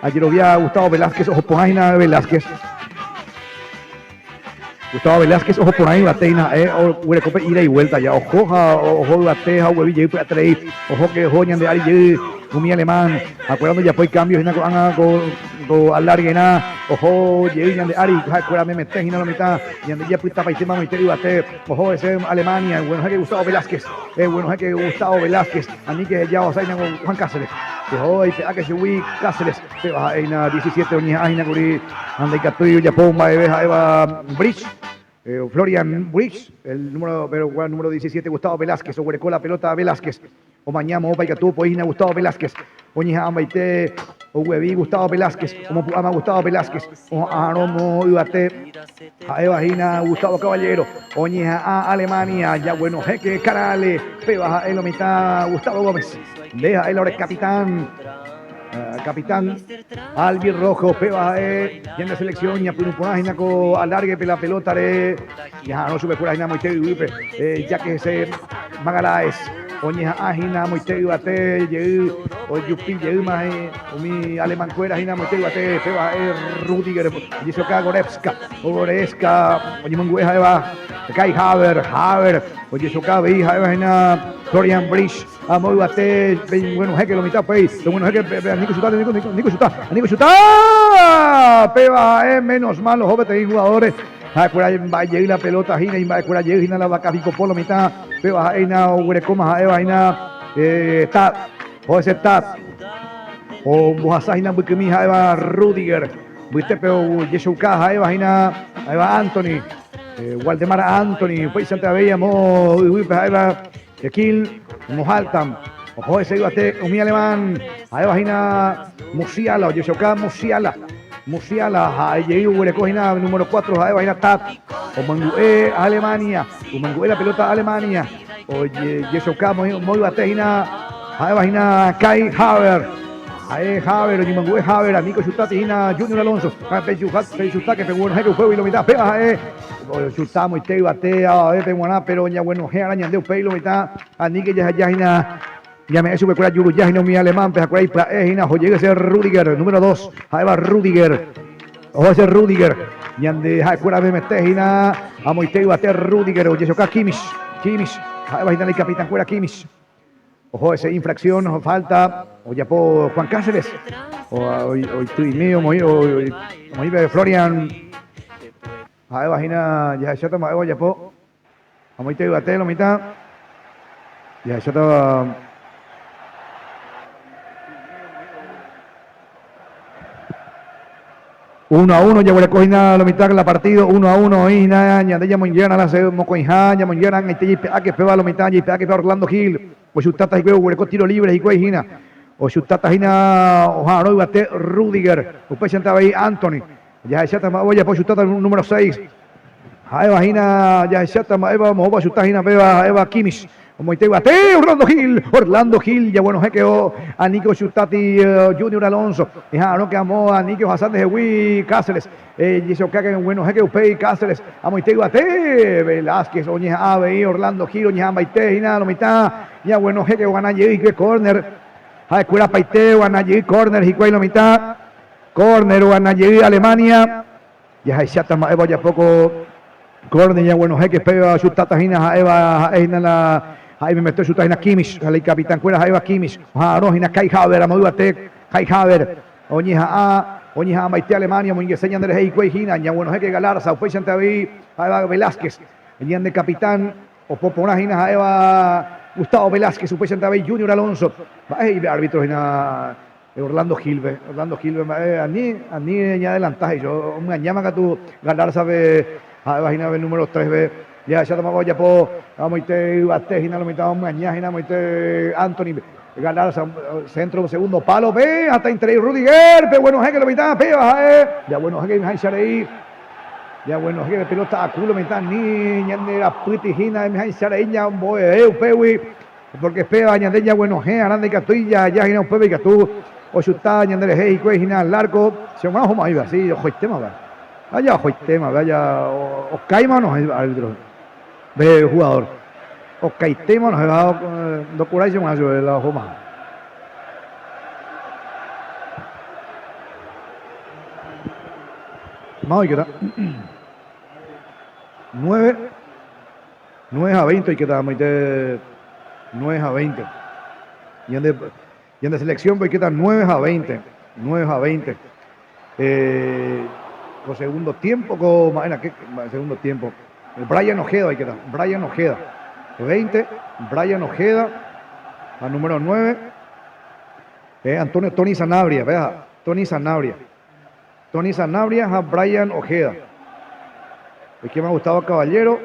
ajerovia Gustavo Velázquez oho porã hína Velázquez. Gustavo Velázquez oho porã yvate hína ha'e oguereko pe ida y vuelta ja oho ha oho yvate ha oguevi jey py'aterei oho ke oho ñande ári jey umi alemán ha'ekuéra ndojapói cambio hína ko'ág̃a ko Ko alarguerã oho jey ñande ári, ha'ekuéra memete hína lo mitã, ñande japytapaite mamoite yvate, oho hese Alemania, bueno ha'e Gustavo Velázquez, bueno ha'e Gustavo Velázquez, aníke heja ohasa hína Juan Cáceres, oho aipe'áke chugui Cáceres, péva ha'e hína 17 oñeha'ã hína kuri ha ndaikatúi ojapo mba'eve ha'éva Bridge. Florian Bridge, el número, pero número 17, Gustavo Velázquez, oguereko la pelota Velázquez, omaña moõpa ikatu opoi hína Gustavo Velázquez, oñeha'ãmbaite oguevi Gustavo Velázquez, omopu'ãma Gustavo Velázquez, oha'arõ moõ yvate ha'éva hína Gustavo Caballero, oñeha'ã Alemania, jaguenohẽke Canales, péva ha'e lo mitã Gustavo Gómez, nde ha'e la ore capitán. Capitán Albi Rojo, péva ha'e ñande selección ñapyrũ porã hína ko alargue-pe la pelota-re ñaha'arõ chupekuéra hína amoite yvýpe ya que hese Magalhaes oñeha'ã hína amoite yvate jey ojupi jeýma umi alemán-kuéra hína amoite yvate péva ha'e Rudiger ojesoka Goretzka Goretzka oñemongu'e ha'éva Kai Havertz Havertz ojesoka avei ha'éva hína Florian Bridge Amo yvate peguenohẽke lo mitã upéi, peguenohẽke pe aníko chuta, aníko, aníko chuta, aníko chuta! Péva ha'e menos mal oho peteĩ jugador ha'ekuéra mba'e jey la pelota hína, imba'ekuéra jey hína la vaca Vico lo mitã, péva ha'e hína oguerekóma ha'éva hína eh, Tat, oho ese Tat, ombohasa hína mbykymi ha'éva Rudiger, mbytépe ojechauka ha'éva hína ha'éva Anthony, eh, Waldemar Anthony, upéichante avei amo yvýpe ha'éva Equil, Mohaltam, oho hese yvate umi alemán, ha'éva hína Musiala, ojechoka Musiala, Musiala ha'e jey oguereko hína número 4 ha'éva hína Tat, omangu'e Alemania, omangu'e la pelota Alemania, ojechoka mo yvate hína ha'éva hína Kai Havertz, ha'e Havertz, oñemangu'e Havertz, Nico Chutati hína Junior Alonso, pe Chutake pe guenohẽke upégui lo mitã, péva ha'e Ochuta moite yvate avavépe g̃uarã, péro ñaguenohẽ ára ñande upéi lo mitã, aníke jaheja hína ñame'ẽ chupekuéra juruja hína umi alemánpe, hakuéra ipya'e hína oho jey hese Rudiger, número dos, ha'éva Rudiger, oho hese Rudiger, ñande ha'ekuéra memete hína amoite yvate Rudiger, ojechoka Kimmich, Kimmich, ha'éva hína la ikapitankuéra Kimmich. Oho hese infracción, falta, ojapo Juan Cáceres, oity'imi, omoĩve Florian, ha'éva hína jahecháta mba'éva ojapo, amoite yvate lo mitã, jahecháta Uno a uno jaguereko hína lo mitã la partido, uno a uno oĩ hína ñande ñamoingérã la mokõiha, ñamoingérã añete jaipe'áke péva lo mitã, jaipe'áke péva Orlando Gil, ochutáta hikuái oguereko tiro libre hikuái hína. Ochutáta hína oha'arõ yvate Rudiger. Upéichante avei Antony. Jahecháta mba'épa ojapo ochutáta número 6. Ha'éva hína jahecháta mba'épa omohópa ochuta hína péva ha'éva Kimmich. Omoite yvate Orlando Gil. Orlando Gil jaguenohẽke aníke ochutáti Junior Alonso. Eha'arõke amo aníke ohasa ndehegui Cáceres. Ejechokáke guenohẽke upéi Cáceres. Amoite yvate Velázquez oñeha'ã avei Orlando Gil oñeha'ãmbaite hína lo mitã. Ñaguenohẽke ogana jey hikuái kórner. Ha'ekuéra paite ogana jey kórner hikuái lo mitã. Kórner ogana jey Alemania. Jahecháta mba'épa ojapo ko kórner ñaguenohẽke péva ochutáta hína ha'éva ha'e hína la ha'e memete ochuta hína Kimmich ha la ikapitankuéra ha'éva Kimmich oha'arõ hína Kai Havertz amo yvate Kai Havertz oñeha'ã oñeha'ãmbaite Alemania omoingese ñanderehe hikuái hína ñaguenohẽke Galarza upéichante avei ha'éva Velázquez ñande capitán Opo porã hína ha'éva Gustavo Velázquez, upéichante avei Junior Alonso. Mba'e he'i pe árbitro hína Orlando Gil-pe? Orlando Gil-pe mba'e ani, ani ñaadelanta he'i chupe. Omyañáma katu Galarza-pe ha'éva hína pe número tres-pe. Jahechátamapa ojapo amoite yvate hína lo mitã omyaña hína amoite Anthony Galarza centro segundo palo-pe hatãiterei Rudiger-pe guenohẽke lo mitã péva ha'e jaguenohẽke ha'eicharei. Jaguenohẽ pe pelota aku lo mitã ni ñande rapýti hína ha'eicharei ñambo'eve upégui, porque péva ñande ñaguenohẽ arã ndaikatúi jaja hína upépe ikatu ochuta ñande rehe hikuái hína al arco, che omano ohóma oĩva, si ohoitémava, vaya ohoitéma, vaya okáima onohẽ árbitro pe jugador, okaitéma onohẽ, ndokurái che g̃uarã chupe la ohóma. Más oikéta. 9, 9 ha 20 oikéta amoite 9 ha 20. Ñande, ñande selección oikéta 9 ha 20. 9 ha 20. Eh, ko segundo tiempo, ko ma'ẽna, ¿qué? Segundo tiempo. Brian Ojeda oikéta. Brian Ojeda. 20, Brian Ojeda. A número 9. Eh, Antonio Tony Sanabria, vea, Tony Sanabria. Tony Sanabria ha Brian Ojeda. Oikéma Gustavo Caballero.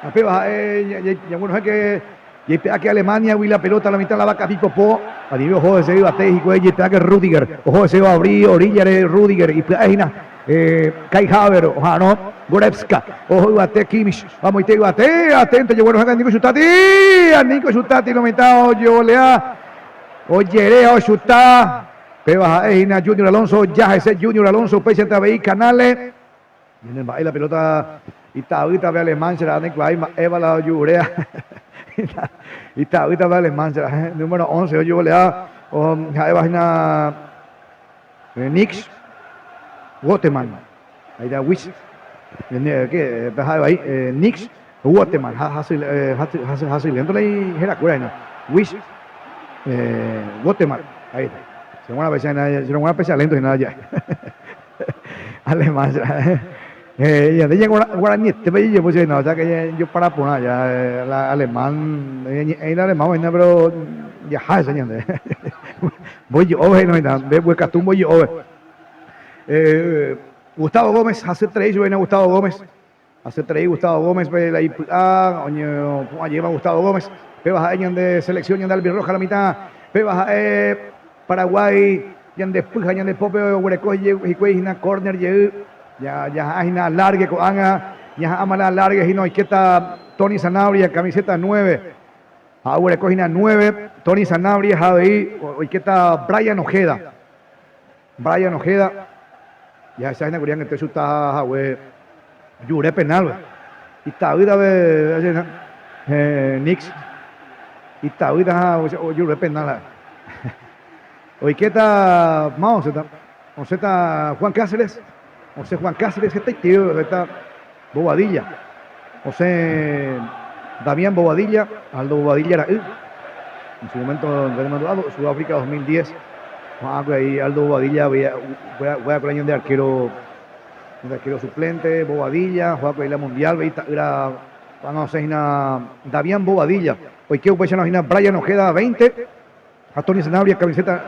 Ha péva ha'e ñaguenohẽke jaipe'áke Alemania-gui la pelota la mitã la vaca pipopo. Anive oho hese yvate hikuái jaipe'áke Rudiger. Oho hese oavri oríllare Rudiger ipya'e hína Kai Havertz oha'arõ Goretzka. Oho yvate Kimmich. Amoite yvate atento jaguenohẽke Nico Chutati. Nico Chutati lo mitã ojevolea ojere ha ochuta. Péva ha'e hína Junior Alonso, ja hese Junior Alonso upéichante avei Canales. Ñane mba'e la pelota itavýta pe alemán che ra'ã ndaikuaái mba'épa la ojurea. Itavýta pe alemán che ra'ã. Número 11 ojuvolea ha'éva hína Nix Waterman. Ahí está Wich. Pe ha'éva ahí Nix Waterman. Hasy lento la herakuéra hína. Wich Waterman. Ahí está. Che g̃uarã péicha lento hína ja'e. Alemán. Ñande guaranietépe jajepo che hína, o sea que jopara porã ja la alemán, ñañe'ẽ la alemán hína pero jaha hese ñande. Mbojo'óve hína, mbeguekatu mbojo'óve. Gustavo Gómez, hasyeterei chupe hína Gustavo Gómez. Hasyeterei Gustavo Gómez pe la ipy'a, oñepu'ã jeýma Gustavo Gómez. Péva ha'e ñande selección ñande albirroja la mitã. Péva ha'e Paraguái ñande py ha ñande pópe oguereko hikuái hína córner jey. Jaha'ã hína alargue ko'ág̃a, ñaha'ãma la alargue hína oikéta Tony Sanabria camiseta 9. Ha oguereko hína 9, Tony Sanabria ha avei oikéta Brian Ojeda. Brian Ojeda, jahecha hína kuri angete chuta hague jure penal-pe. Itavýta pe Nix, itavýta ha ojure penal ha'e. Oikéta, máva osẽta? Osẽta Juan Cáceres, osẽ Juan Cáceres hetaite osẽta Bobadilla, osẽ Damián Bobadilla, Aldo Bobadilla ra'y, en su momento remandu'ávo Sudáfrica 2010, ko'ág̃a ahí Aldo Bobadilla juega ñande arquero, ñande arquero suplente, Bobadilla, juega ahí la mundial, ita'ýra ko'ág̃a osẽ hína Damián Bobadilla, oike upéicharõ hína Brian Ojeda 20, Ha Tony Sanabria camiseta,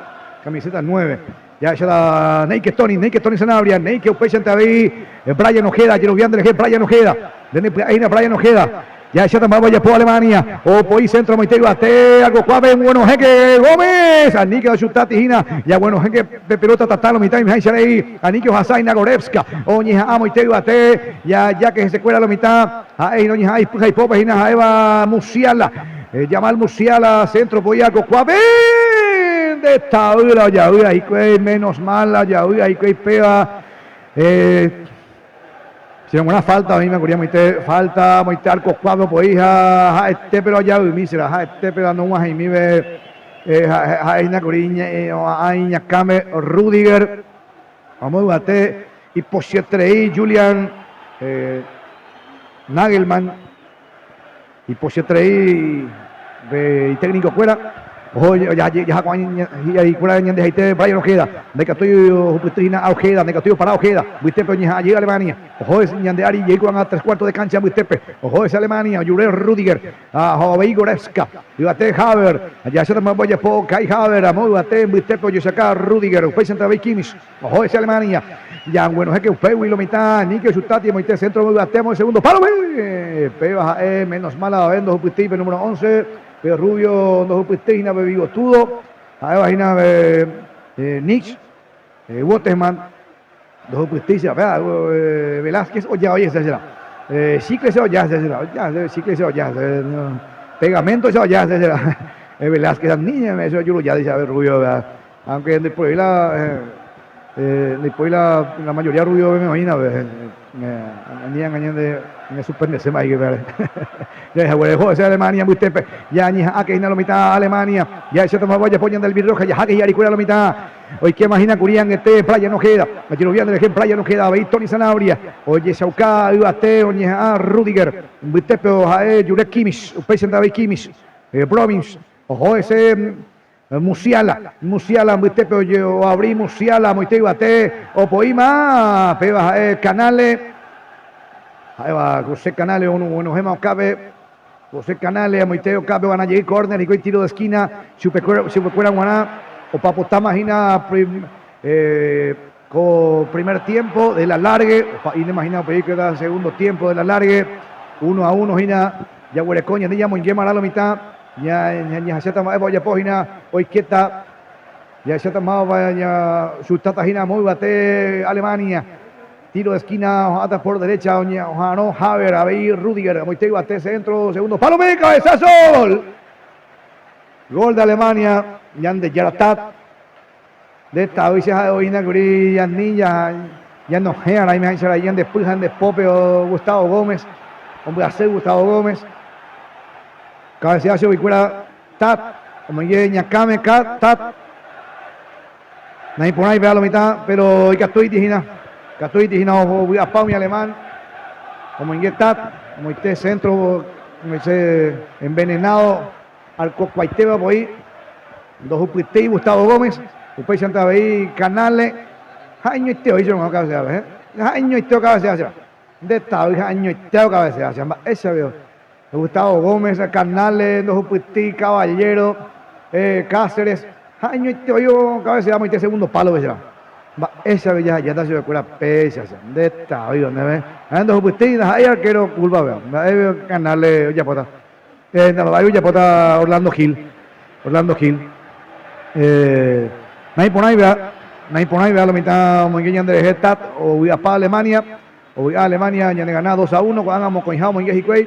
camiseta 9. Jahecha la Neike Tony, Neike Tony Sanabria, Neike upéichante avei Brian Ojeda, jeroviánde rehe Brian Ojeda. Ndene pya'e hína Brian Ojeda. Jahecháta mba'épa ojapo Alemania. Opoi centro amoite yvate, Argokuápe guenohẽke Gómez. Aníke ochutati hína. Jaguenohẽke pe pelota tata lo mitã imiháicha rei. Aníke ohasa hína Goretzka. Oñeha'ã amoite yvate. Jajáke hesekuéra lo mitã. Ha'e hína oñeha'ã ipy ha ipópe hína ha'éva Musiala. Jamal Musiala centro opoi Argokuápe. Nde ta'ýra ojaýa hikuái. Menos mal ojaýa hikuái péva. Che g̃uarã falta oĩma kuri amoite falta amoite arco cuadro poi ha ha'ete pero ajavymi será ha'ete pero nog̃uahẽimive ha'e hína kuri oa'ã iñakãme Rudiger amo yvate ipochyeterei Julian Nagelmann. Ipochyeterei pe itécnico kuéra, oho jaha ko'ã hi'ári kuéra ñandejaite Brian Ojeda, ndaikatúi ohupyty hína Ojeda, ndaikatúi opara Ojeda, mbytépe oñeha'ã jey Alemania, oho ñande ári jey ko'ág̃a tres cuartos de cancha mbytépe, oho hese Alemania, ojure Rudiger, ha avei Goretzka, yvate Haver, jahecháta mba'épa ojapo Kai Haver, amo yvate mbytépe ojechaka Rudiger, upéichante avei Kimmich. Oho hese Alemania. Jaguenohẽke upégui lo mitã, aníke ochutáti emoite centro yvate amo segundo palo-pe. Péva ha'e menos mal avave ndohupytýi pe número 11, pe rubio ndohupytýi hína pe bigotudo, ha'éva hína pe Nix, Wotesman ndohupytýi che péva Velázquez oja oĩ hese será. Chicle se oja hese será, oja chicle se oja hese, pegamento se oja hese será. Velázquez niña me ojuruja dice rubio. Aunque ndoipoi la ndoipoi la la mayoría rubio me oĩna ani ág̃a ñande ñasorprendeséma ahí upévare. Jahechaguére oho hese Alemania mbytépe, jañeha'ãke hína lo mitã Alemania, jahecháta mba'épa ojapo ñande albirroja, jaháke hi'arikuéra lo mitã, oikéma hína kuri angete Brian Ojeda, ojerovia nderehe Brian Ojeda, avei Tony Sanabria, ojechauka yvate oñeha'ã Rudiger mbytépe ha'e Jurek Kimmich, upéichante avei Kimmich, Province, oho hese Musiala, Musiala mbytépe oavri Musiala amoite yvate opoíma, péva ha'e Canale, ha'éva José Canale oguenohẽma okápe, José Canale amoite okápe ogana jey córner hikuái tiro de esquina chupekuéra g̃uarã opapotáma hína ko primer tiempo del alargue, opa'íntema hína upéi queda segundo tiempo del alargue, 1-1 hína jaguereko ñande ñamoingéma lo mitã. Ñahacháta mba'épa ojapo hína oikéta, jahecháta mávapa ñachutáta hína amo yvate Alemania. Tiro de esquina oha'ãta por derecha oha'arõ Haver, avei Rudiger, amoite yvate centro, segundo palo pe cabezazo, gol! Gol de Alemania, Ñandejára Tat. Nde tavýicha ha'e oĩna kuri ñani ñanohẽ arãime ha'eicharai ñande py ha nde pópe Gustavo Gómez, ombyasy Gustavo Gómez. Cabecea chuguikuéra Tat, omoinge ñakãme Kat, Tat. Naiporãi pe a lo mitã, pero ikatúiti hína, ikatúiti hína ovy'apa umi alemán. Omoinge Tat, omoite centro, omoite envenenado. Arkokuaitéva voi ndohupytéi Gustavo Gómez, upéichante avei Canales, ha'eñoite oĩ che hermano cabeceape, eh? Ha'eñoite okabecea che. Nde tavy ha'eñoite okabecea che, mba'éicha pio. Gustavo Gómez, Canales, ndohupytýi Caballero, Cáceres, ha'eñoite oĩ okabecea amoite segundo palo-pe che. Mba'éicha pio jahejáta chupekuéra péicha che. Nde tavy, ndéve. Ha'e ndohupytýi, ndaha'éi arquero culpa-pe. Mba'e pio Canales ojapóta. Ndahavái ojapóta Orlando Gil. Orlando Gil. Naiporãiva, naiporãiva lo mitã omoinge ñanderehe Tat ovy'apa Alemania, ovy'a Alemania ñanegana 2-1, ko'ág̃a mokõiha omoinge hikuái.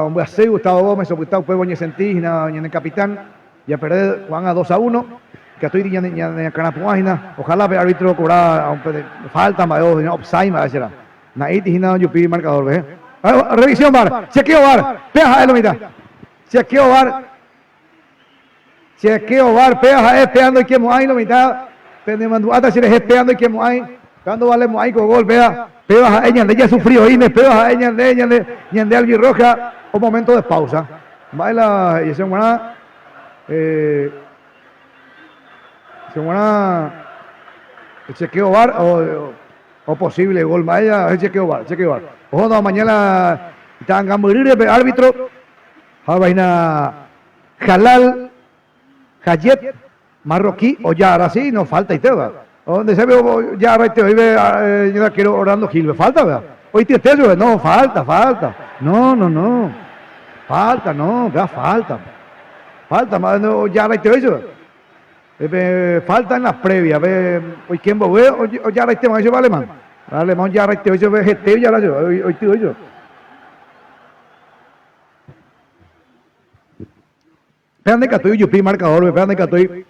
Ombyasy Gustavo Gómez opyta upévo oñesenti hína ñane capitán, japerde ko'ág̃a 2-1, ikatúiti ñaneakãrapu'ã hína, ojalá pe árbitro okobra falta mba'e offside mba'e será. Na'íti hína ojupi marcador-pe. Revisión VAR. Chequeo VAR. Péa ha'e lo mitã. Chequeo VAR. Chequeo VAR. Péa ha'e, péa ndoikemo'ãi lo mitã. Penemandu'áta cherehe, péa ndoikemo'ãi. Péa ndovalemo'ãi ko gol, péa. Péva ha'e ñande jasufri oĩne, péva ha'e ñande, ñande, ñande albirroja. O momento de pausa. Mba'e la he'ise g̃uarã. Che g̃uarã chequeo VAR o. O posible gol mba'e ja chequeo VAR, chequeo VAR. Oho no amaña la ta'angambyrýre pe árbitro ha vaina Jalal Hayet marroquí ojagarra sí no falta itéva. Donde se ve ojagarra ite oive ñane arquero Orlando Gil falta vea. Oityete chupe no falta, falta. No, no, no. Falta, no, vea falta. Falta, ma no ojaraiteve chupe. Falta en la previa, pe oike mboyve ojaraiteva'erã chupe alemán. Alemán ojaraiteve chupe hete ojara chupe, oityve chupe. Péva ndaikatúi ojupi marcador-pe, péva ndaikatúi,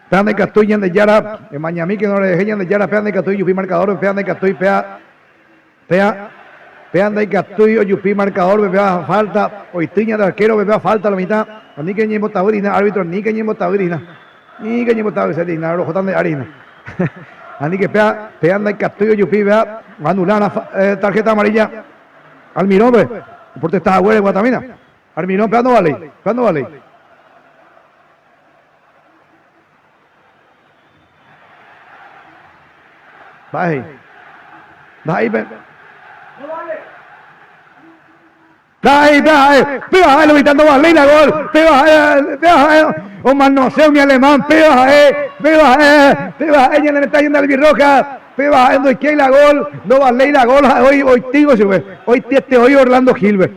péva ndaikatúi Ñandejára, emañamíkena orerehe Ñandejára, péva ndaikatúi ojupi marcador-pe, péva ndaikatúi, péva, péva, péva ndaikatúi ojupi marcador-pe, péva falta, oity ñande arquero-pe, péva falta lo mitã, aníke ñembotavy hína árbitro, aníke ñembotavy hína, aníke ñembotavy hína, rohóta nde ári hína. Aníke péva, péva ndaikatúi ojupi, péva oanulána tarjeta amarilla Almirón-pe, oprotesta haguére guatamína. Armirón, péva ndovaléi, péva ndovaléi. Mba'e he'i? Ndaha'éi pe. Ndaha'éi péva ha'e, péva ha'e lo mitã ndovaléi la gol, péva ha'e, péva ha'e omanose umi alemán, péva ha'e, péva ha'e, péva ha'e ñane retã ñande albirroja, péva ha'e ndoikéi la gol, ndovaléi la gol ha'e oitývo chupe, oityete voi Orlando Gil-pe.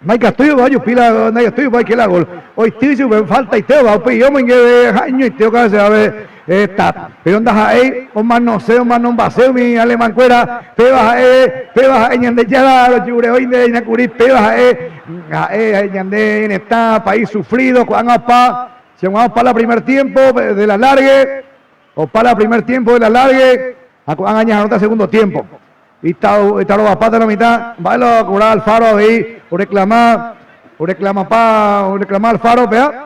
Ndaikatúi ova ojupi la ndaikatúi ova oike la gol. Oity chupe faltaite ova upéi omoingeve ha'eñoite okaseve ave tap. Péro ndaha'éi omanose omanombase umi alemán kuéra péva ha'e péva ha'e Ñandejára rojureói nde reina kuri péva ha'e ha'e ñande retã país sufrido ko'ág̃a opa che g̃uarã opa la primer tiempo del alargue opa la primer tiempo del alargue ha ko'ág̃a ñaharõta segundo tiempo. Itarovapáta lo mitã, mba'e la okovra Alfaro avei oreclama, oreclamapa, oreclama Alfaro péa.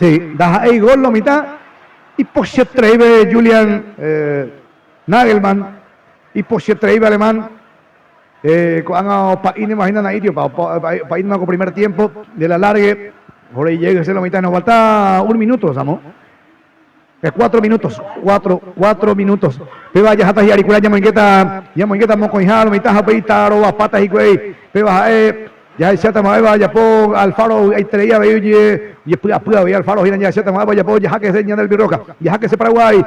Sí, ndaha'éi gol lo mitã, ipochyetereive Julian Nagelmann, ipochyetereive alemán. Ko'ág̃a opa'ínema hína na'ítio, opa'ínema ko primer tiempo del alargue, ore jey hese lo mitã, nos falta un minuto, Samo. Cuatro minutos, cuatro, cuatro minutos. Péva jaháta hi'arikuéra ñamoingéta, ñamoingéta mokõiha lo mitã ha upéi tarovapáta hikuái. Péva ha'e jahecháta mba'éva ojapo Alfaro vy'aiterei avei oje, ojepy'apy avei Alfaro hína jahecháta mba'éva ojapo jaháke hese ñande Albirroja, jaháke hese Paraguái,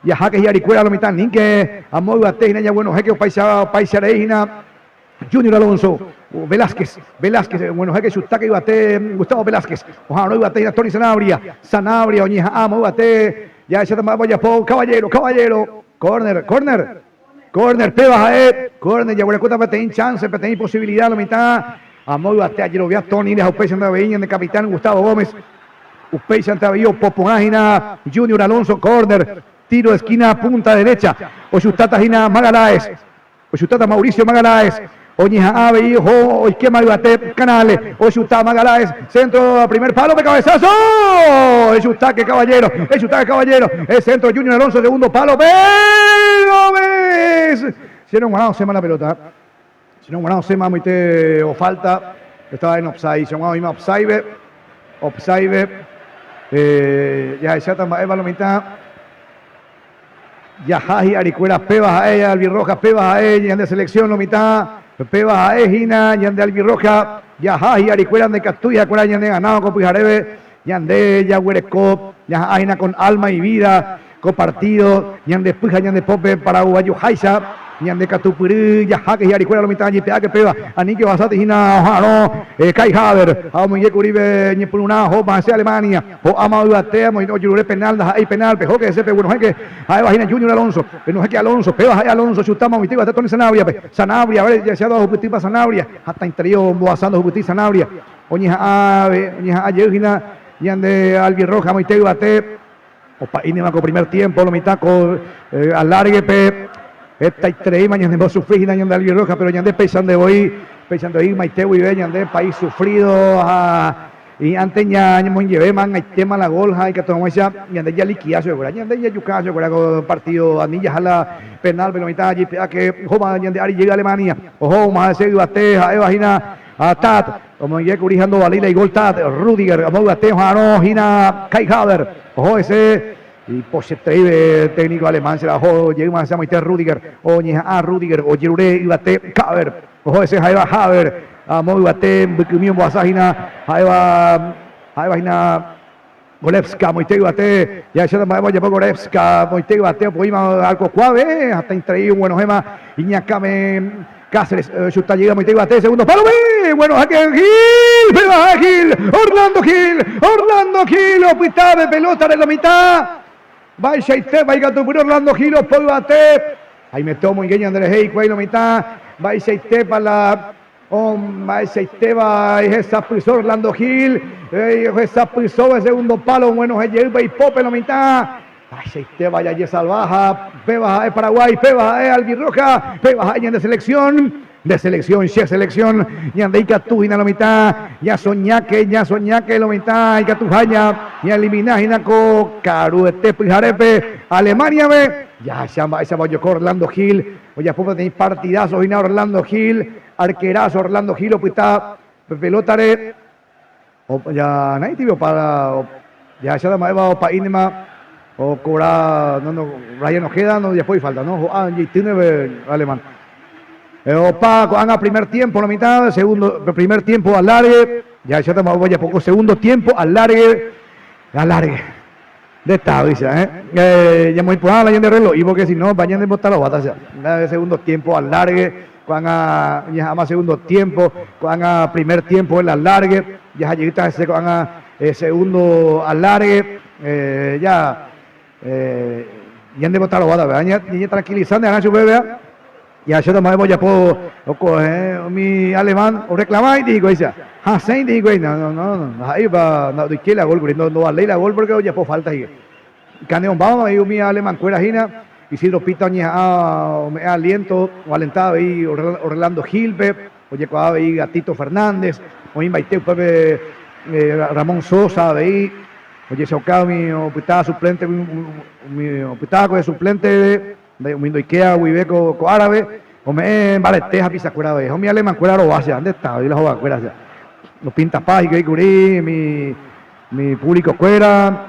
jaháke hi'arikuéra lo mitã níke amo yvate hína ñaguenohẽke opaicha, opaicha rei hína. Junior Alonso, Velázquez, Velázquez, oguenohẽ chutáke yvate Gustavo Velázquez, oha'arõ yvate hína Tony Sanabria, Sanabria oñeha'ã amo yvate, jahecháta mba'épa ojapo, Caballero, Caballero, córner, córner, córner, péva ha'e, córner, jaguerekóta peteĩ chance, peteĩ posibilidad lo mitã, amo yvate ajerovia Tony ha upéichante avei ñande capitán Gustavo Gómez, upéichante avei opo porã hína Junior Alonso, córner, tiro esquina punta derecha, ochutáta hína Magalhaes. Ochutáta Mauricio Magalhaes, oñeha'ã avei oho oikéma yvate Canales, ochuta Magalhaes, centro primer palo pe cabezazo, echutáke caballero, echutáke caballero, el centro Junior Alonso segundo palo pe Gómez, si no g̃uarã osẽma la pelota, si no g̃uarã osẽma amoite o falta, estaba en offside, si no g̃uarã oĩma offside-pe, offside-pe, jahecháta mba'épa lo mitã. Jaha hi'arikuéra péva ha'e albirroja, péva ha'e ñande selección lo mitã, péva ha'e hína ñande albirroja, jaha hi'arikuéra ndaikatúi hakuéra ñane ganado ko pyhareve, ñande jaguereko ñaha'ã hína con alma y vida ko partido, ñande py ha ñande pópe paraguayoháicha, Ñande katupyry jaháke hi'arikuéra lo mitã jepe'áke péva, aníke ohasáti hína oha'arõ Kai Havertz ha omoinge kurive ñepyrũrã ohóma hese Alemania, ho'áma yvate ojerure penal ndaha'éi penal, pehóke hese peguenohẽke ha'éva hína Junior Alonso, penohẽke Alonso, péva ha'e Alonso chutáma omitỹ yvate Toni Sanabria-pe, Sanabria, a ver jahecháta ohupytýpa Sanabria, hatãiterei ombohasa ndohupytýi Sanabria, oñeha'ã oñeha'ã jey hína ñande albirroja amoite yvate. Opa'ínema ko primer tiempo lo mitã ko alargue-pe hetaitereíma ñanembosufri hína ñande albirroja, pero ñande péichante voi, péichante voi ymaite guive ñande país sufrido ha hi'ãnte ñañemoingevéma ag̃aitéma la gol ha ikatu hag̃uáicha ñande jaliquida chupekuéra, ñande jajuka chupekuéra ko partido ani jaha la penal-pe lo mitã jaipe'áke ohóma ñande ári jey Alemania, ohóma hese yvate ha'éva hína Tat, omoinge kuri ha ndovaléi la igol Tat, Rüdiger omoyvate oha'arõ hína Kai Havertz, oho hese ipochyetereive técnico alemán será oho jeýma hese amoite Rüdiger, oñeha'ã Rüdiger ojerure yvate Havertz, oho hese ha'éva Havertz, amo yvate mbykymi ombohasa hína ha'éva ha'éva hína Goretzka amoite yvate, jahecháta mba'épa ojapo Goretzka amoite yvate opoíma arco kuápe, hatãiterei oguenohẽma iñakãme. Cáceres, chuta llega muy bate, segundo palo, bueno, jaque Gil, pega Gil, Orlando Gil, Orlando Gil, opita de pelota de la mitad. Vaichaite, vaikatupyry Orlando Gil, opo yvate. Haimete omoinge ñanderehe hikuái lo mitã. Mba'eichaitépa la mba'eichaitéva hesapyso Orlando Gil, hesapysóva segundo palo oguenohẽ jeýpa ipópe lo mitã. Mba'eichaitéva jajesalva ha péva ha'e Paraguái, péva ha'e Albirroja, péva ha'e ñande selección. Nde selección, che selección, ñande ikatu hína lo mitã, ñasoñáke, ñasoñáke lo mitã ikatuha ña, ñaelimina hína ko ka'aruete pyharépe Alemania-pe. Jahecha mba'éichapa ojoko Orlando Gil, ojapo peteĩ partidazo hína Orlando Gil, arquerazo Orlando Gil opyta pe pelótare, ja na'ĩtivi opa, jahecháta mba'épa opa'ínema okobra, no, no, Bryan Ojeda no ojapói falta, no, ho'a jeitýne pe alemán. Opa ko'ág̃a primer tiempo la mitad, segundo, primer tiempo alargue, jahecháta mba'épa ojapo ko segundo tiempo alargue, alargue. Nde távicha, eh. Ñamoĩ porã la ñande reloj porque si no, ñande mbotarováta che. Segundo tiempo alargue, ko'ág̃a ñaha'ãma segundo tiempo, ko'ág̃a primer tiempo el alargue, jaha jeýta hese ko'ág̃a segundo alargue, ya ñande mbotarováta, vea. Ñañetranquiliza nde arã chupe, vea. Jahecháta mba'épa ojapo umi alemán oreclamái hikuái che. Hasẽinte hikuái, no, no, no, ndaha'éipa ndoikéi la gol kuri, ndovaléi la gol porque ojapo falta hikuái. Ikane'õmbáma avei umi alemán kuéra hína, Isidro Pita oñeha'ã ome'ẽ aliento, oalenta avei Orlando Gil-pe, ojekuaa avei Gatito Fernández, oĩmbaite upépe Ramón Sosa avei, ojechauka umi opytáva suplente, umi opytáva ko suplente. Umi ndoikéva guive ko árape ome'ẽ mbarete hapichakuéra avei. Ha umi alemankuéra rova che, nde tavy la hogakuéra che. Opintapa hikuái kuri umi público-kuéra,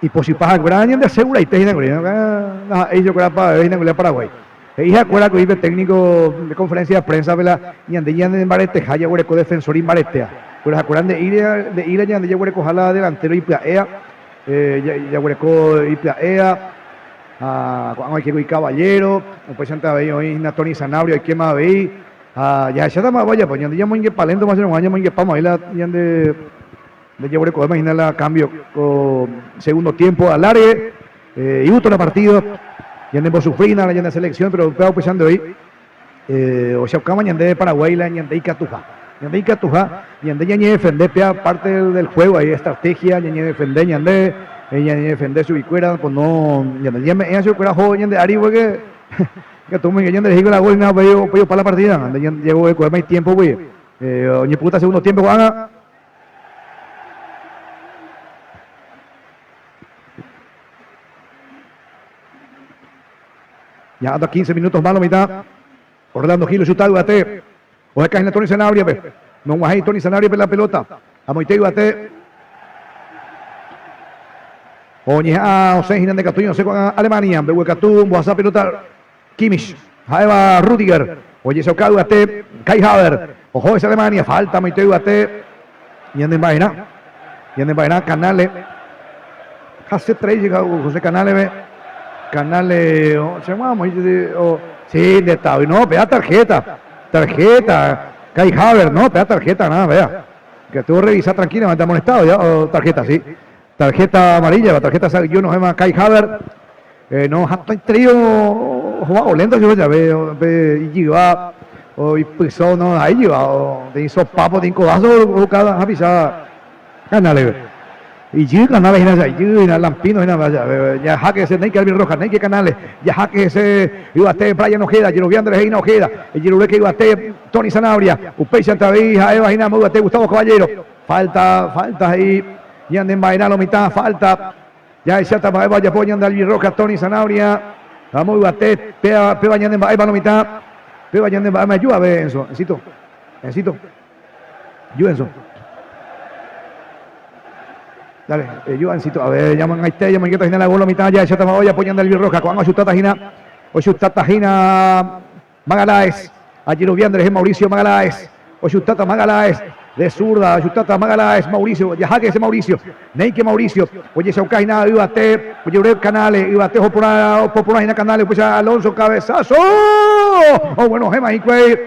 ipochypa ha'ekuéra, ñande aseguraite hína kuri, ndaha'éi chupekuéra paveve hína kuri la Paraguái. He'i ha'ekuéra kuri pe técnico de conferencia de prensa-pe la ñande ñanembareteha jaguereko defensor imbaretéva. Péro ha'ekuéra nde'íri la ñande jaguerekoha la delantero ipya'éva, jaguereko ipya'éva. Ha ko'ág̃a oikékuri Caballero, upéichante avei oĩ hína Tony Sanabria oikéma avei. Ha jahechátama ojapo, ñande ñamoingepa léntoma che rog̃uarã ñamoingepáma oĩ la ñande ndajaguerekovéma hína la cambio ko segundo tiempo alargue, igusto la partido, ñanembosufrína la ñande selección, pero upéva upéichante oĩ. Ohechaukáma ñande Paraguái la ñande ikatuha. Ñande ikatuha, ñande ñañedefende péa parte del juego ahí, estrategia, ñañedefende ñande, ñañedefende chuguikuéra, pues no, ñande ñame'ẽa chuguikuéra oho ñande ári porque ikatu omoinge ñande rehe la gol upéi upéi opa la partida, ñande jaguerekovéma itiempo gui. Oñepyrũta segundo tiempo ko'ág̃a. Ñaha'ãta 15 minutos más lo mitã. Orlando Gil ochuta yvate. Oheka hína Tony Sanabria-pe. Nog̃uahẽi Tony Sanabria-pe la pelota. Amoite yvate. Oñeha'ã osẽ hína ndekatúi osẽ ko'ág̃a Alemania. Mbeguekatu ombohasa pelota Kimmich. Ha'éva Rüdiger. Ojechauka yvate Kai Havertz. Oho hese Alemania. Falta amoite yvate. Ñane mba'erã. Ñane mba'erã Canales. Hasyeterei che José Canales-pe. Canales, che vamos, sí, nde tavy, no, pea tarjeta. Tarjeta. Kai Havertz, no, pea tarjeta, nada, vea. Que tú revisa tranquilamente, amonestado ya, o tarjeta, sí. Tarjeta amarilla, tarjeta yo no más Kai Havertz. No, hatãiterei ohova'o lento chupe jave, pe ijyva oipyso, no, ahí ijyva, peteĩ sopapo, peteĩ codazo ojuka hapicha Canales-pe. Ijy Canales hína, ijy hína, Lampino hína, jaháke hese néike Alvin Rojas, néike Canales, jaháke hese yvate Brian Ojeda, jerovia nderehe hína Ojeda, ejeruréke yvate Tony Sanabria, upéichante avei ha'éva hína amo yvate Gustavo Caballero. Falta, falta he'i ñane mba'erã lo mitã, falta. Jahecháta mba'épa ojapo ñande Albirroja, Tony Sanabria, amo yvate, péva, péva ñane mba'épa lo mitã, péva ñane mba'éma eju ave, Enzo, Encito, Encito, eju Enzo. Dale, eju Encito, ave, ñamoingaite, ñamoingéta hína la gol lo mitã, jahecháta mba'épa ojapo ñande Albirroja, ko'ág̃a ochutáta hína, ochutáta hína Magalhaes, ajerovia nderehe Mauricio Magalhaes, ochutáta Magalhaes, de zurda, ochutáta Magalhaes, Mauricio, jaháke hese Mauricio, néike Mauricio, ojechauka hína yvate, ojerure Canales, yvate oho porã, opo porã hína Canales, upéicha Alonso cabezazo! O bueno, gema hikuái.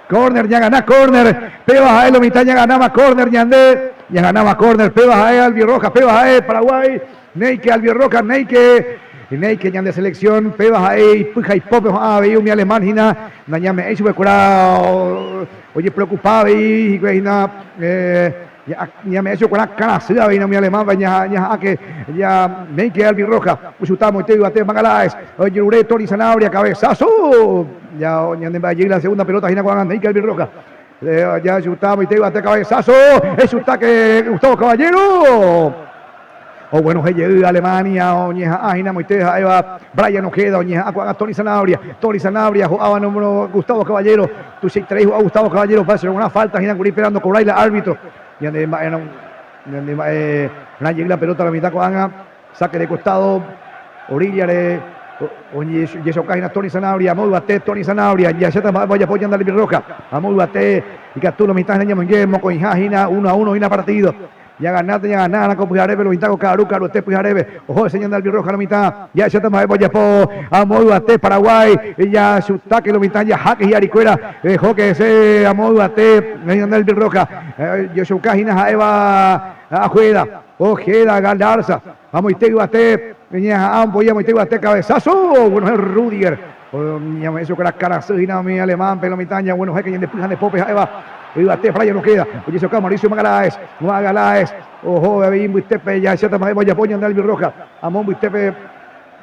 Corner, ñagana corner. Péva ha'e lo mitã ñaganáma corner ñande. Ñaganáma corner. Péva ha'e Albirroja. Péva ha'e Paraguay. Néike Albirroja, néike. Néike ñande selección. Péva ha'e ipyha ipópe oha'ã avei umi alemán hína. Nañame'ẽi chupekuéra ojepreocupa avei hikuái hína. Ñame'ẽ chupekuéra akãrasy avei umi alemán-pe ñaha'ãke ya néike Albirroja. Ochuta moite yvate Magalhaes. Ojerure Tony Sanabria cabezazo. Ya ñande mba'ejey la segunda pelota hína ko'ág̃a néike Albirroja. Ya chuta moite yvate cabezazo. Echutáke Gustavo Caballero. O bueno jey Alemania oñeha'ã hína moite ha'éva Brian Ojeda oñeha'ã ko'ág̃a Tony Sanabria. Tony Sanabria ho'áva número Gustavo Caballero. Tuichaiterei ho'a Gustavo Caballero una falta hína kuri péva ndokobrái la árbitro. Ñande mba'erã ñande mba'erã jey la pelota la mitã ko'ág̃a saque de costado orilla-re ojechoka hína Tony Sanabria amo yvate Tony Sanabria jahecháta mba'épa ojapo ñande Albirroja amo yvate ikatu lo mitã hína ñamoinge mokõiha hína uno a uno hína partido. Ñaganáta, ñaganána ko pyharépe lo mitã ko ka'aru ka'aruete pyharépe. Oho hese ñande albirroja lo mitã. Jahecháta mba'épa ojapo amo yvate Paraguái. Jachutáke lo mitã jaháke hi'arikuéra. Rehóke hese amo yvate ñande albirroja. Jochauka hína ha'éva Ojeda. Ojeda, Galarza. Amoite yvate ñaha'ã omboi amoite yvate cabezazo. Bueno, es Rudiger. Ñame'ẽ chupe karasy hína umi alemán-pe lo mitã ñaguenohẽ ñande py ha nde pópe ha'éva yvate Brian Ojeda. Ojechoka Mauricio Magalhaes. Magalhaes oho avei mbytépe jahecháta mba'épa ojapo ñande albirroja. Amo mbytépe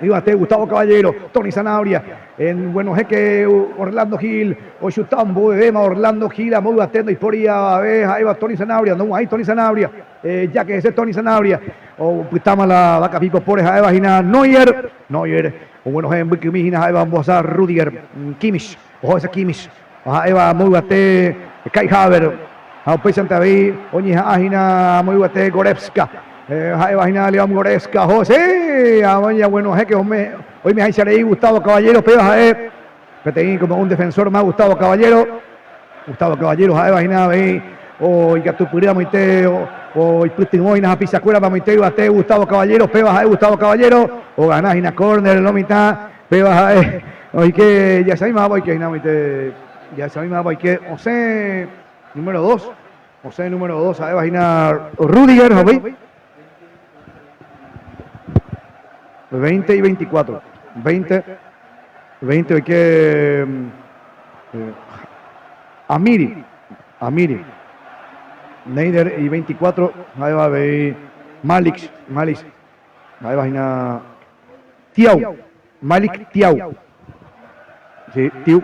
yvate Gustavo Caballero, Tony Sanabria. Enguenohẽke Orlando Gil. Ochuta ombovevéma Orlando Gil amo yvate ndoipóri avave ha'éva Tony Sanabria. Ndoguahãi Tony Sanabria. Ya que hese Tony Sanabria. Opytáma la vaca pipo póre ha'éva hína Neuer. Neuer. Oguenohẽ mbykymi hína ha'éva ombohasa Rudiger, Kimmich, oho hese Kimmich, ha'éva amo yvate Kai Havertz, ha upéichante avei oñeha'ã hína amo yvate Goretzka, ha'éva hína Leon Goretzka, oho hese oñeguenohẽ ke oimehaicha rei Gustavo Caballero, péva ha'e peteĩ como un defensor más Gustavo Caballero. Gustavo Caballero ha'éva hína avei oikatupyry amoite oipytyvõ hína hapichakuérape amoite yvate Gustavo Caballero, péva ha'e Gustavo Caballero ogana hína córner lo mitã, péva ha'e oike jahechamímava oike hína amoite jahechamímava oike osẽ número dos, osẽ número dos ha'éva hína Rudiger avei. 20 y 24. 20, 20 oike Amiri, Amiri, Neider y 24 ha'éva avei Malik, Malik, ha'éva hína Tiau, Malik Tiau. Sí, Tiu.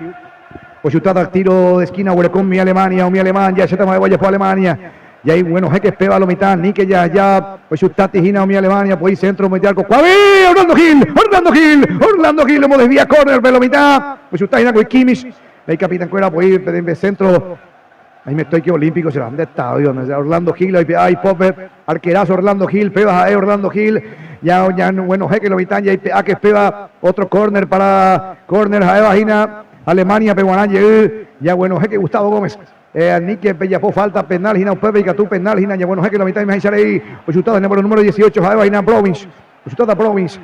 Ochutáta tiro de esquina oguereko umi Alemania, umi alemán, jahecháta mba'épa ojapo Alemania. Jai bueno jeque péva lo mitã, níke jaja ochutáti hína umi Alemania, po'i centro omoite arco kuavi, Orlando Gil, Orlando Gil, Orlando Gil omodesvia córner-pe lo mitã, ochuta hína kuri Kimmich, la icapitán-kuéra po'i peteĩ centro. Aime estoy olímpico será nde estadio Orlando Gil oipe'a ipópe arquerazo Orlando Gil péva ha'e Orlando Gil ya oñaguenohẽ que lo mitã jaipe'a que péva otro corner para corner ha'éva hína Alemania pe guarã jey jaguenohẽ que Gustavo Gómez aníke pejapo falta penal hína upépe ikatu penal hína jaguenohẽ que lo mitã imeháicha rei ochutáta hína por el número 18 ha'éva hína Bromish Chutada Bromis,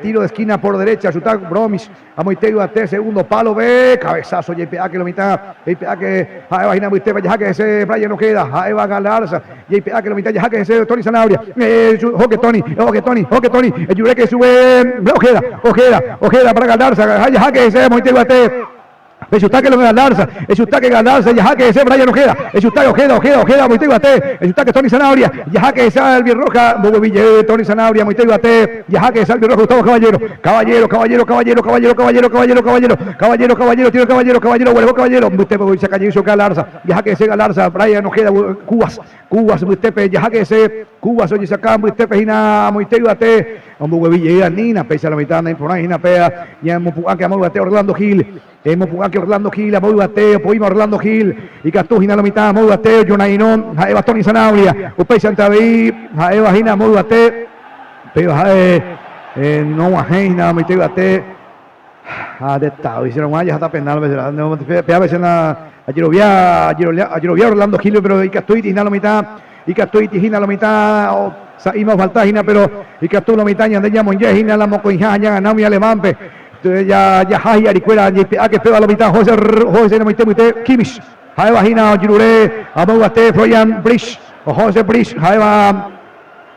tiro de esquina por derecha, chuta Bromis, amoite yvate, segundo palo, ve, cabezazo, jaipe'a que lo mitad, jaipe'a que ha'éva hína mbytépe, jaháke hese Brian Ojeda, ha'éva Galarza, jaipe'a que lo mitad, jaháke hese Tony Sanabria, hoke Tony, hoke Tony, hoke Tony, ejure que sube Ojeda, Ojeda, Ojeda para Galarza, jaháke hese amoite yvate. Echutake lo Galarza, echutake Galarza, yajake ese Brian Ojeda, echutake Ojeda, Ojeda, Ojeda, Moisés Bate, echutake Tony Sanabria, yajake ese Albi Roja, Boboville, Tony Sanabria, Moisés Bate, yajake ese Albi Roja, Gustavo Caballero, Caballero, Caballero, Caballero, Caballero, Caballero, Caballero, Caballero, Caballero, Caballero, tiro Caballero, Caballero, huevo Caballero, Mbutepe, Chacañizo, Galarza, yajake ese Galarza, Brian Ojeda, Cubas, Cubas, Mbutepe, yajake ese Cubas, oye, saca Mbutepe, Gina, Moisés Bate, Omboguevi jey Nina, péicha la mitã naiporãi hína péa, ñamopu'ãke amo yvate Orlando Gil, emopu'ãke Orlando Gil, amo yvate opoíma Orlando Gil, ikatu hína lo mitã amo yvate ojonairõ ha'éva Tony Sanabria, upéichante avei ha'éva hína amo yvate, péva ha'e noguahẽi hína amoite yvate, ha ndetavy che rog̃uahẽ jaháta penal-pe, péva che ajerovia, ajerovia Orlando Gil-pe, pero ikatúiti hína lo mitã. Ikatúiti hína lo mitã sa'íma ofalta hína, péro ikatu lo mitã ñande ñamoinge hína la mokõiha ha ñagana umi alemánpe. Jaha hi'arikuéra jaipe'áke péva lo mitã José José namoite mbyte Kimmich ha'éva hína ojerure amo yvate Florian Bridge José Bridge ha'éva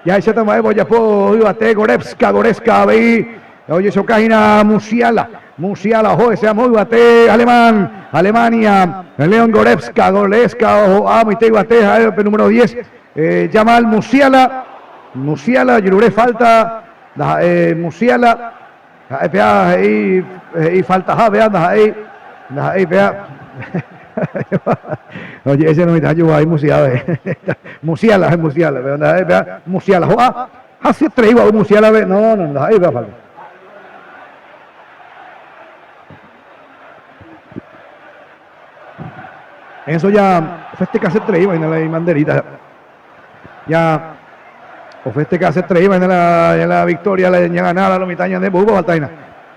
jahecháta mba'épa ojapo yvate Goretzka Goretzka avei ojechoka hína Musiala Musiala oho hese amo yvate Alemán Alemania Leon Goretzka Goretzka oho'a amoite yvate ha'e pe número 10 Jamal Musiala Musiala ojerure falta ndaha'e Musiala Ha'e péa he'i he'i faltaha péa ndaha'éi ndaha'éi péa oje'e che noĩtaha juvai Musiala Musiala Musiala péa ndaha'éi péa Musiala ho'a hasyeterei gua'u Musiala-pe no no ndaha'éi péa falta. Eso ya festejaseterei vaina la imanderita. Ya ofestejaseterei vaina la, la victoria, la ñaganara lo mitã ñande mboýpa falta hína.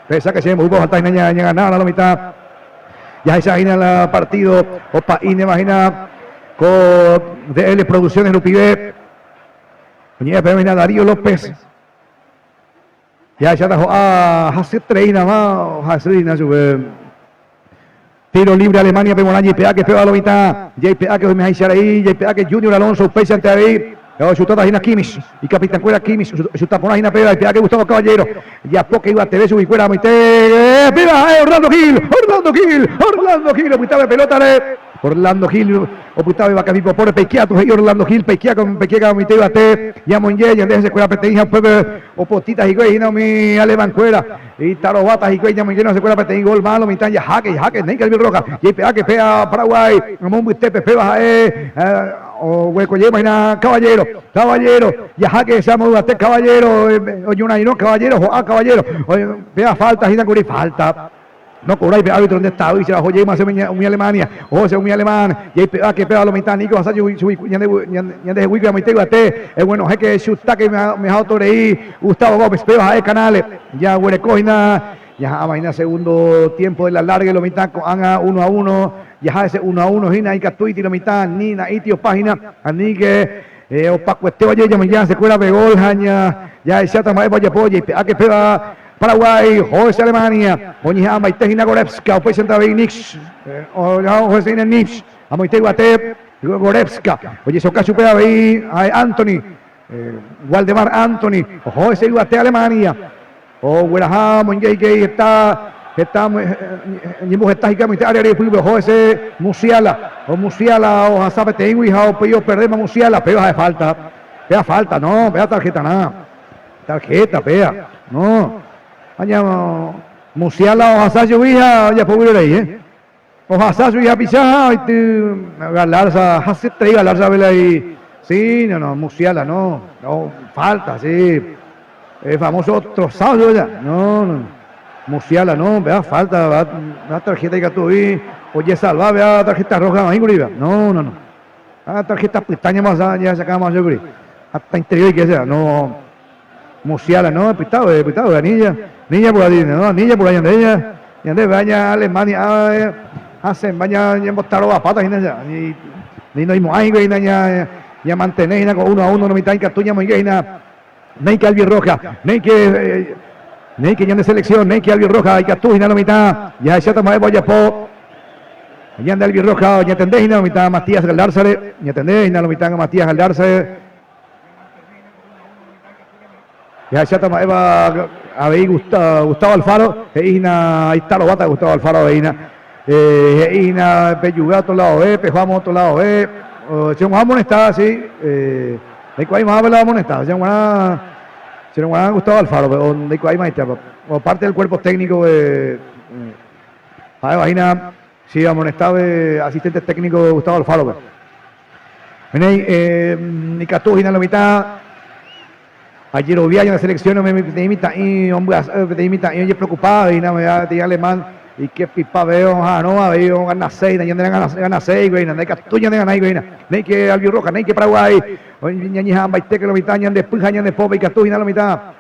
Pesa que che mboýpa falta hína ña, ñaganara lo mitã. Jahecha hína la partido opa'ínema hína ko DL Producciones rupive. Oñe'ẽ peẽme hína Darío López. Jahecháta ho'a hasyeterei hína ma hasy hína chupe. Tiro libre Alemania-pe g̃uarã jaipe'áke péva lo mitã, jaipe'áke oimeháicha rei, jaipe'áke Junior Alonso upéichante avei ochutáta hína Kimmich, ikapitankuéra Kimmich ochuta porã hína péva, jaipe'áke Gustavo Caballero, japóke yvateve chuguikuéra amoite, péva ha'e Orlando Gil, Orlando Gil, Orlando Gil opytáve pelótare, Orlando Gil opytáve vakapi popóre peikéatu he'i Orlando Gil, peikéa peikéka amoite yvate, ñamoinge ñande hesekuéra peteĩ ha upépe opotĩta hikuái hína umi alemankuéra. Itarováta hikuái ñamoingérõ hesekuéra peteĩ gol malo mitã jaháke, jaháke, néike Albiol Rojas, jaipe'áke péa Paraguái, omombytépe péva ha'e oguereko hína Caballero, Caballero, jaháke hese amoyvate Caballero, oñorairõ Caballero, ho'a Caballero, péa falta hína kuri, falta. No cobrái pe árbitro nde tavýicha oho jeýma hese umi Alemania, oho hese umi alemán, jaipe'áke péva lo mitã Nico ohasa chugui ñandehegui amoite yvate, eguenohẽke chutáke meha otorei Gustavo Gómez, péva ha'e Canales, jaguereko hína ñaha'ãva hína segundo tiempo del alargue lo mitã ko'ág̃a uno a uno, jaha hese uno a uno hína ikatúiti lo mitã ni na'íti opa hína, aníke opakuetéva jajamyja hesekuéra pe gol ha jahecháta mba'épa ojapo jaipe'áke péva Paraguái, oho Alemania, oñeha'ãmbaite hína Goretzka, upéichante avei Nix, oho hína Nix, amoite yvate Goretzka, ojesoka chupe avei ha'e Anthony, Waldemar Anthony, oho hese yvate Alemania, ogueraha omoinge hikuái heta, heta ñemboheta hikuái amoite área ryepýpe, oho hese Musiala, Musiala ohasa peteĩgui ha upéi operdéma Musiala, péva ha'e falta, péva falta, no, péva tarjetarã. Tarjeta péa. No. Aña Musiala ohasa chugui ha ojapo vyrorei, eh. Ohasa chugui hapicha ha oity Galarza, hasyeterei Galarza vela y sí, no, no, Musiala no. No, falta, sí. El famoso trozado ya. No, no. Musiala no, vea falta, va, la tarjeta ikatu vi ojesalva, vea tarjeta roja oĩ kuri, vea. No, no, no. Ha tarjeta pytã ñamasa ñasakã más kuri. Hatãiterei oike sea, no. Musiala, no, pytã, pytã, niña, niña por ahí, no, niña por ahí, ñande, ñande vaya Alemania, ah, hasẽmba ñambotarovapáta hína sea, ni ni noimo'ãi hikuái hína ña ñamantene hína ko uno a uno lo mitã ikatu ñamoinge hína néike Albirroja, néike néike ñande selección, néike Albirroja ikatu hína lo mitã jahecháta mba'épa ojapo ñande Albirroja oñatende hína lo mitã Matías Galárzare, ñatende hína lo mitã Matías Galárzare. Jahecháta mba'épa avei Gustavo Alfaro, he'i hína itarováta Gustavo Alfaro avei hína. He'i hína pejuve otro lado-ve, peho otro lado-ve. Che g̃uarã amonesta, sí. Ndaikuaái mávapa la amonesta. Che g̃uarã, che g̃uarã Gustavo Alfaro-pe, o ndaikuaái maitépa. O parte del cuerpo técnico ha'éva hína, sí, amonesta asistente técnico Gustavo Alfaro-pe. Néi, ikatu hína lo mitã ajerovia ñane selección oime peteĩ mitã'i ombyasy, peteĩ mitã'i ojepreocupa avei hína peteĩ alemán ikepipa avei oha'arõ avei oganaséi hína, ñande naganaséi hína, ndaikatúi ñane ganái hína. Néike Albirroja, néike Paraguái, ñañeha'ãmbaitéke lo mitã ñande py ha ñande pópe ikatu hína lo mitã.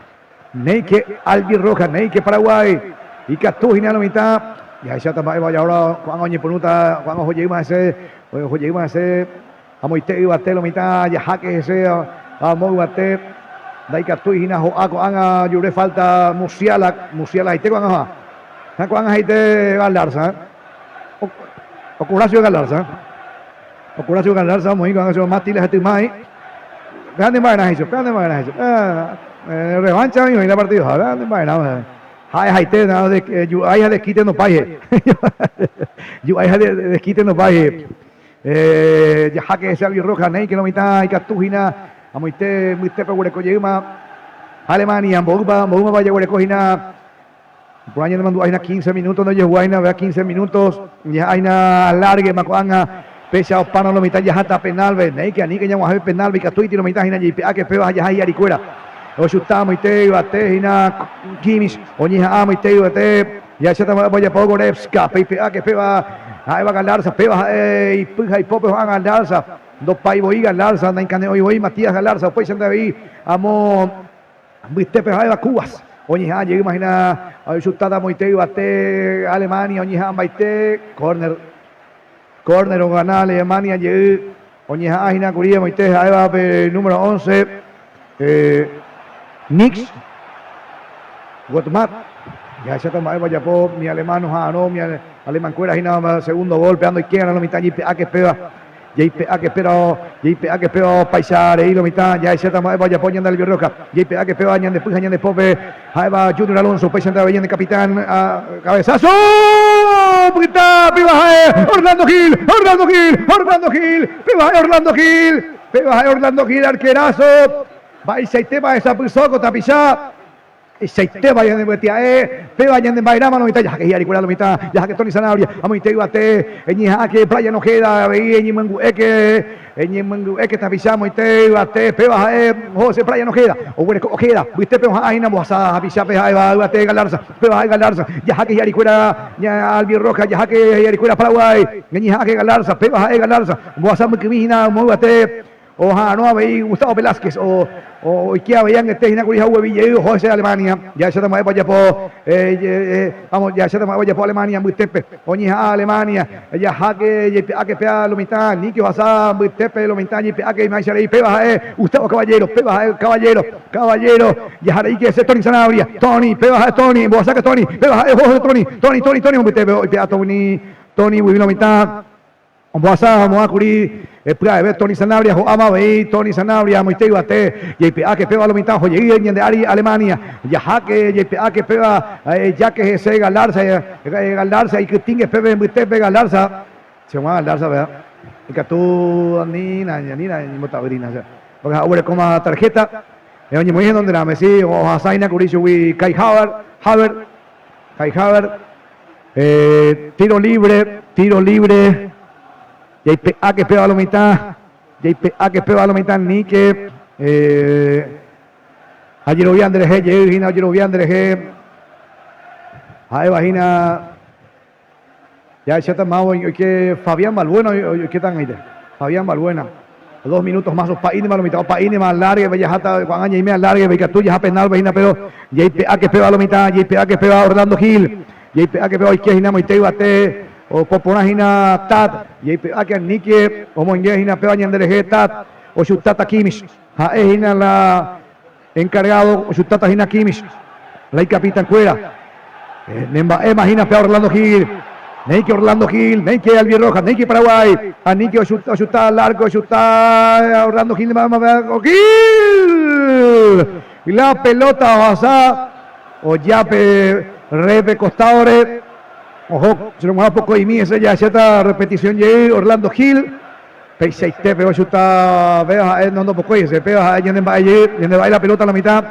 Néike Albirroja, néike Paraguái, ikatu hína lo mitã. Jahecháta mba'épa ojahóra ko'ág̃a oñepyrũta, ko'ág̃a oho jeýma hese, oho jeýma hese, amoite yvate lo mitã, jaháke hese, amo yvate, ndaikatúi hína ho'a ko'ág̃a ojure falta Musiala, Musiala haite ko'ág̃a ho'a. Ha ko'ág̃a he'ite Galarza. Okurásio Galarza. Okurásio Galarza omoĩ ko'ág̃a chupe Matila hetymái. Péva nde mba'erã he'i chupe, péva nde mba'erã he'i chupe. Revancha oĩ oĩ la partidoha, péva nde mba'erã. Ha'e haite ju'ái ha desquite ndopái he'i. Ju'ái ha desquite ndopái he'i. Jaháke hese Albirroja, néike lo mitã ikatu hína amoite mbytépe oguereko jeýma Alemania, mboýpa, mboýmapa jaguereko hína Iporã ñanemandu'a hína 15 minutos ndojehuái hína, vea 15 minutos ñeha'ã hína alargue-ma ko'ág̃a péicha opárõ lo mitã jaháta penal-pe, néike aníke ñag̃uahẽ penal-pe ikatúiti lo mitã hína jeipe'áke péva ha jaha hi'arikuéra. Ochuta amoite yvate hína Kimmich, oñeha'ã amoite yvate jahecháta mba'épa ojapo Goretzka, peipe'áke péva ha'éva Galarza, péva ha'e ipy ha ipópe ho'a Galarza, ndopái voi Galarza, naikane'õi voi Matías Galarza, upéichante avei amo Mbytépe ha'éva Cubas oñeha'ã jeýma hína ochutáta moite yvate Alemania oñeha'ãmbaite córner. Córner ogana Alemania jey oñeha'ã hína kuri amoite ha'éva pe número 11 Nix Gotmar. Jahecháta mba'épa ojapo mi alemán oha'arõ umi alemankuéra hína segundo gol pe andoikéarã lo mitã jeipe'áke péva. Jaipe'áke péva, jaipe'áke péva opaicha rei lo mitã, jahecháta mba'épa ojapo ñande Albirroja. Jaipe'áke péva ñande py ha ñande pópe, ha'éva Junior Alonso, upéichante avei ñande capitán, cabezazo! Pyta, péva ha'e Orlando Gil, Orlando Gil, Orlando Gil, péva ha'e Orlando Gil, péva ha'e Orlando Gil, arquerazo. Mba'eichaitépa hesapyso ko tapicha. Ichaitéva ñane mbyetia'e, péva ñane mba'erãma lo mitã, jaháke hi'arikuéra lo mitã, jaháke Tony Sanabria, amoite yvate, eñeha'ãke Brian Ojeda, avei eñemyangu'éke, eñemyangu'éke tapicha amoite yvate, péva ha'e José Brian Ojeda, oguereko Ojeda, mbytépe oha'ã hína mbohasa hapichápe ha'éva yvate Galarza, péva ha'e Galarza, jaháke hi'arikuéra Albirroja, jaháke hi'arikuéra Paraguay, eñeha'ãke Galarza, péva ha'e Galarza, mbohasa mbykymi hína omo yvate. Oha'arõ avei Gustavo Velázquez oike avei angete hína kuri ha oguevi jey oho hese Alemania. Jahecháta mba'épa ojapo, vamos, jahecháta mba'épa ojapo Alemania mbytépe. Oñeha'ã Alemania, jaháke jaipe'áke péva lo mitã, aníke ohasa mbytépe lo mitã jaipe'áke imáicha rei. Péva ha'e Gustavo Caballero, péva ha'e Caballero, Caballero, jaha reíke hese Tony Sanabria, Tony, péva ha'e Tony, embohasáke Tony, péva ha'e oho hese Tony, Tony, Tony, Tony mbytépe oipe'a Tony, Tony guive lo mitã. Ombohasa haguã kuri pya'eve Tony Sanabria ho'áma avei Tony Sanabria amoite yvate jaipe'áke péva lo mitã ohojey ñande ári Alemania jaháke jaipe'áke péva ejáke hese Galarza Galarza ikytĩnge pépe mbytépe Galarza che haguã Galarza péva ikatu anína anína ñembotavýrina che porque ha'e oguerekóma tarjeta oñemoĩ henonderãme si ohasa hína kuri chugui Kai Havertz Havertz Kai Havertz Tiro libre, tiro libre, jaipe'áke péva lo mitã, jaipe'áke péva lo mitã níke ajerovia nderehe jey hína, ojerovia nderehe ha'éva hína jahecháta máva oike Fabián Balbuena oikéta ag̃aite, Fabián Balbuena. Dos minutos más opa'ínema lo mitã, opa'ínema alargue, jaháta ko'ág̃a ñaime alargue, ikatu jaha penal-pe hína, pero jaipe'áke péva lo mitã, jaipe'áke péva Orlando Gil, jaipe'áke péva oike hína amoite yvate, opo porã hína Tat, jaipe'áke aníke omoinge hína péva ñanderehe Tat, ochutáta Kimmich, ha'e hína la encargado, ochutáta hína Kimmich, la ikapitankuéra. Nemba'éma hína pe Orlando Gil, néike Orlando Gil, néike Albirroja, néike Paraguay, aníke ochuta al arco, ochuta Orlando Gil, Gil! La pelota ohasa ojápe repe costadore, oho cherog̃uahã poko'imi hese jahecháta repetición jey Orlando Gil, peichaitépe ochuta péva ha'e nondopokói hese, péva ha'e ñanemba'e jey, ñandemba'e la pelota la mitã,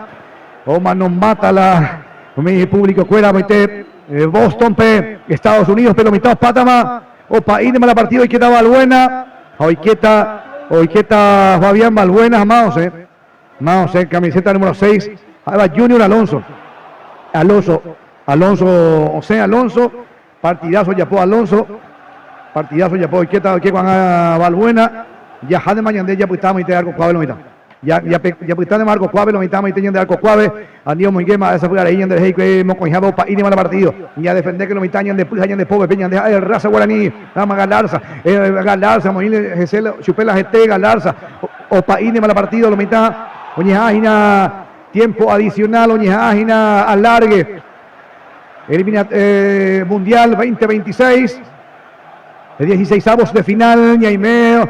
omanombáta la Umi público-kuéra amoite Boston-pe, Estados Unidos-pe lo mitã opátama, opa'ínema la partido oikéta Balbuena ha oikéta oikéta Fabián Balbuena ha ma osẽ, ma osẽ camiseta número 6 ha'éva Junior Alonso. Alonso, Alonso osẽ Alonso, partidazo ojapo Alonso, partidazo ojapo oikéta oike ko'ág̃a Balbuena, jahánema ñande japyta amoite arco kuápe lo mitã. Japytáne Marco kuápe, lo mitã amoite ñande arco kuápe, ani omoingéma esa py'arei ñande rehe hikuái mokõihápe opa'ínema la partido. Ñadefendéke lo mitã ñande py ha ñande pópe, pe ñande ha'e raza guarani, rama Galarza, Galarza omoĩle hese chupe la hete Galarza, opa'ínema la partido lo mitã oñeha'ã hína tiempo adicional, oñeha'ã hína alargue. Elimina Mundial 2026. Dieciseisavos de final ñaime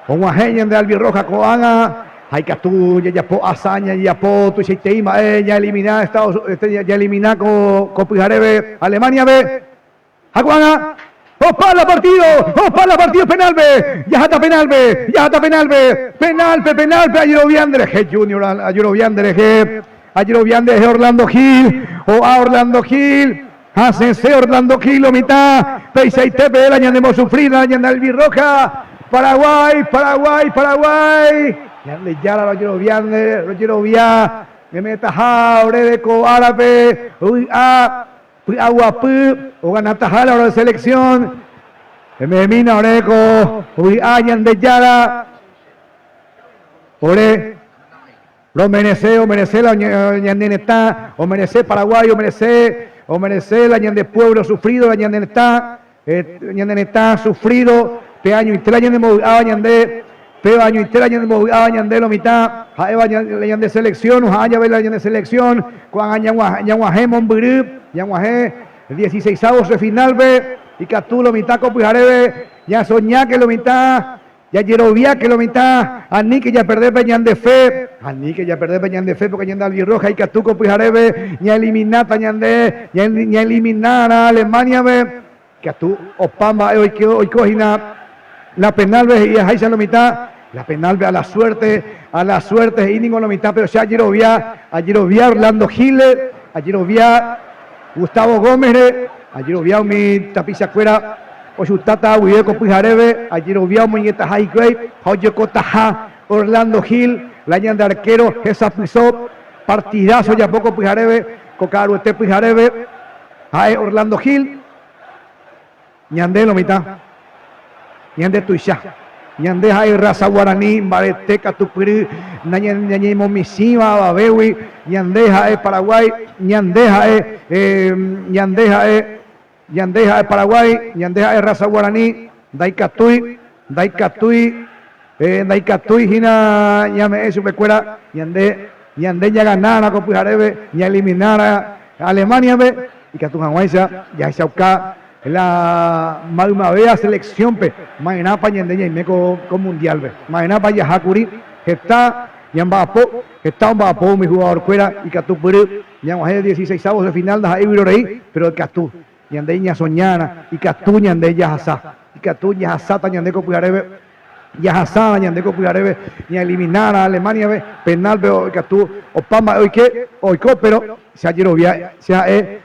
og̃uahẽ ñande albirroja ko'ág̃a ha ikatu jajapo hazaña, jajapo tuichaitei mba'e ñaelimina Estados, ñaelimina ko pyhareve Alemania-pe. Ha ko'ág̃a opa la partido, opa la partido penal-pe, jaháta penal-pe, jaháta penal-pe, penal-pe, penal-pe ajerovia nderehe Junior, ajerovia nderehe, ajerovia nderehe Orlando Gil, ho'a Orlando Gil, hasẽse Orlando Gil lo mitã, peichaite la ñanemosufri la ñande albirroja, Paraguay, Paraguay, Paraguay, Ñandejára rojerovia nde, rojerovia, ñame'ẽtaha oréve ko árape, vy'a. Py'aguapy oganataha la ore selección. Eme'ẽmína ore ko vy'a Ñandejára ore romerece, omerece la ñane retã, omerece Paraguay, omerece, omerece la ñande pueblo sufrido, la ñane retã, ñane retã sufrido, pe añoite la ñanembovy'áva ñande, péva añoite la ñanembovy'áva ñande lo mitã, ha'éva la ñande selección, oha'ã jave la ñande selección, ko'ág̃a ñag̃uahẽ mombyry, ñag̃uahẽ dieciseisavos de final-pe, ikatu lo mitã ko pyhareve, ñasoñáke lo mitã, jajeroviáke lo mitã, aníke japerde pe ñande fe, aníke japerde pe ñande fe, porque ñande albirroja ikatu ko pyhareve ñaelimináta ñande, ñaeliminárã Alemania-pe. Katu opa mba'e oiko hína la penal-pe he'i aháicha lo mitã, la penal-pe a la suerte, a la suerte he'i ningo lo mitã, pero che ajerovia, ajerovia Orlando Gil-re, ajerovia Gustavo Gómez-re, ajerovia umi tapichakuéra ochutáta guive ko pyharépe, ajerovia omoñetaha hikuái ha ojekotaha Orlando Gil, la ñande arquero hesapyso, partidazo ojapo ko pyharépe, ko ka'aruete pyharépe. Ha'e Orlando Gil, ñande lo mitã, ñande tuicha, ñande ha'e raza guarani mbarete katupyry nañañemomichĩva avavégui, ñande ha'e Paraguái, ñande ha'e, ñande ha'e, ñande ha'e Paraguái, ñande ha'e raza guarani, ndaikatúi, ndaikatúi, ndaikatúi hína ñame'ẽ chupekuéra, ñande, ñande ñaganárã ko pyharépe, ñaeliminárã Alemania-pe, ikatu hag̃uáicha jahechauka la maymavéva selección-pe ma'erãpa ñande ñaime ko mundial-pe, ma'erãpa jaha kuri heta ñamba'apo, heta omba'apo umi jugador-kuéra ikatupyry ñag̃uahẽ dieciseisavos de final ndaha'éi vyrorei, péro ikatu ñande ñasoñárã, ikatu ñande jahasa, ikatu jahasáta ñande ko pyharépe. Jahasárã ñande ko pyharépe ñaeliminárã Alemania-pe, penal-pe ikatu opa mba'e oike, oiko, péro che ajerovia, che ha'e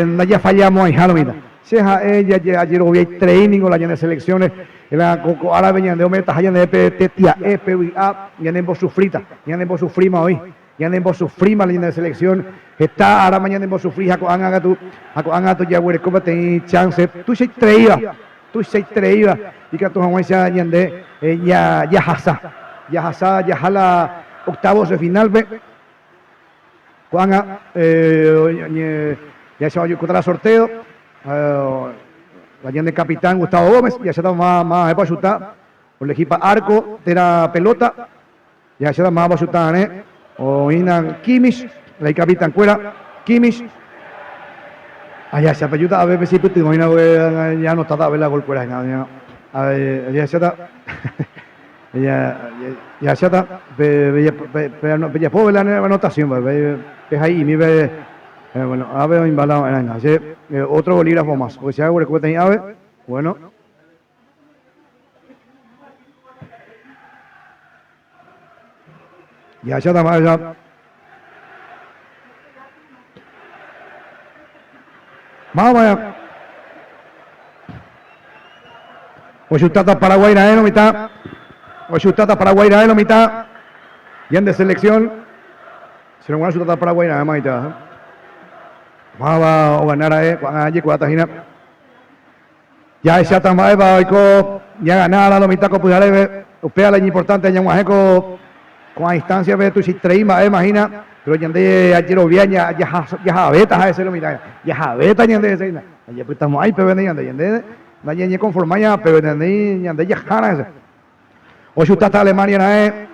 ndajafallamo'ãiha romíta. Che ha'e ajeroviaiterei ningo la ñane selección-re, la ko árape ñande ome'ẽtaha ñandéve pe tetia'e, pe vy'a ñanembosufríta, ñanembosufríma oĩ, ñanembosufríma la ñane selección, heta árama ñanembosufri ha ko'ág̃a katu, ha ko'ág̃a katu jaguereko peteĩ chance tuichaitereíva. Tuichaitereíva ikatu hag̃uáicha ñande jahasa, jahasa jaha la octavos de final-pe. Ko'ág̃a jahecha oikóta la sorteo, la ñande capitán Gustavo Gómez, jahecháta mávapa ochuta, oelegípa arco térã pelota, jahecháta mávapa ochuta arẽ, oĩna Kimmich, la ikapitankuéra, Kimmich. Jahecháta júta ave pe che ipytyvõ hína porque ñaanotáta ave la golkuéra hína. Jahecháta jahecháta pejapo la anotación pehai'imi pe bueno ave oĩmba la va'erã hína. Che otro bolígrafo más porque che aguereko peteĩ ave bueno. Jahecháta mba'éicha. Mávapa ochutáta Paraguái raẽ lo mitã. Ochutáta Paraguái raẽ lo mitã. Ñande selección. Si no ochutáta Paraguái raẽ maitã. Máva ogana ra'e ko'ág̃a jekuaáta hína. Jahecháta mba'épa oiko ñagana ára lo mitã ko pyharépe, upéva la iñimportánte ñag̃uahẽ ko ko'ã instancia-pe tuichaiterei mba'éma hína, péro ñande jajerovia jahavéta ha'ese lo mitã, jahavéta ñande hese hína, ndajepytamo'ãi peve ñande, ñande ndañañekonformái peve ñande jahára hese. Ochutáta Alemania raẽ.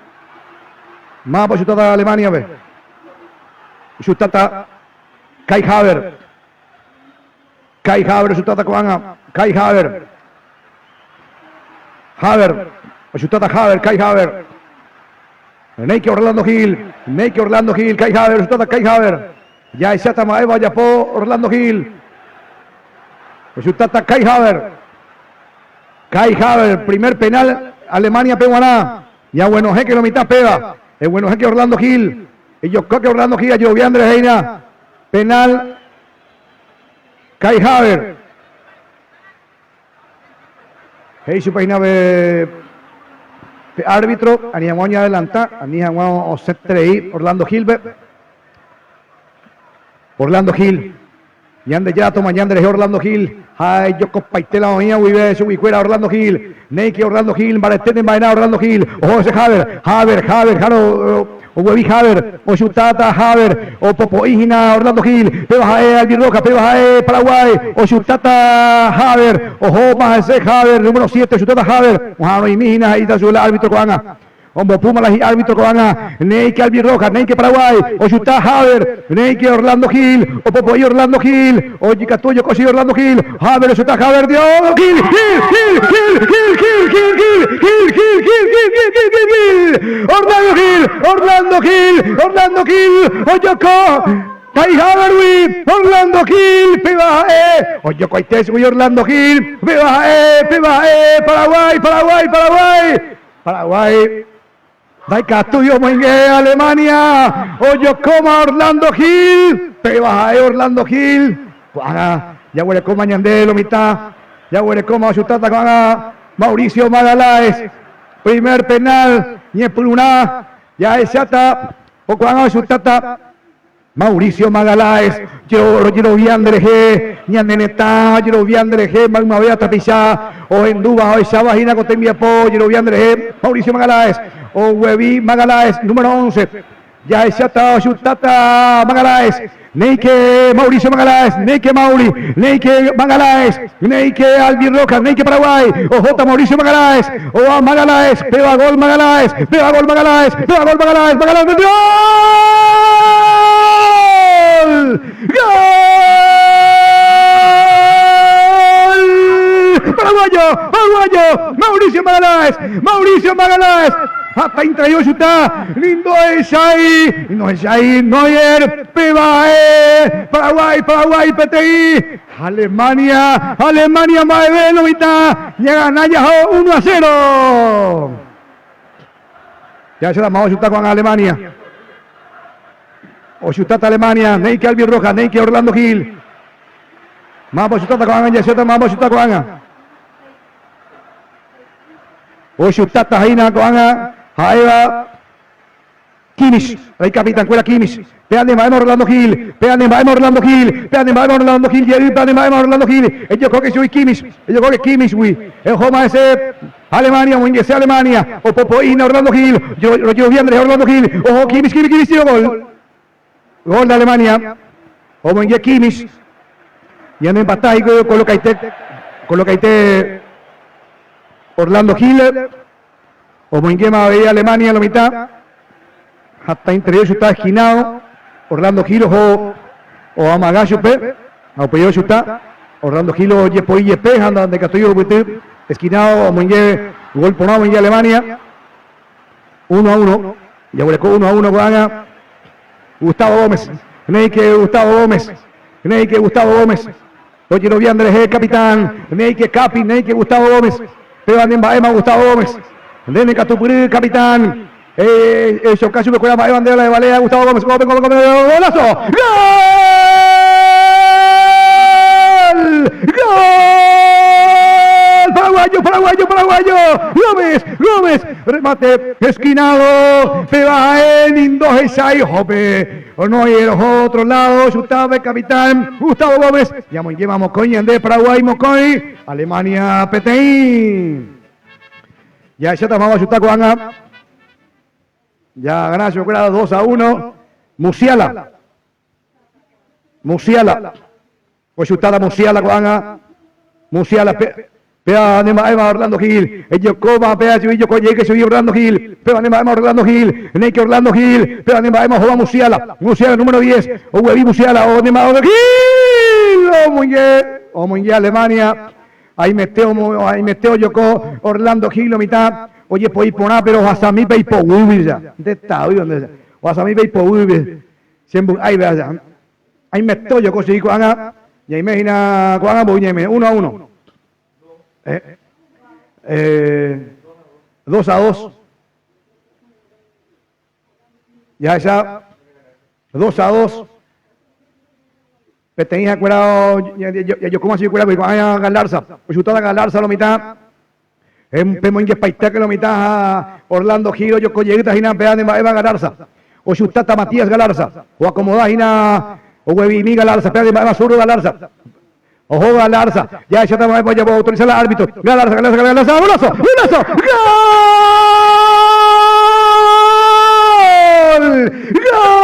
Mávapa ochutáta Alemania-pe? Ochutáta Kai Havertz. Kai Havertz ochutáta ko'ág̃a. Kai Havertz. Havertz. Ochutáta Havertz, Kai Havertz. Néike Orlando Gil. Néike Orlando Gil. Kai Havertz ochutáta Kai Havertz. Jahecháta mba'épa ojapo Orlando Gil. Ochutáta Kai Havertz. Kai Havertz, primer penal Alemania-pe g̃uarã. Ñaguenohẽke lo mitã péva. Eguenohẽke Orlando Gil. Ejokóke Orlando Gil ajerovia nde rehéina. Penal Kai Havertz. He'i chupe hína pe pe árbitro ani hag̃ua oñeadelanta, ani hag̃ua osẽterei Orlando Gil-pe. Orlando Gil. Ñandejára tomaña nderehe Orlando Gil. Ha ejokopaite la oĩva guive chuguikuéra Orlando Gil. Néike Orlando Gil, mbarete ne mba'erã Orlando Gil. Oho hese Haver, Haver, Haver, Jaro oguevi Haver, ochutáta Haver, opopo'i hína Orlando Gil. Péva ha'e Albirroja, péva ha'e Paraguay, ochutáta Haver, ohóma hese Haver, número siete, ochutáta Haver. Oha'arõimi hína he'íta chupe la árbitro ko'ág̃a. Ombopúma la hi'árbitro ko'ág̃a, Néike Albirroja, néike Paraguay, ochuta Haver, néike Orlando Gil, opopo'i Orlando Gil, ojykatu ojoko Orlando Gil, Haver ochuta Haver, Dios, Gil, Gil, Gil, Gil, Gil, Gil, Gil, Gil, Gil, Gil, Gil, Gil, Gil, Gil, Gil, Gil, Orlando Gil, Orlando Gil, Orlando Gil, ojoko Kai Havergui, Orlando Gil, péva ha'e, ojokoite chugui Orlando Gil, péva ha'e, péva ha'e, Paraguay, Paraguay, Paraguay, Paraguái ndaikatúi omoinge Alemania ojokóma Orlando Gil, péva ha'e Orlando Gil. Ko'ág̃a jaguerekóma ñande lo mitã, jaguerekóma ochutáta ko'ág̃a Mauricio Magalhaes, primer penal ñepyrũrã jahecháta ko'ág̃a ochutáta. Mauricio Magalhaes, rojerovia nderehe, ñane retã ojerovia nderehe, maymavéva tapicha ohendúva ha ohecháva hína ko tembiapo ojerovia nderehe. Mauricio Magalhaes, oguevi Magalhaes, número once, jahecháta ochutáta Magalhaes, néike Mauricio Magalhaes, néike Mauri, néike Magalhaes, néike Albi Rojas, néike Paraguay, ohóta Mauricio Magalhaes, ova Magalhaes, péva gol Magalhaes, péva gol Magalhaes, péva gol Magalhaes, Magalhaes metió! ¡Gol! ¡Gol! ¡Paraguayo! ¡Paraguayo! Mauricio Magalhaes! Mauricio Magalhaes! Hata intraiochuta, nindohechái, ndohechái Neuer, péva ha'e Paraguay, Paraguay peteĩ Alemania, Alemania mba'eve lo mitã, ñagana jaho uno a cero. Jahecha máva ochuta ko'ág̃a Alemania. Ochutáta Alemania, néike Albi Rojas, néike Orlando Gil. Máva ochutáta ko'ág̃a, jahecháta máva ochuta ko'ág̃a. Ochutáta hína ko'ág̃a ha'éva Kimmich, rey capitán-kuéra Kimmich, Péa ne mba'éma Orlando Gil, péa ne mba'éma Orlando Gil, péa ne mba'éma Orlando Gil jey, péa ne mba'éma Orlando Gil, ejokóke chugui Kimmich, ejokóke Kimmich-gui, ehóma hese Alemania, omoingese Alemania, opopo'i hína Orlando Gil, rojerovia nderehe Orlando Gil, oho Kimmich, Kimmich, Kimmich, tiro gol, gol de Alemania, omoinge Kimmich, ñane mbata hikuái okolokaite, okolokaite Orlando Gil. Omoingéma avei Alemania lo mitã, hatãiterei ochuta esquinado, Orlando Gil oho oamaga chupe ha upéi ochuta, Orlando Gil ojepoi jepe ha ndaikatúi ohupyty esquinado omoinge gol porã omoinge Alemania, uno a uno, jaguereko uno a uno ko'ág̃a Gustavo Gómez, néike Gustavo Gómez, néike Gustavo Gómez. Rojerovia nderehe capitán, néike Capi, néike Gustavo Gómez, péva ne mba'éma Gustavo Gómez, nde ne katupyry capitán, ehechoka chupekuéra mba'éva ndéve la evalea Gustavo Gómez, Gómez, Gómez, Gómez, golazo! ¡Gol! ¡Gol! ¡Paraguayo, paraguayo, paraguayo! Gómez, Gómez, remate esquinado, péva ha'e ni ndohechái hópe. Neuer oho otro lado, chutave capitán Gustavo Gómez, ñamoingéma mokõi ñande Paraguay mokõi, Alemania peteĩ. Jahecháta máva chuta ko'ág̃a. Jagana chupekuéra 2-1. Musiala. Musiala. Ochutáta Musiala ko'ág̃a, Musiala pe, péva ne mba'éva Orlando Gil, ejokóva péva chugui joko jeýke chugui Orlando Gil, péva ne mba'éma Orlando Gil, néike Orlando Gil, péva ne mba'éma ohóva Musiala, Musiala número diez, oguevi Musiala, o ne mba'éma Gil, omoinge. Omoinge Alemania, haimete haimete ojoko Orlando Gil lo mitã, ojepoi porã pero ohasami pe ipoguýgui ja. Nde tavy nde ja. Ohasami pe ipoguýgui. Che mby'áipe aja. Haimete ojoko chugui ko'ág̃a ñaime hína ko'ág̃a mboy ñaime, uno a uno. Eh, eh, 2 a 2. Jahecha 2 a 2. Peteĩ ha'ekuéra jajokóma chuguikuéra kuri ko'ág̃a Galarza. Ochutáta Galarza lo mitã. Pemoingepaitéke lo mitã ha Orlando Gil ojoko jeýta hína péva ne mba'éva Galarza. Ochutáta Matías Galarza. Oakomoda hína oguevimi Galarza. Péva ne mba'éva zurdo Galarza. Oho Galarza. Jahecháta mba'épa ojapo autoriza la árbitro. Galarza, Galarza, Galarza. ¡Golazo! ¡Golazo! ¡Gol! ¡Gol!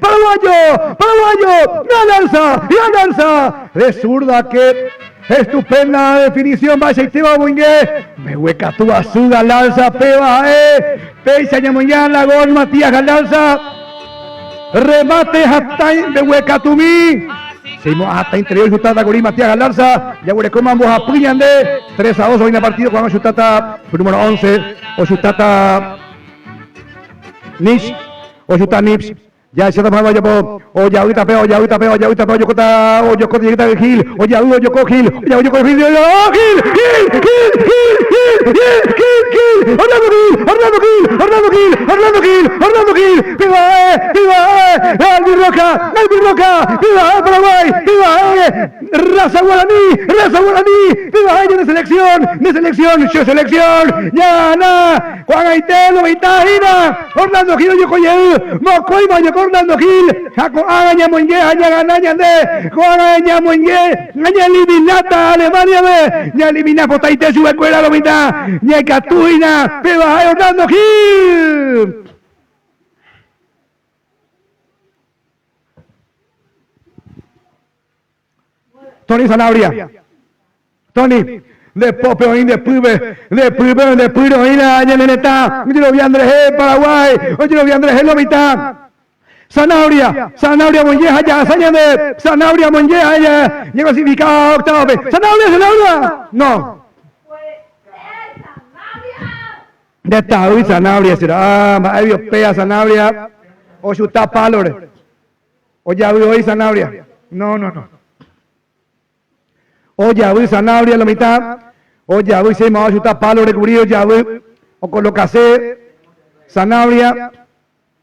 ¡Paraguayo! ¡Paraguayo! ¡Galarza! ¡Galarza! De zurda que estupenda definición. Mba'eichaitéva omoinge. Mbeguekatu asy Galarza péva ha'e. Péicha ñamoinge la gol Matías Galarza. Remate hatã mbeguekatumi. Seguimos hasta interior chutata kuri Matías Galarza. Jaguerekóma mbohapy ñande. 3 a 2 oĩna partido ko'ág̃a chutata número 11 ochutata Nich. Ochuta Nips. Jahecháta mba'épa ojapo. Ojavy tape, ojavy tape, ojavy tape, ojokóta, ojokóta jeýta Gil. Ojavy, ojoko Gil. Ojavy, ojoko Gil. Gil, Gil, Gil, Gil, Gil, Gil, Gil, Gil. Orlando Gil, Orlando Gil, Orlando Gil, Orlando Gil, Orlando Gil. ¡Viva, eh! ¡Viva, eh! ¡Albi Roca! ¡Albi Roca! ¡Viva, eh, Paraguay! ¡Viva, eh! ¡Raza Guaraní! ¡Raza Guaraní! ¡Viva ellos de selección! ¡De selección! ¡Yo selección! ¡Ya, na! Juan Aitelo, Vitahina! Orlando Gil, Yokoyeu! Mokoima, Yoko Orlando Gil! Jaco Aga, Ñamoingue, Aña Gana, Ñande! Juan Ñamoingue, Aña eliminata Alemania, be! Ña elimina Potaite, Chubecuera, lo mitad! Ña Catuina! ¡Viva Orlando Gil! Tony Sanabria. Tony, nde pópe oĩ nde pýpe, nde pýpe nde pýre oĩ la ñane retã, ojerovia nderehe Paraguái, ojerovia nderehe lo mitã. Sanabria, Sanabria omoinge ha jahasa ñande, Sanabria omoinge ha ñaclasifica octavo-pe. Sanabria, Sanabria! No. Nde tavy Sanabria será. Ah, mba'égui opéa Sanabria ochuta pálore. Ojavy voi Sanabria. No, no, no. Ojavy Sanabria lo mitad. Ojavy se ma ochuta palo recubrí ojavy. Ocolocase Sanabria.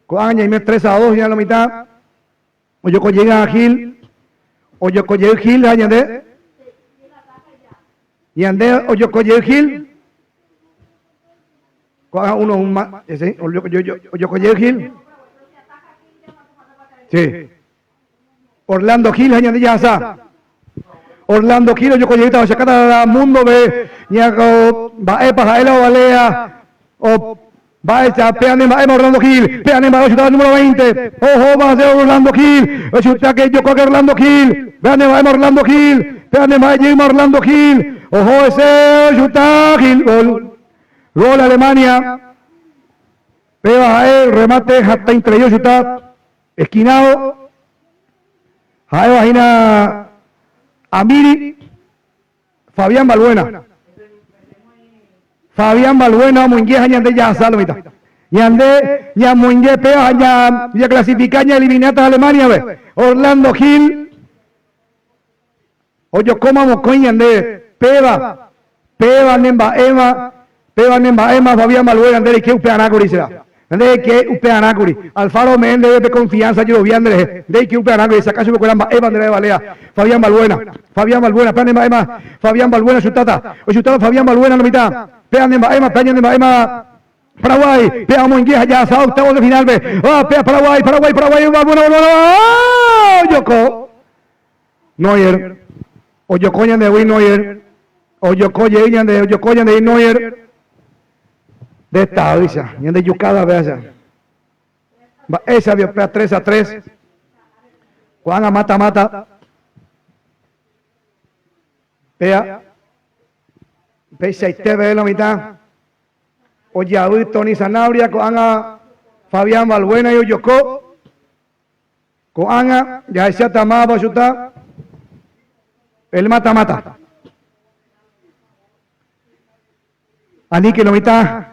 Ko'ág̃a ñaime 3 a 2 ya lo mitad. Ojoko llega Gil. Ojoko jey Gil ha ñande. Ñande ojoko jey Gil. Ko'ág̃a uno un ma, ese, ojoko jey Gil. Sí. Orlando Gil ha ñande jahasa. Orlando Gil ojoko jeýta ochakáta mundo pe ñako mba'épa ha'e la ovalea o mba'éicha péane mba'éma Orlando Gil péane mba'e ochutáva número 20 ohóma ase Orlando Gil ochutáke ijokóke Orlando Gil péane mba'éma Orlando Gil péane mba'e jeýma Orlando Gil oho ese ochuta Gil gol gol Alemania péva ha'e remate hatã entre ochuta esquinado ha'éva hína Amiri Fabián Balbuena. Fabián Balbuena omoinge ha ñande jahasa lo mitã. Ñande ñamoinge péva ha ña, ñaclasifica ñaeliminata Alemania-pe. Orlando Gil ojokóma mokõi ñande péva, péva ne mba'éma, péva ne mba'éma Fabián Balbuena nde reike upearã kuri será. Nde reike upearã kuri. Alfaro ome'ẽ ndéve pe confianza jerovia nde rehe. Nde reike upearã kuri. Esaka chupekuéra mba'épa nde revalea. Fabián Balbuena. Fabián Balbuena. Péa ne mba'éma. Fabián Balbuena ochutáta. Ochutáta Fabián Balbuena lo mitã. Péa ne mba'éma. Péa ñane mba'éma. Paraguay. Péa omoinge ha jahasa octavos de final-pe. Ah, péa Paraguay. Paraguay, Paraguay. Balbuena, Balbuena. Ah, ojoko. Neuer. Ojoko ñandehegui Neuer. Ojoko jey ñande, ojoko ñandehegui Neuer. De tavýicha, ñande jukáda péacha. Mba'éicha péa 3 a 3. Ko'ág̃a mata mata. Péa peichaite peve lo mitã. Ojavy Tony Sanabria, ko'ág̃a Fabián Balbuena ojoko. Ko'ág̃a jahecháta mávapa ochuta el mata-mata. Aníke lo mitã,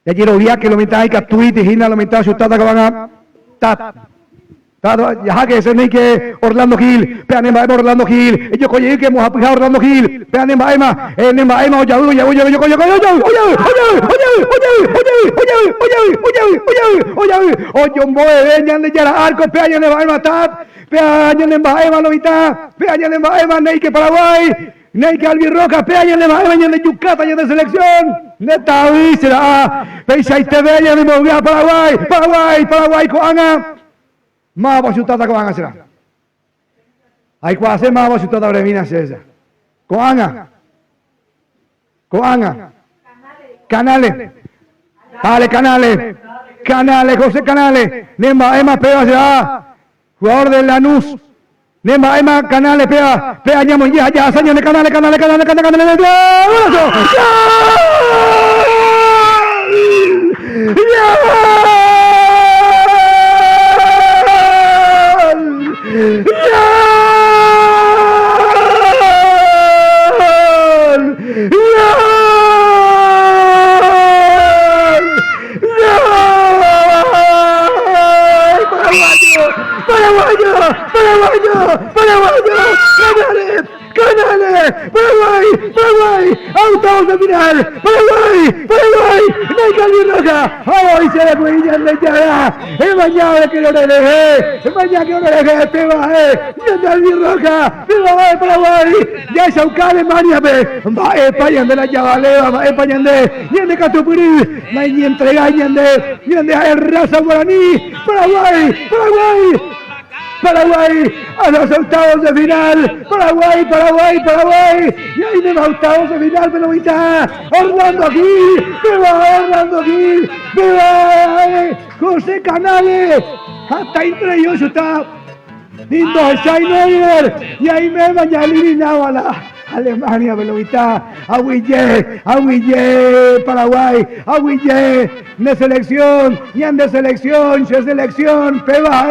jajeroviáke lo mitã ikatúiti hína lo mitã ochutáta ko'ág̃a. Tat. Tat, jaháke hese néike Orlando Gil, péa ne mba'éma Orlando Gil, ejoko jeýke mbohapyha Orlando Gil, péa ne mba'éma, ne mba'éma ojavy, ojavy, ojavy, ojoko, ojoko, ojavy, ojavy, ojavy, ojavy, ojavy, ojavy, ojavy, ojavy, ojavy, ojavy, ojavy, ojombo'eve Ñandejára árko, péa ñane mba'éma Tat, péa ñane mba'éma lo mitã, péa ñane mba'éma néike Paraguái, Néike Albirroja, péa ñane mba'éva ñande jukáta ñande selección. Nde tavy che ra'a, peichaiteve ñane mbovy'a Paraguái, Paraguái, Paraguái ko'ág̃a. Mávapa ochutáta ko'ág̃a che ra'a? Aikuaase mávapa ochutáta oremína che echa. Ko'ág̃a. Ko'ág̃a. Canales. Dale Canales. Canales, José Canales. Ne mba'éma péva che ra'a. Jugador de Lanús. Ne mba'éma Canales péva, péva ñamoinge ha jahasa ñande Canales, Canales, Canales, Canales, Canales, ¡Golazo! ¡Gol! ¡Gol! ¡Gol! ¡Gol! ¡Paraguayo! ¡Paraguayo! ¡Paraguayo! ¡Paraguayo! ¡Canales! ¡Canales! ¡Paraguay! ¡Paraguay! ¡Octavos de final! ¡Paraguay! ¡Paraguay! ¡Nike Albirroja! ¡Hoy se le puede ñande ¡Emaña que lo redeje! ¡Emaña que lo redeje! ¡Peba, eh! ¡Ñande Albirroja! ¡Peba, eh, Paraguay! ¡Ya esa Alemania, pe! ¡Mba'épa ñande la javaléva! ¡Mba'épa ñande! ¡Ñande katupyry! Naiñentregái ñande! ¡Ñande ha'e raza guaraní! ¡Paraguay! ¡Paraguay! ¡Paraguay! ¡A los octavos de final! ¡Paraguay! ¡Paraguay! ¡Paraguay! ¡Y ahí me va octavos de final! ¡Pero mitad! ¡Orlando Gil! ¡Viva Orlando Gil! ¡Viva José Canales! ¡Hasta entre ellos está! Lindo Neuer! Y ahí me va ya eliminado a la Alemania, Belovita, Aguille, Aguille, Paraguay, Aguille, de selección, ñan de selección, che selección, Peba,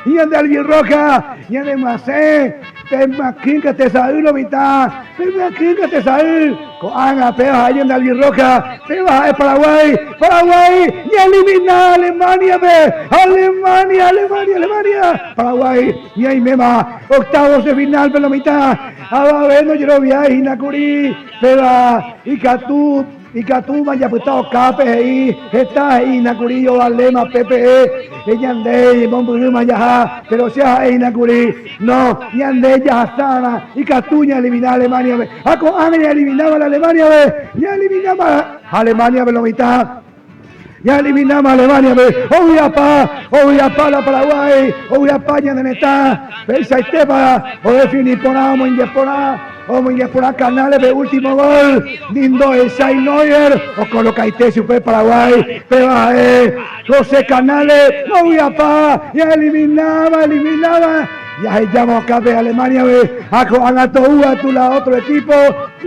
ñan de Albirroja, ñan de Macé, Pemaquín que te saúl, lo mitad, Pemaquín que te saúl, Ko'ág̃a péva ha'e ñande Albirroja, péva ha'e Paraguái, Paraguái ñaelimina Alemania-pe, Alemania, Alemania, Alemania, Paraguái ñaiméma octavos de final-pe lo mitã, avave ndojeroviái hína kuri, péva ikatu, ikatúma japyta okápe he'i, heta he'i hína kuri ovaléma pépe, ñande mombyrýma jaha, péro che ha'e hína kuri, no, ñande jahasárã ikatu ñaelimina Alemania-pe. Ha ko'ág̃a ñaelimináva la Alemania-pe, ñaelimináma Alemania-pe lo mitã, ñaelimináma Alemania-pe, ovy'apa, ovy'apa la Paraguái, ovy'apa ñane retã, peichaitépa odefini porã, omoinge porã, omoinge porã Canales-pe último gol, ni ndohechái Neuer, okolokaite chupe Paraguái, péva ha'e José Canales, ovy'apa, ñaelimináma, elimináma. Jahejáma okápe Alemania-pe ha ko'ág̃a tou atu la otro equipo,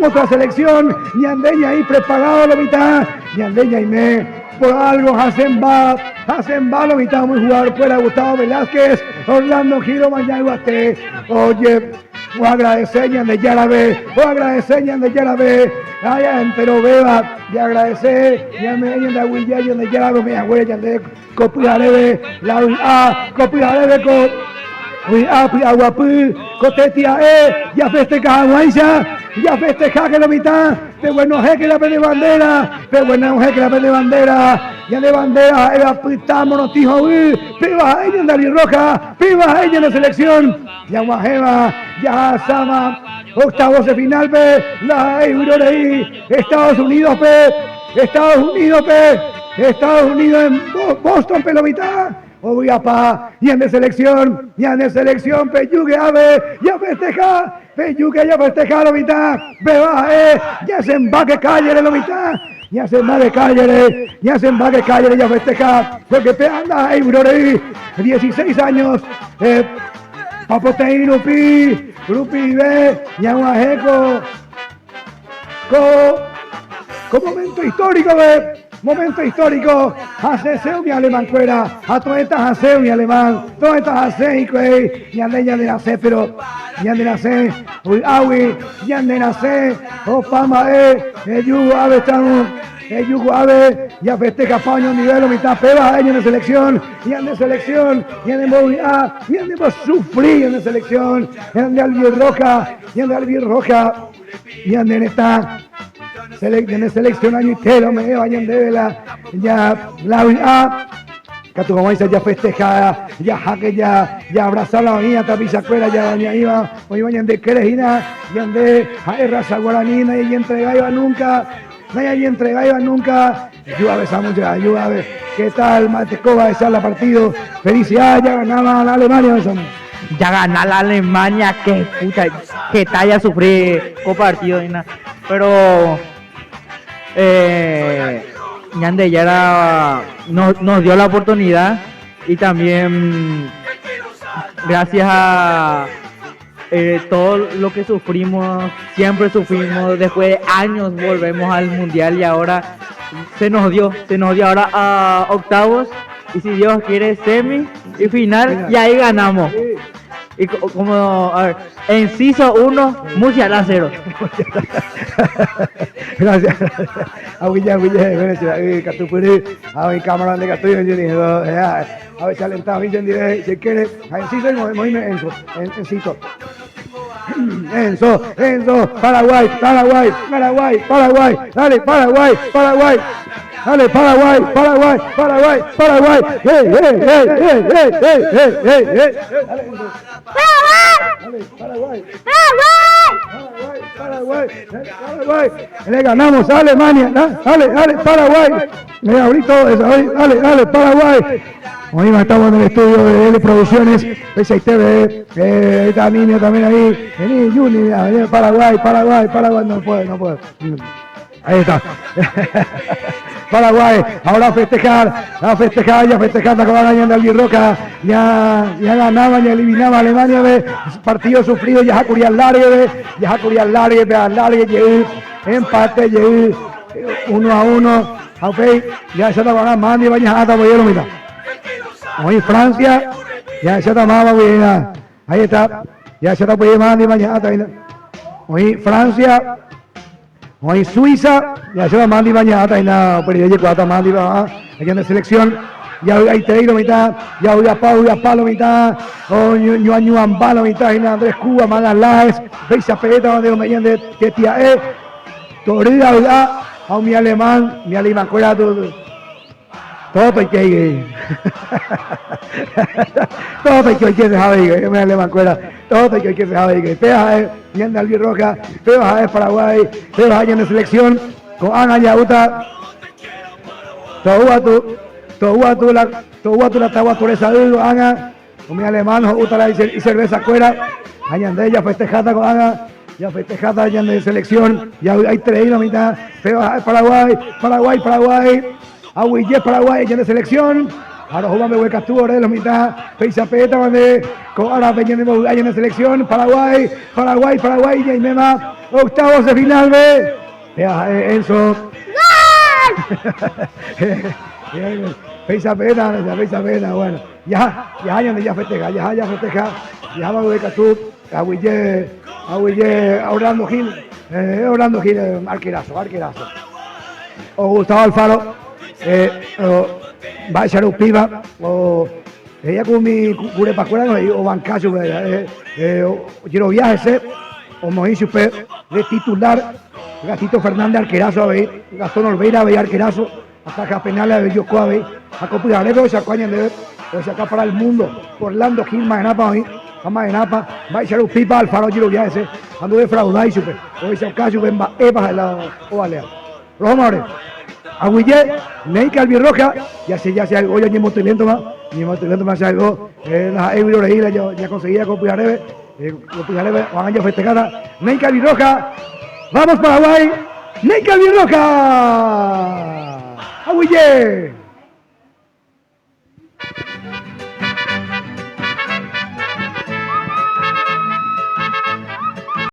otra selección, ñande ñaĩ preparado lo mitã, ñande ñaime por algo hasẽmba, hasẽmba lo mitã umi jugador-kuéra Gustavo Velázquez, Orlando Giro Mañaguate, oje oagradece Ñandejárape, oagradece Ñandejárape, ha enterovéva jaagradece, ñame'ẽ ñande aguyje Ñandejárape umi haguére ñande Ko pyhareve la vy'a, ko pyhareve ko vy'a py'aguapy, ko tetia'e jafesteha hag̃uáicha, jafesteháke lo mitã, peguenohẽke la pene bandera, peguenohẽke la pene bandera, ñane bandera ha'éva pytã morotĩ hovy, péva ha'e ñande albirroja, péva ha'e ñane selección, ñag̃uahẽva, jahasáma octavos de final-pe, ndaha'éi vyrorei Estados Unidos-pe, Estados Unidos-pe, Estados Unidos en Boston-pe lo mitã, ovy'apa ñande selección, ñande selección pejúke ave jafesteja, pejúke jafesteja lo mitã, péva ha'e ñasẽmbáke cállere lo mitã, ñasẽmbáke cállere, ñasẽmbáke cállere jafesteja, porque pe anda ha'e vyrorei 16 años eh, papoteĩ rupi, rupive ñag̃uahẽ ko Ko, ko momento histórico-pe. Momento histórico, hasẽse umi alemán-kuéra, ha to'ẽta hasẽ umi alemán, to'ẽta hasẽ hikuái, ñande ñanerasẽ, pero ñanerasẽ vy'águi, ñanerasẽ opa mba'e, eju ko'ápe estamos, eju ko'ápe jafestejapa oñondive lo mitã, péva ha'e ñane selección, ñande selección, ñanembovy'a, ñanembosufri ñane selección, ñande albirroja, ñande albirroja. Ñane retã ñane selección añoite ome'ẽva ñandéve la ya la vy'a katu hag̃uáicha jafesteja jaháke ja jaabrasa la oĩva tapichakuéra ja ñaĩva oĩva ñande ykére hína ñande ha'e raza guarani nañañentregáiva nunca nañañentregáiva nunca ayúdame Samu ayúdame qué tal Matecova esa la partido felicidades ya ganaba la Alemania Samu Ya gana la Alemania, que puta, heta jasufri ko partido hína. Pero eh, Ñandejára nos, nos dio la oportunidad y también gracias a eh, todo lo que sufrimos, siempre sufrimos, después de años volvemos al mundial y ahora se nos dio, se nos dio ahora a octavos y si Dios quiere semi y final y ahí ganamos. Y como, a ver, Enciso 1, Musiala 0. Gracias. Aguille, aguille, katupyry, ha cámara de katu, a ver, alentado, si quiere, Enciso y moime Enzo, Encito. Enzo, Enzo, Paraguay, Paraguay, Paraguay, Paraguay, dale, Paraguay, Paraguay, dale, Paraguay, Paraguay, Paraguay, Paraguay, hey, hey, hey, hey, hey, hey, hey, hey, hey, dale, Enzo. Dale, Paraguay, Paraguay, Paraguay, Paraguay, le ganamos a Alemania, dale, dale, Paraguay, le abrí todo eso, dale, dale, Paraguay. Hoy estamos en el estudio de L Producciones, P6 TV, está Niño también ahí, vení, Juni, Paraguay, Paraguay, Paraguay, no puede, no puede. Ahí está. Paraguay, ahora a festejar, a festejar, ya festejando con la de Albirroca, ya, ya ganaba, ya eliminaba a Alemania, ve, partido sufrido, ya Jacurial largue, ve, ya Jacurial largue, ve, largue, empate, 1-1, ok, ya se está ganando, Mandi, vaya, hasta voy a mitad. Hoy Francia, ya se está más, ahí está, ya se está pues Mandi, vaya, hasta Hoy Francia, hoy Suiza, ya se va Mandi, vaya, hasta la pero ya Mandi, va, allá en la selección, ya hay Teiro mitad, ya voy a Pau, ya Palo mitad, o Ñuan Palo mitad, y Andrés Cuba, Magaláes, Beisa Peta, donde me de Tetia E, Torida, a mi alemán, mi alemán, todo, todo que todo que que se sabe, mi alemán, todo que que se sabe, pea, ñanda albirroja, pea es Paraguay, pea en la selección, con Ana Yauta, Tohuatu, Tohuatu la, Tohuatu la tawa toresa Ana, con mi alemán, Uta y cerveza cuera, añande ya festejada con Ana, ya festejada ya de selección, ya hay tres la mitad, Paraguay, Paraguay, Paraguay, Aguille, Paraguay, ya de selección, ahora jugamos Huecastú, ahora de la mitad, Peisa Peta, donde con ahora en de selección, Paraguay, Paraguay, Paraguay, y Mema, octavos de final, ve, Enzo. Peisa Peta, Peisa Peta, bueno, ya, ya, ya, ya festeja, ya, ya festeja, ya va Huecastú, Aguille, Aguille, Orlando Gil, Orlando Gil, arquerazo, arquerazo. O Gustavo Alfaro, va a echar un piba, o ella con mi curepacuera, o bancacho, quiero viajes, o Moisés de titular, Gastito Fernández, arquerazo, a ver, Gastón Olveira, a ver, arquerazo, ataca penales, a ver, Yoko, a ver, a Copijarero, o saca de o saca para el mundo, Orlando Gil, Magenapa, hoy, a Magenapa, va a echar un pipa, Alfaro, quiero viajes, ando defraudado, y supe, o ese caso, ven, va, eva, la, o alea. Rojo More, Aguille, Neika Albirroja, ya se, ya se algo, ya ni motilento más, ni motilento más se algo, la Euro ya, ya conseguía con Pujarebe, con Pujarebe, Juan Ángel festejada, Neika Albirroja, vamos Paraguay, Neika Albirroja, Aguille.